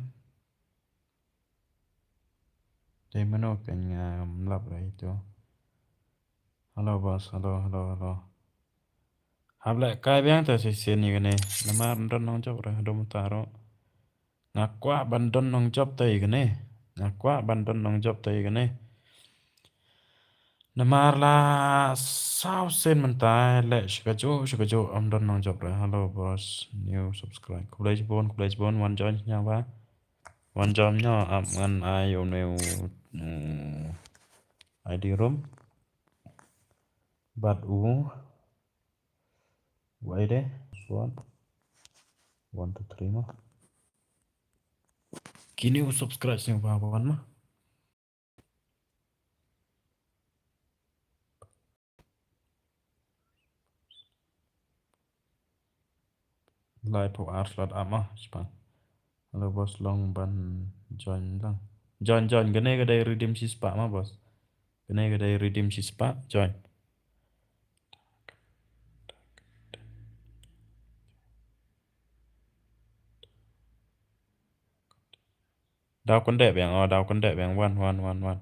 Te mano kan nga mlap ra itu. Hello boss, hello, hello, hello. Hap leh kai biang te shisien ïa kane. Namar don nongjop ra dum taro. Nga kwah ban don nongjop te ïa kane. Nga kwah ban don nongjop te ïa kane. Namar la saw sien mynta leh shikajo shikajo am don nongjop re. Hello boss, new subscribe. Khublei shibun, khublei shibun wan join nya ba. Wan join nya ap ngan ai u new, mm, I D room. Bad u Wai de, one, one, two, three ma. Kini u subscribe sing ba wan ma. Lai phew ar slot ama, spah. Hello boss, long ban join lang. Join, join, kane ka dei redeem shispah ma boss. Kane ka dei redeem shispah, join. Daw kyndit biang, oh, daw kyndit biang, wan, wan, wan, wan.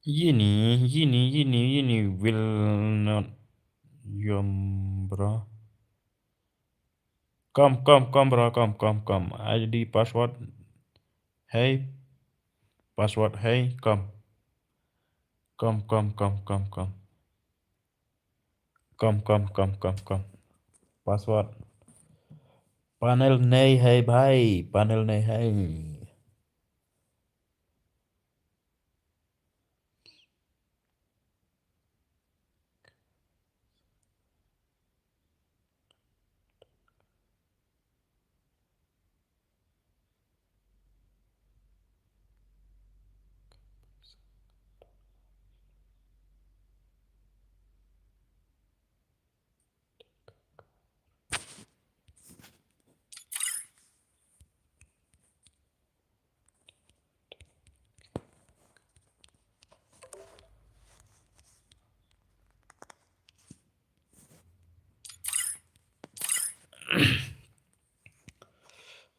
Yini, yini, yini, yini will not yom, bro. Come, come, come, bro, come, come, come. I D password. Hey. Password, hey, come. Come, come, come, come, come. Come, come, come, come, come. Password. Panel nahi hai bhai, panel nahi hai.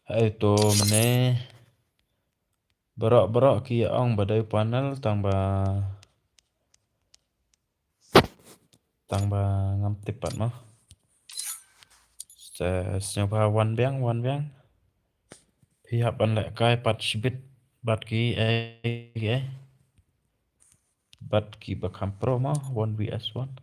Hai to mane. Baroh baroh ki ong ba dei panel tang ba, tang ba ngam tip pat mo. Sngewbha wan biang, wan biang. Phi hap ban leh kai pat shibit bad ki, eh, ki, eh. Bad ki ba kham pro mo, one V S one.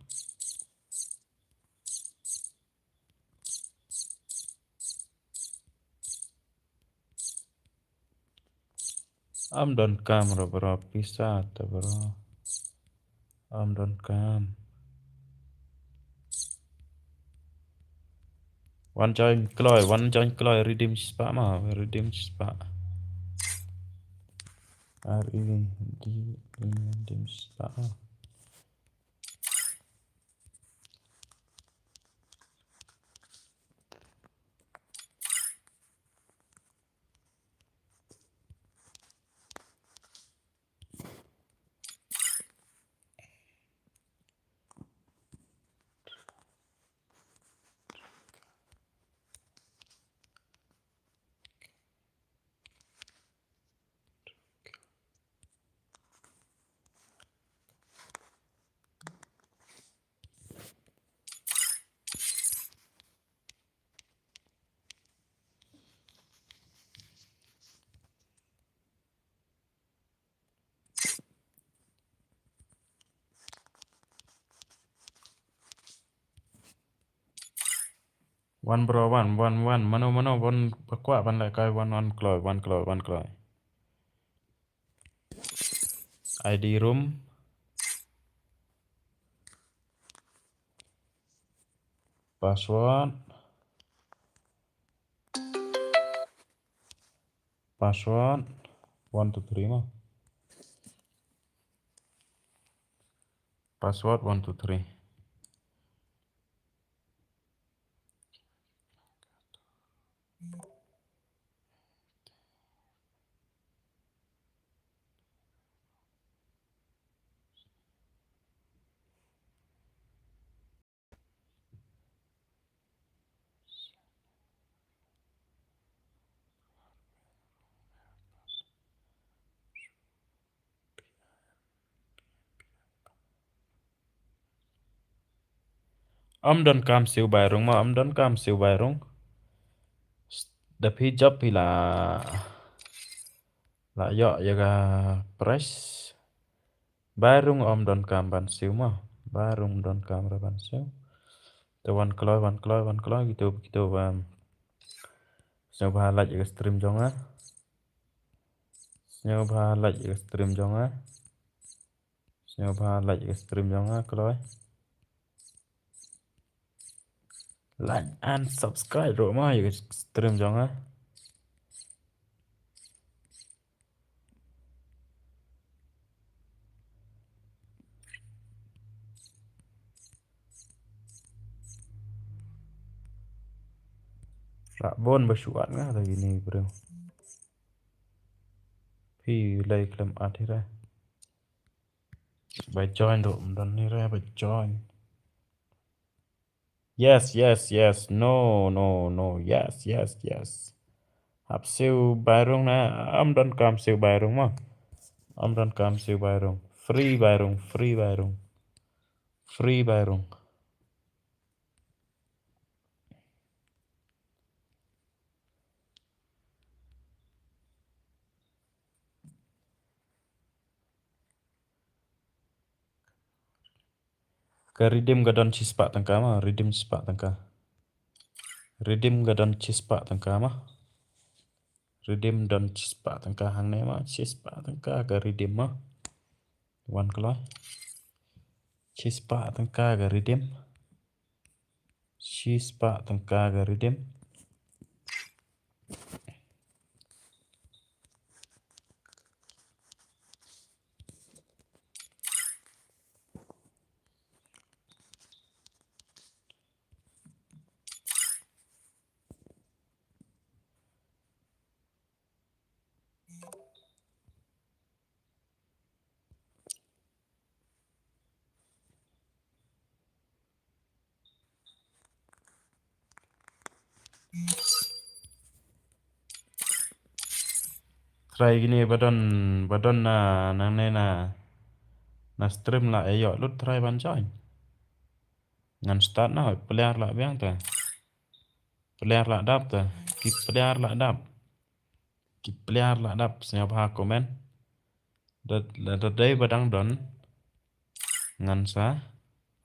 Am don kam ro bro, pisa ta bro. Am don kam. Wan join kloi, wan join kloi, redeem spah ma, redeem spah. R E D E M, redeem spah. Wan bro, wan, wan, wan. Mano, mano, wan, ba kwah ban leh kai, wan, wan kloi, wan kloi, wan kloi. I D room. Password. Password. One, two, three mo. Password one, two, three. Ym don kam siew bai rung mo, ym don kam siew bai rung. Da phi jop phi la, la ïoh ïa ka prize. Bai rung ym don kam ban siew mo. Bai rung ym don kam re ban siew. Te wan kloi, wan kloi, wan kloi, kito, kito, um, sngewbha like ïa ka stream jong nga. Sngewbha like ïa ka stream jong nga. Sngewbha like ïa ka stream jong nga, kloi. Like and subscribe ruh mo ïa ka stream jong nga. Rah bun ba shu wad nga ta kine briew. Phi lei khlem wad hi re. Ba join ruh ym don hi re ba join. Yes, yes, yes. No, no, no. Yes, yes, yes. Hap siew bai rung na, ym don kam siew bai rung mo. Ym don kam siew bai rung. Free bai rung, free bai rung. Free bai rung. Ka redeem ka don shispah tyngka mo, redeem shispah tyngka. Redeem ka don shispah tyngka mo. Redeem don shispah tyngka hangne mo, shispah tyngka ka redeem mo. Wan kloi. Shispah tyngka ka redeem. Shispah tyngka ka redeem. Trai kine ba don, ba don na, nangne na, na stream la ïoh lut trai ban join. Ngan start noh, player la biang te. Player la dap te. Ki player la dap. Ki player la dap, sngewbha comment. Da, da, da dei ba dang don. Ngan sa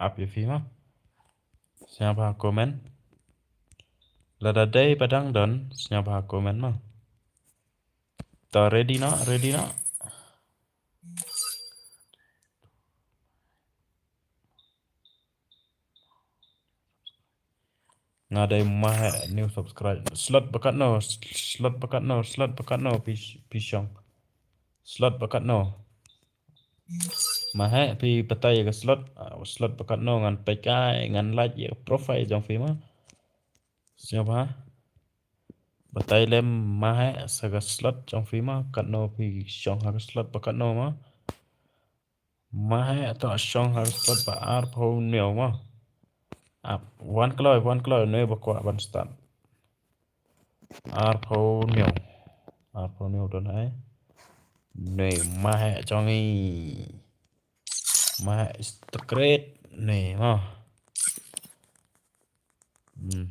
ap ïa phi mo. Sngewbha comment. Lada dei ba dang don, sngewbha comment mo. To ready noh, ready noh. Nga dei Maheh new subscribe. Slot ba katno, slot ba katno, slot ba katno phi, phi shong. Slot ba katno. Maheh phi batai ïa ka slot, ah, slot ba katno ngan peit kai, ngan like ïa ka profile jong phi mo. Sngewbha batai lem Maheh sa ka slot jong phi mo, katno phi shong ha ka slot ba katno mo. Maheh to shong ha ka slot ba arphew hynñiew mo. Ap, wan kloi, wan kloi, ne ba kwah ban start. Arphew hynñiew. Arphew hynñiew don ai. Ne Maheh jong ngi. Maheh is the great ne mo. Hmm.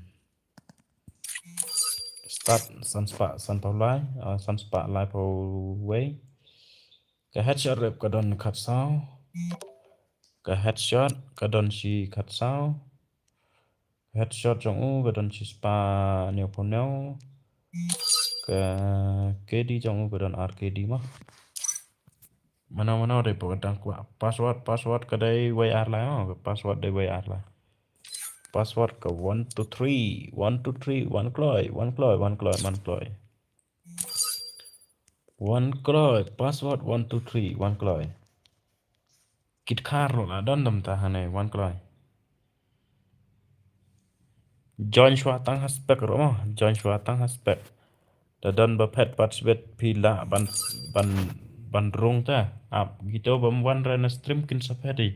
Start san spah sanphew lai, ah, san spah laiphew wei. Ka headshot rep ka don khatsaw. Ka headshot ka don shi khatsaw. Ka headshot jong u ka don shi spah hynñiewphew hynñiew. Ka K D jong u ka don ar K D mo. Mano mano dei pok dang kwah. Password, password ka dei wei ar lai mo. Ka password dei wei ar lai. Password ka one two three, one two three, wan kloi, wan kloi, wan kloi, wan kloi. Wan kloi, password one two three, wan kloi. Kit khar lo la don dam ta hane, wan kloi. Join shwa tang ha spek ro mo, join shwa tang ha spek. Da don ba phet pat sbet phi la ban, ban, ban rung ta. Ap, kito bam wan re na stream kin sa phet i.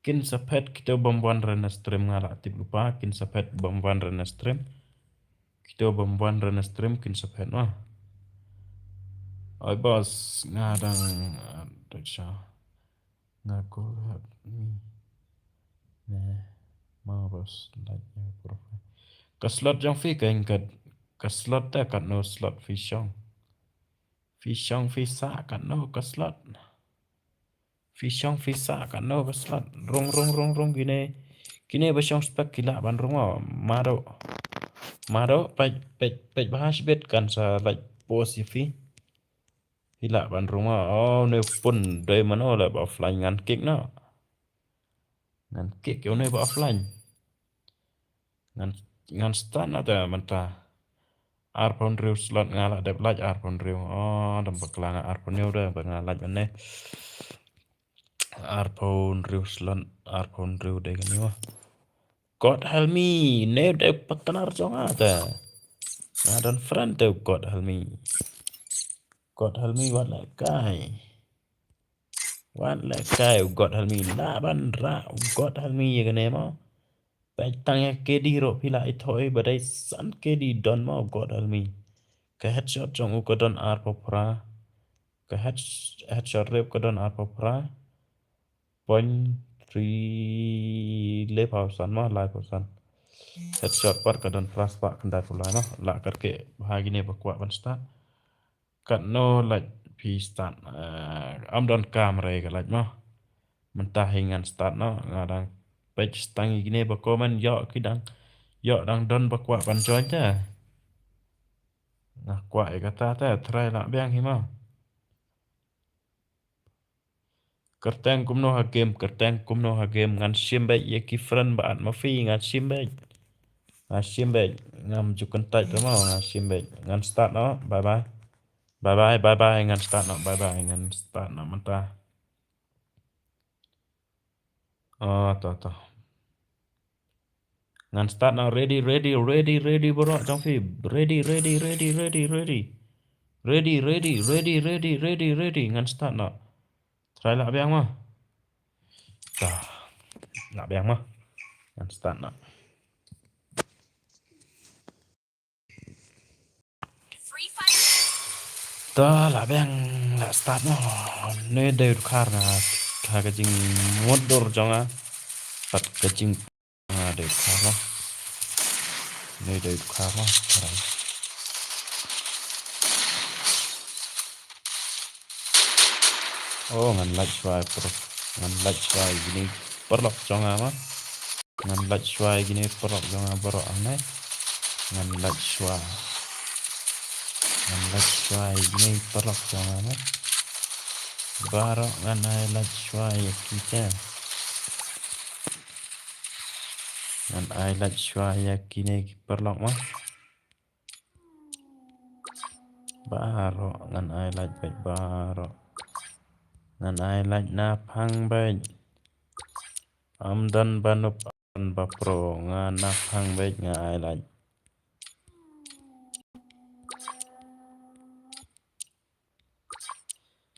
Kin sa phet kito bam wan re na stream nga la tip lupa, kin sa phet bam wan re na stream. Kito bam wan re na stream kin sa phet ma. Oi boss, nga dang, ah, dang sha. Nga ko hap ni. Ne. Mouse like ya profile. Ka slot jong phi ka kat, ka slot te katno slot phi shong. Phi shong phi sah katno ka slot. Phi shong phi sah katno ka slot. Rung rung rung rung kine. Kine ba shong spek ki lah ban rung mo. Mado. Mado peit peit peit ba hash bit kan sa like post ïa phi. Phi lah ban rung mo. Oh ne pun dei mano lah ba offline ngan kick no. Ngan kick ïa une ba offline. Ngan ngan start na te mynta. Arphew hynriew slot nga la dep lait arphew hynriew. Oh dam bakla nga arphew hynñiew de ba nga lait mynne. Arphew hynriew slot arphew hynriew de kane wa. God help me, ne de partner jong nga te. Nga don friend te God help me. God help me wat leh kai. Wat leh kai, God help me. Lah ban rah, God help me ïa kane mo. Peit tang ïa K D ruh phi lah ithuh ba dei san K D don mo, God help me. Ka headshot jong u ka don arphew phra. Ka head, headshot rep ka don arphew phra. Point three laiphew san mo, laiphew san. Headshot pat ka don phra spah khyndai phew lai mo. Lah kyrkieh bha kine ba kwah ban start. Katno lait phi start. Eh, am don kam re ka lait mo. Mynta hi ngan start no, nga dang peit stang ïa kine ba comment ïoh ki dang. Ïoh dang don ba kwah ban join te. Nga kwah ïa kata te, try lah biang hi mo. Kyrteng kumno ha game, kyrteng kumno ha game, ngan shim beit ïa ki friend ba at ma phi, ngan shim beit. Ngan shim beit, ngam ju kyntait te mo, ngan shim beit. Ngan start no, bye bye. Bye bye, bye bye, ngan start no, bye bye, ngan start no mynta. Ah, to, to. Ngan start no, ready, ready, ready, ready, baroh jong phi. Ready, ready, ready, ready, ready. Ready, ready, ready, ready, ready, ready. Ngan start no. Try lah biang mo. Tah. Lah biang mo. Ngan start no. Tah, lah biang, lah start mo. Ne dei u dkhar na ha ka jingmut dur jong nga. Pat ka jing nga dei u dkhar mo. Ne dei u dkhar mo. Oh, ngan lait shuwa ïa u paralok. Ngan lait shuwa ïa kine paralok jong nga mo. Ngan lait shuwa ïa kine paralok jong nga baroh hangne. Ngan lait shuwa. Ngan lait shuwa ïa kine paralok jong nga mo. Baroh ngan ai lait shuwa ïa ki te. Ngan ai lait shuwa ïa kine ki paralok mo. Baroh ngan ai lait beit baroh. Ngan ai lait na phang beit. Am don ba noob, am don ba pro, nga na phang beit nga ai lait.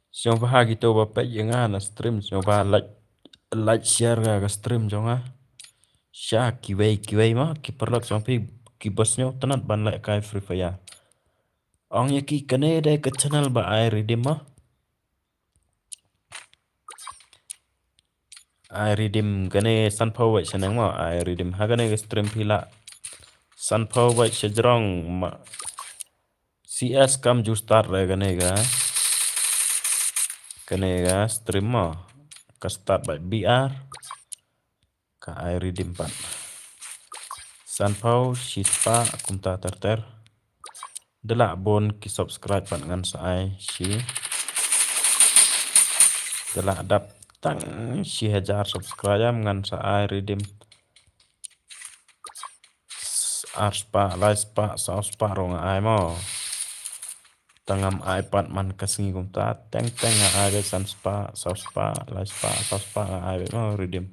Sngewbha kito ba peit ïa nga na stream, sngewbha like, like share ka, ka stream jong nga. Sha kiwei kiwei mo, ki paralok jong phi kiba sngewtynnat ban lehkai Free Fire. Ong ïa ki kane dei ka channel ba ai redeem mo. Ai redeem kane sanphew beit shaneng mo, ai redeem ha kane ka stream phi lah. Sanphew beit shajrong ma. C S kam ju start re kane ka. Kane ka stream mo. Ka start beit B R. Ka ai redeem pat. Sanphew, shispah, kumta ter ter. Da lah bun ki subscribe pat ngan sa ai shi. Da lah dap tang shi hajar subscribe ngan sa ai redeem. Arspah, laispah, sawspah ruh nga ai mo. Tang ngam ai pat man ka sngi kumta, teng teng nga ai beit sanspah, sawspah, laispah, sawspah nga ai beit mo redeem.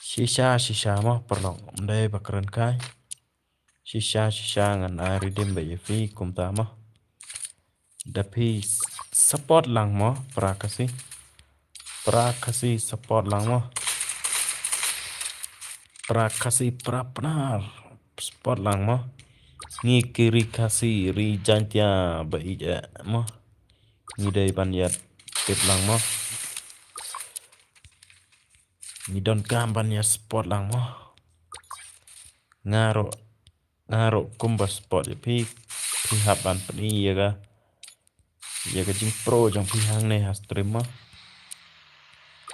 Shisha shisha mo paralok, ym dei ba kren kai. Shisha shisha ngan ai redeem beit ïa phi kumta mo. Da phi support lang mo, para Khasi. Para Khasi support lang mo. Para Khasi para Pnar support lang mo. Ngi ki ri Khasi ri Jaintia ba ïeit mo. Ngi dei ban ïa tip lang mo. Ngi donkam ban ïa support lang mo. Nga ruh, nga ruh kumba support ïa phi, phi hap ban pyni ïa ka, ïa ka jingpro jong phi hangne ha stream mo.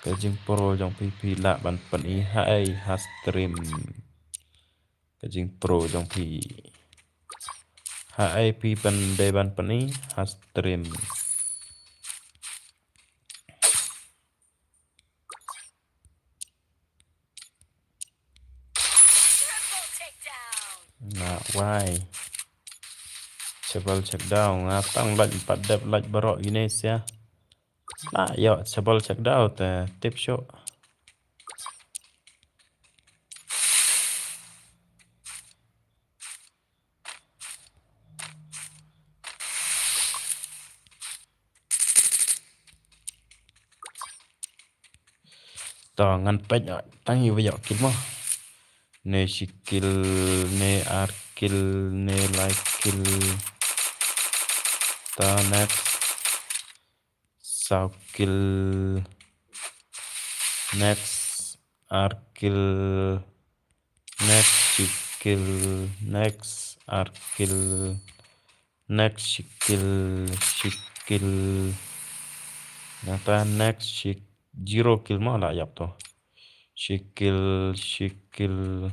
Ka jingpro jong phi, phi lah ban pyni ha ei ha stream. Ka jingpro jong phi. Ha ei phi ban dei ban pyni ha stream. Nga wai. Cheval check down. Nga tang lait pat dep lait baroh ine sia. La ïoh cheval check down te tip shuh. To ngan peit tang ïa ba ïoh kill mo. Ne shi kill, ne ar kill, ne lai kill. To next. Saw kill. Next. Ar kill. Next shi kill. Next ar kill. Next shi kill. Shi kill. Nangta next shi zero kill mo la ïap to. Shi kill, shi kill.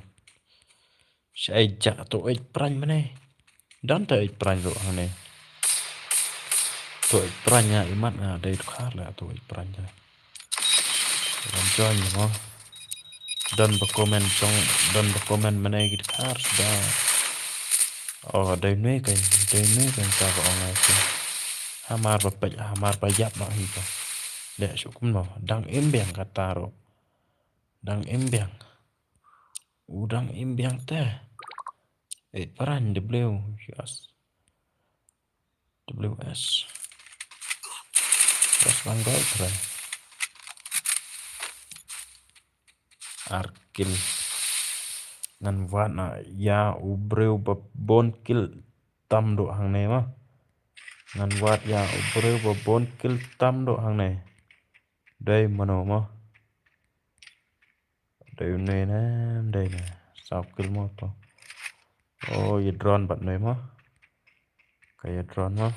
Shi ai ja to ej pran mane. Dan ta ej pran ruh hangne. To ej pran ïa imat nga dei dkhar la to ej pran ja. Ram join mo. Don ba comment jong, don ba comment mane ki dkhar da. Oh, dei ne kai, dei ne kai ka ba ong ai. Hamar ba pej, hamar ba ïap ma hi ka. Dei shu kumno, dang im biang kata ruh. Dang im biang. U dang im biang te. Eh, paran W, yes. W S. West Bengal trai. Ar kill. Ngan wad na ïa u briew ba bun kill tam doh hangne ma. Ngan wad ïa u briew ba bun kill tam doh hangne. Dei mano ma. Dei une ne, dei ne. Saw kill mo to. Oh, ïa drone bad ne mo. Ka ïa drone mo.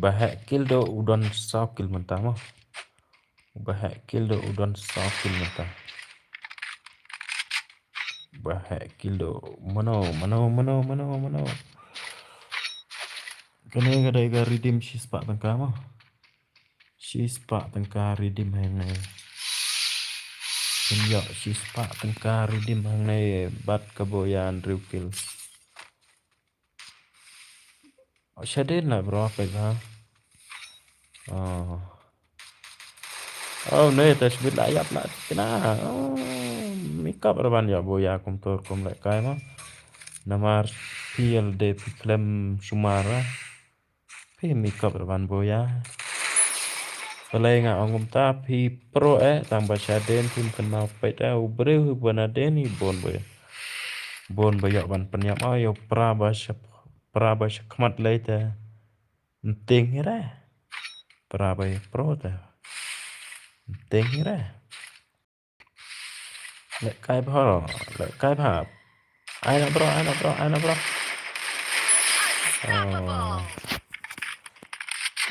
Ba heh kill doh u don saw kill mynta mo. Ba heh kill doh u don saw kill mynta. Ba heh kill doh mano, mano, mano, mano, mano. Kane ka dei ka redeem shispah tyngka mo. Shispah tyngka redeem hangne. Phin ïoh shispah tyngka redeem hangne bad ka Boya hynriew kill. Oh, shadien la bro, peit ha. Oh. Oh, ne ta shibit la ïap la kena. Oh, makeup ra ban ïa Boya kumtur kum leh kai ma. Namar phi ïa lade phi khlem sumar ra. Phi makeup ra ban Boya. Balei nga ong kumta phi pro eh, tang ba shadien phim kynmaw peit eh, u briew hi ba nadien hi bun ba. Bun ba ïoh ban pynïap, oh, ïoh pra ba sha, pra ba sha khmat lei te. Nting hi re. Pra ba ïa pro te. Nting hi re. Leh kai bha, leh kai bha. Ai na bro, ai na bro, ai na bro. Oh.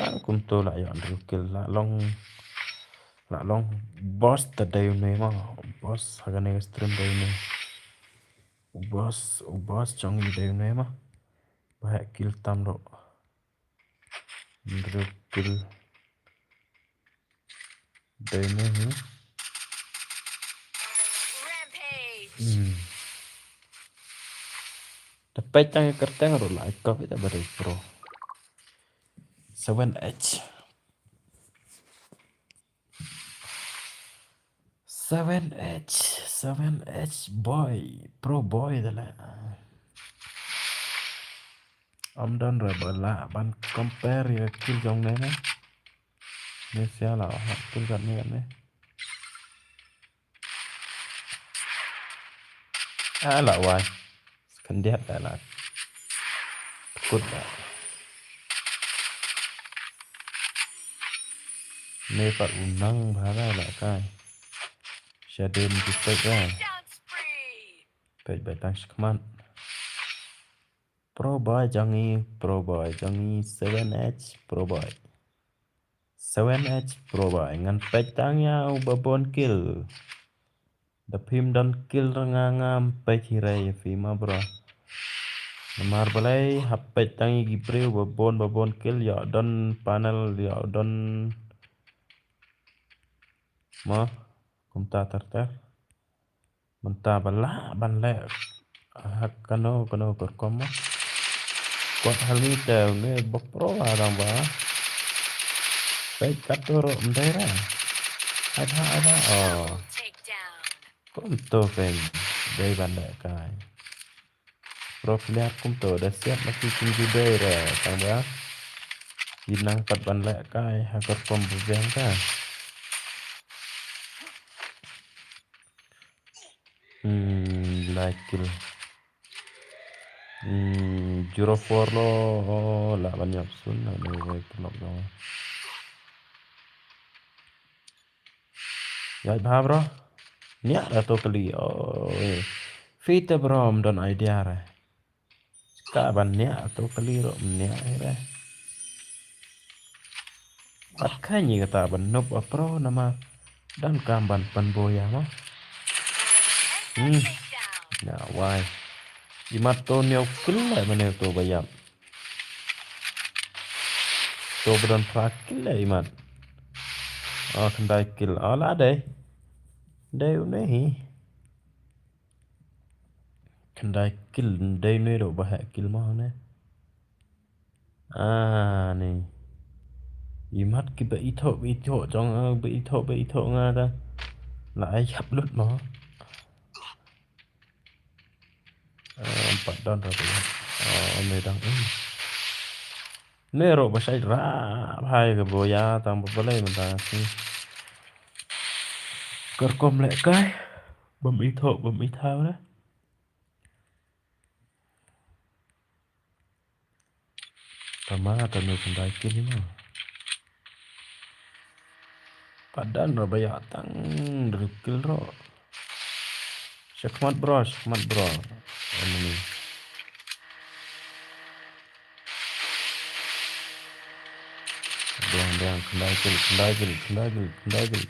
Tang kumto la ïoh hynriew kill la long. La long boss ta dei une ma. Boss ha kane ka stream dei une. U boss, u boss jong ngi dei une ma. Ba heh kill tam doh. Hynriew kill. Dei ne hi. Hmm. Te peit tang ïa kyrteng ruh la ïa kop ïa ta ba dei pro. Seven H. Seven H, seven H boy, pro boy da la. Am don ra ba la ban compare ïa kill jong ne ne. Ne sia la ha kill kat ne kat ne. Ah, la wai. Khyndiat da la. Kut da. Ne pat u nang bha da la kai. Shadem ki peit ra. Peit beit tang shakhmat. Pro boy jong ngi, pro boy jong ngi, seven H pro boy. Seven H pro boy, ngan peit tang ïa uba bun kill. Da phim don kill ra nga ngam peit hi re ïa phi ma bro. Namar balei hap peit tang ïa ki briew ba bun ba bun kill, ïoh don panel, ïoh don ma kumta ter ter. Mynta ba lah ban leh ha kano kano ka rukom mo. Kot Halmi te une ba pro ha dang ba. Peit katto ruh ym dei re. Ai ba, ai ba. Oh. Kumto peit dei ban leh kai. Pro player kumto da siat ma ki kum ju dei re tang ba. Ki nang pat ban leh kai ha ka rukom ba biang ka. Hmm, lai kill. Hmm, zero four lo, oh, lah ban ïap sun, lah ban ïap sun, lah ban. Ïa bha bro. Nia da to kali. Oh. Phi te bro, ym don idea re. Ka ban nia to kali ro nia re. Pat kha ni kata ban nop a pro nama dan kam ban pan boya ma. Hmm. Na wai. Imat to niau kila mane to bayam. To badan pra kila imat. Ah, khyndai kil. Ah, la dei. Dei une hi. Khyndai kil, dei ne ro ba heh kil ma ne. Ah, ne. Imat ki ba itho, ba itho jong, ah, ba itho, ba itho nga da. La ai hap lut ma. Ah, pat don ra ba. Ah, ne dang im. Ne ro ba shai ra bhai ka boya tang ba balei mynta ki. Kyrkom leh kai. Bam itho, bam ithaw ne. Tama tanu khyndai kil hi ma. Padan ro ba ïa tang dru kil ro. Shakmat bro, shakmat bro. Enemy. Biang, biang, khyndai kil, khyndai kil, khyndai kil, khyndai kil.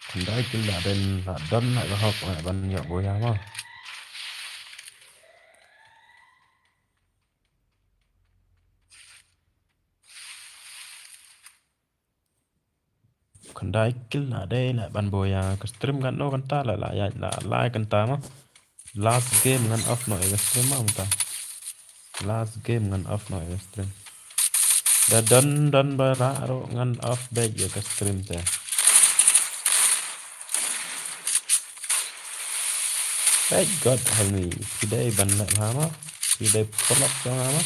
Khyndai kil la den, la don la ka hok, la ban ïa boya ma. Khyndai kil la dei la ban boya ka stream kan no kan ta la la ya la la kan ta ma. Last game ngan off no ega stream ma mynta. Last game ngan off no ega stream. Da don don ba ra ro ngan off back ega stream te. Thank God, Halmi. Phi dei ban leh ha ma. Phi dei paralok jong nga ma.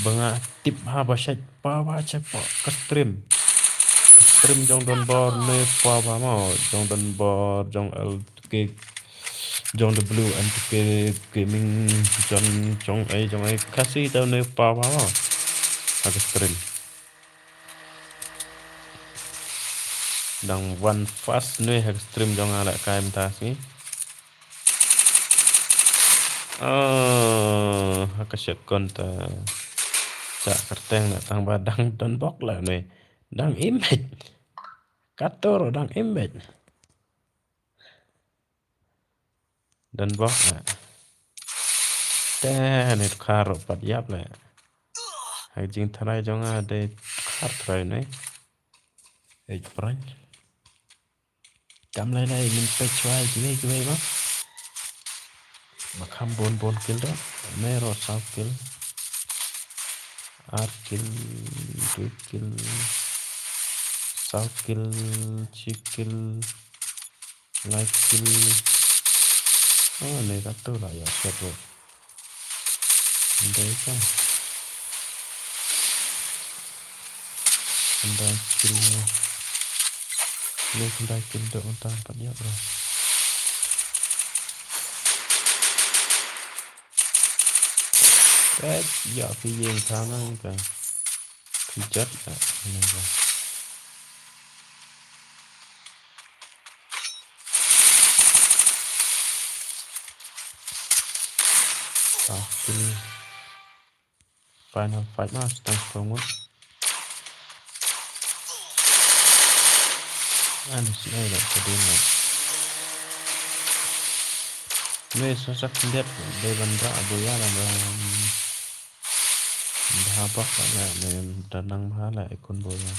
Ba nga tip ha ba shait pa ba shait pa ka stream. Ka stream jong Don Bor ne pa ba ma. Jong Don Bor, jong L two K, jong W N two K Gaming, jong, jong ai, jong ai. Kasi tau ne pa ba ma. Ha ka stream. Dang wan fast ne ha ka stream jong nga la kai mynta sngi. Ah, ha ka shotgun ta. Cha kyrteng na tang ba dang don bok la ne. Dang imbet. Katur dang imbet. Don bok na. Te ne khar pat ïap le. Ha jingtharai jong nga dei khar tharai ne. Ei pran. Kam lai lai min peit shwa kiwei kiwei ba. Ba kham bun bun kil da. Ne ro saw kil. Ar kil, dui kil. Saw kil, shi kil. Lai kil. Oh, ne katu la ïa shot ro. Khyndai ka. Khyndai kil. Ni khyndai kil dok mynta pat ïa bro. Eh, ïa phi ïeng tang ka. Phi jat ka. Ni ka. Final fight ma, stang stang mut. Ani sini lah kedin lah. Ni sasak lihat dei ban ra Buya lah ban. Bha bha lah ni, danang bha lah ikun Buya.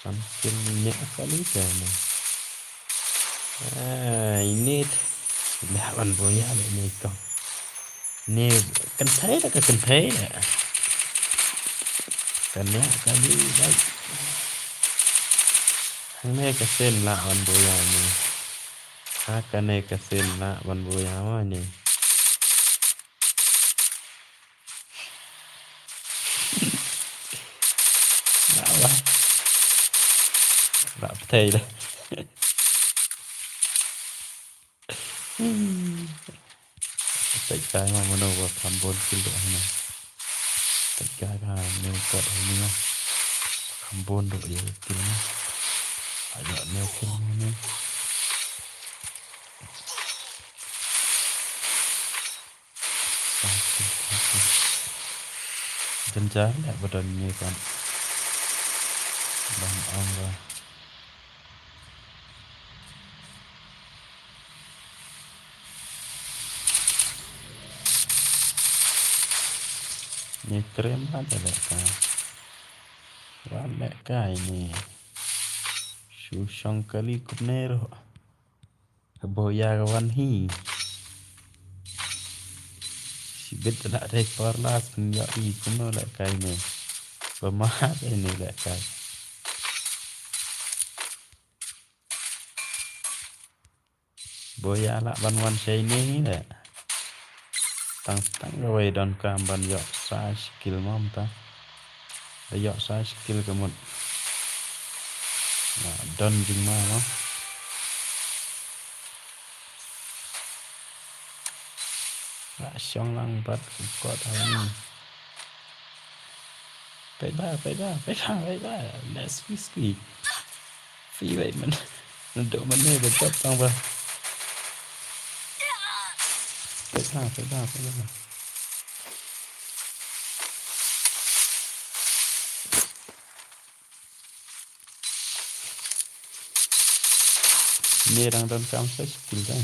Samkin nya kali ka ni. Ai, ini lah ban Buya lah ni kong. Ni kynthei lah, ka kynthei lah. Kane kali dai. Hangne ka sien lah ban Buya ni. Ha, kane ka sien lah ban Buya ma ni. Lah, lah. Lah, pynthei lah. Peit kai ma mano ba kham bun kill ruh hana. Peit kai ba mano kot hana. Kham bun ruh ïa kill ma. Ayo ne kill ma ne. Jynjar leh ba don ne kan. Ban ong ba. Ni trem ba da leh ka. Wan leh ka ini. Shu shong kali kumne ruh. Ka Buya ka wan hi. Shibit la dei por la sngewthuh i kumno leh ka ini. Ba ma dei ne leh ka. Buya lah ban wan shane ne. Tang tang kawei donkam ban ïoh sa shi kill mo mynta. Da ïoh sa shi kill ka mut. Lah don jingma mo. Lah shong lang bad u kot ha ni. Peit ba, peit ba, peit ba, peit ba. Let's squeeze, squeeze. Phi wei man. Naduh mynne ba jop tang ba. Peit ba, peit ba, peit ba. Ne dang donkam sa skill da.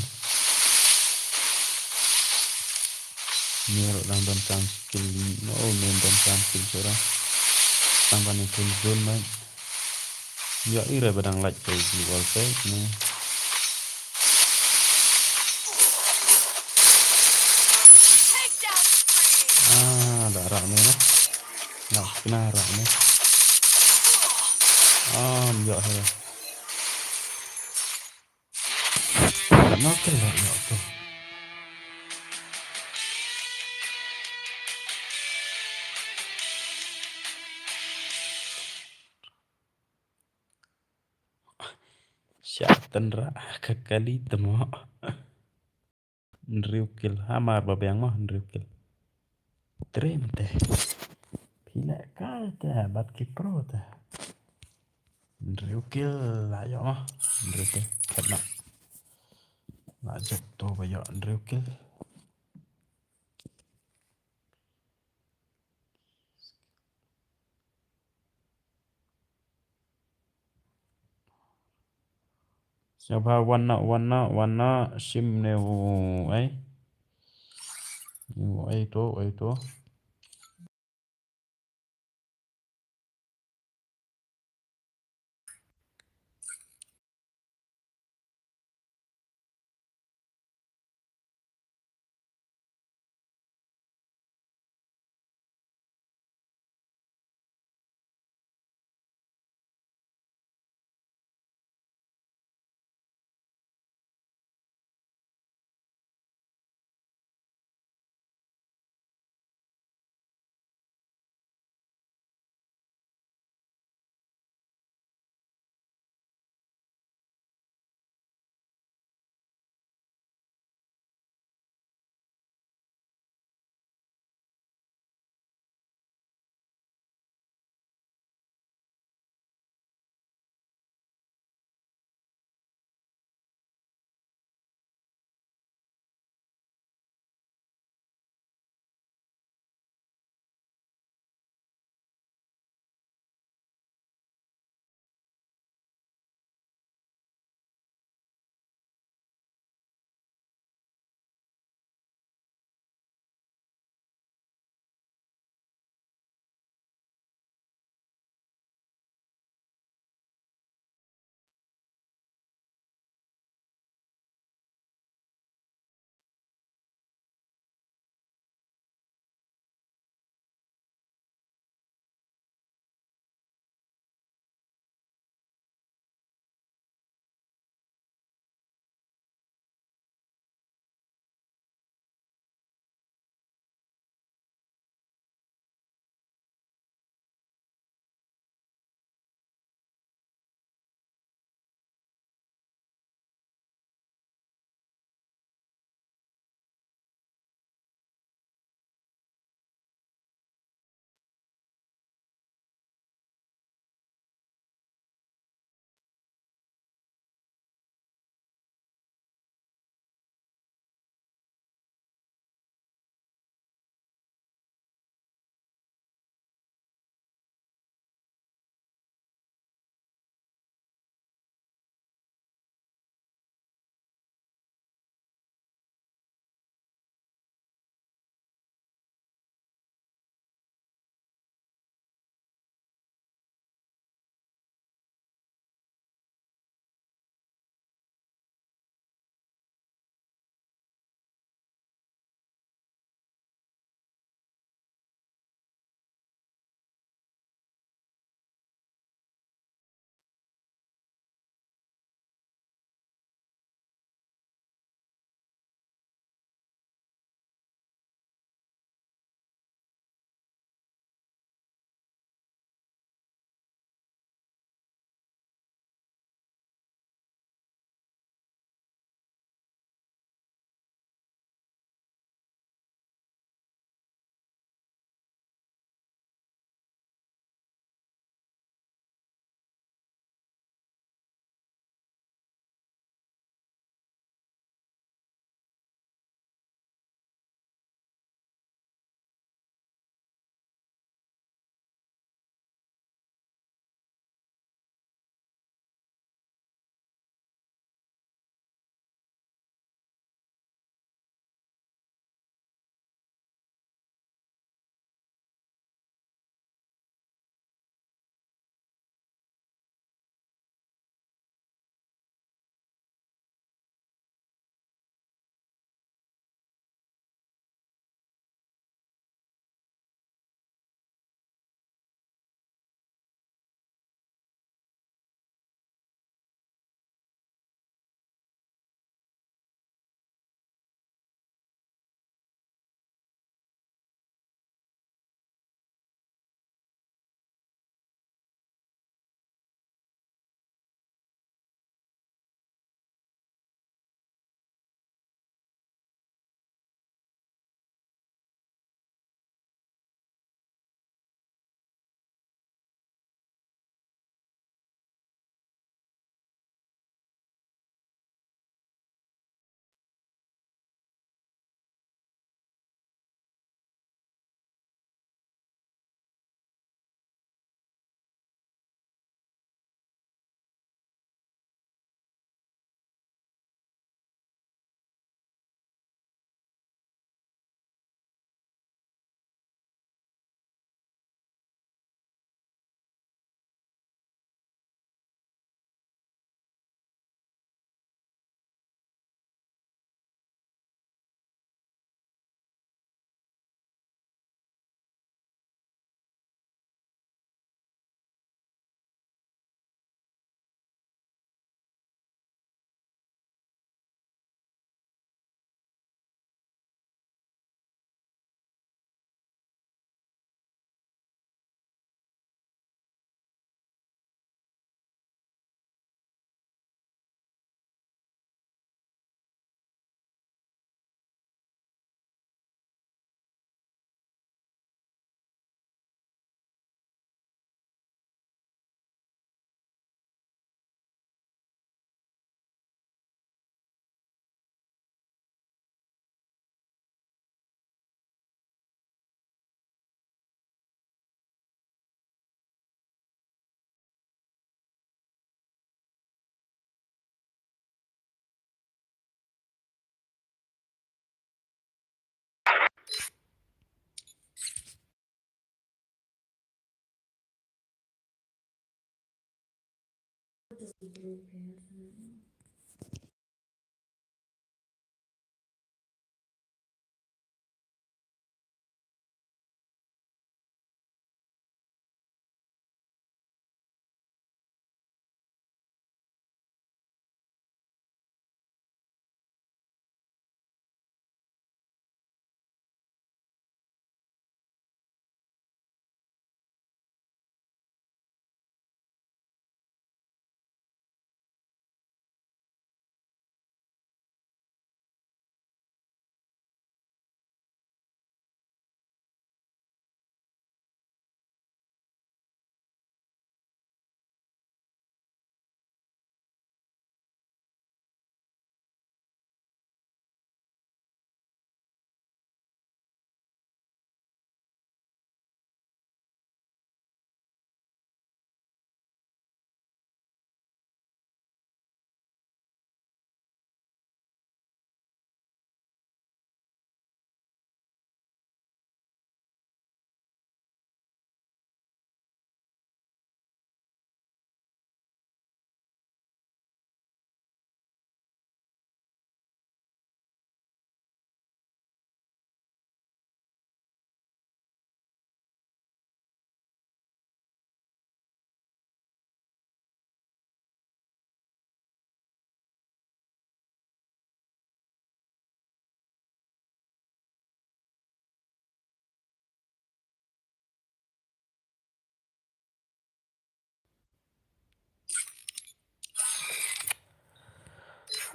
Ne ruh dang donkam skill. No, ne donkam skill sura. Tang ba ne pun zone mai. Ïoh i re ba dang lait pei ki wall pei ne. Ah, da rah ne na. Nah, kena rah ne. Ah, ïoh he. Nak makan lah ïoh tu. Shah tynrah ka kali temo. Hynriew kill hamar ba biang mo, hynriew kill. Trem te. Phi leh kai te bad ki pro te. Hynriew kill la ïoh mo. Hynriew kill. Khat na. La jop to ba ïoh hynriew kill. Sngewbha wan noh, wan noh, wan noh, shim ne u ei. U ei to, u ei to.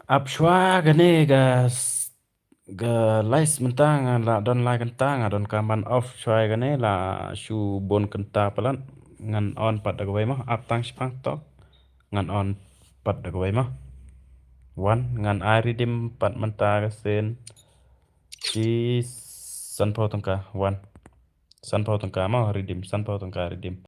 Ap shuwa kane ka s-, ka live mynta nga la don lai kynta, nga donkam ban off shuwa kane, la shu bun kynta palat. Ngan on pat da kawei mo, ap tang shipang tok. Ngan on pat da kawei mo. Wan, ngan ai redeem pat mynta ka sien. Shi sanphew tyngka, wan. Sanphew tyngka mo, redeem, sanphew tyngka redeem.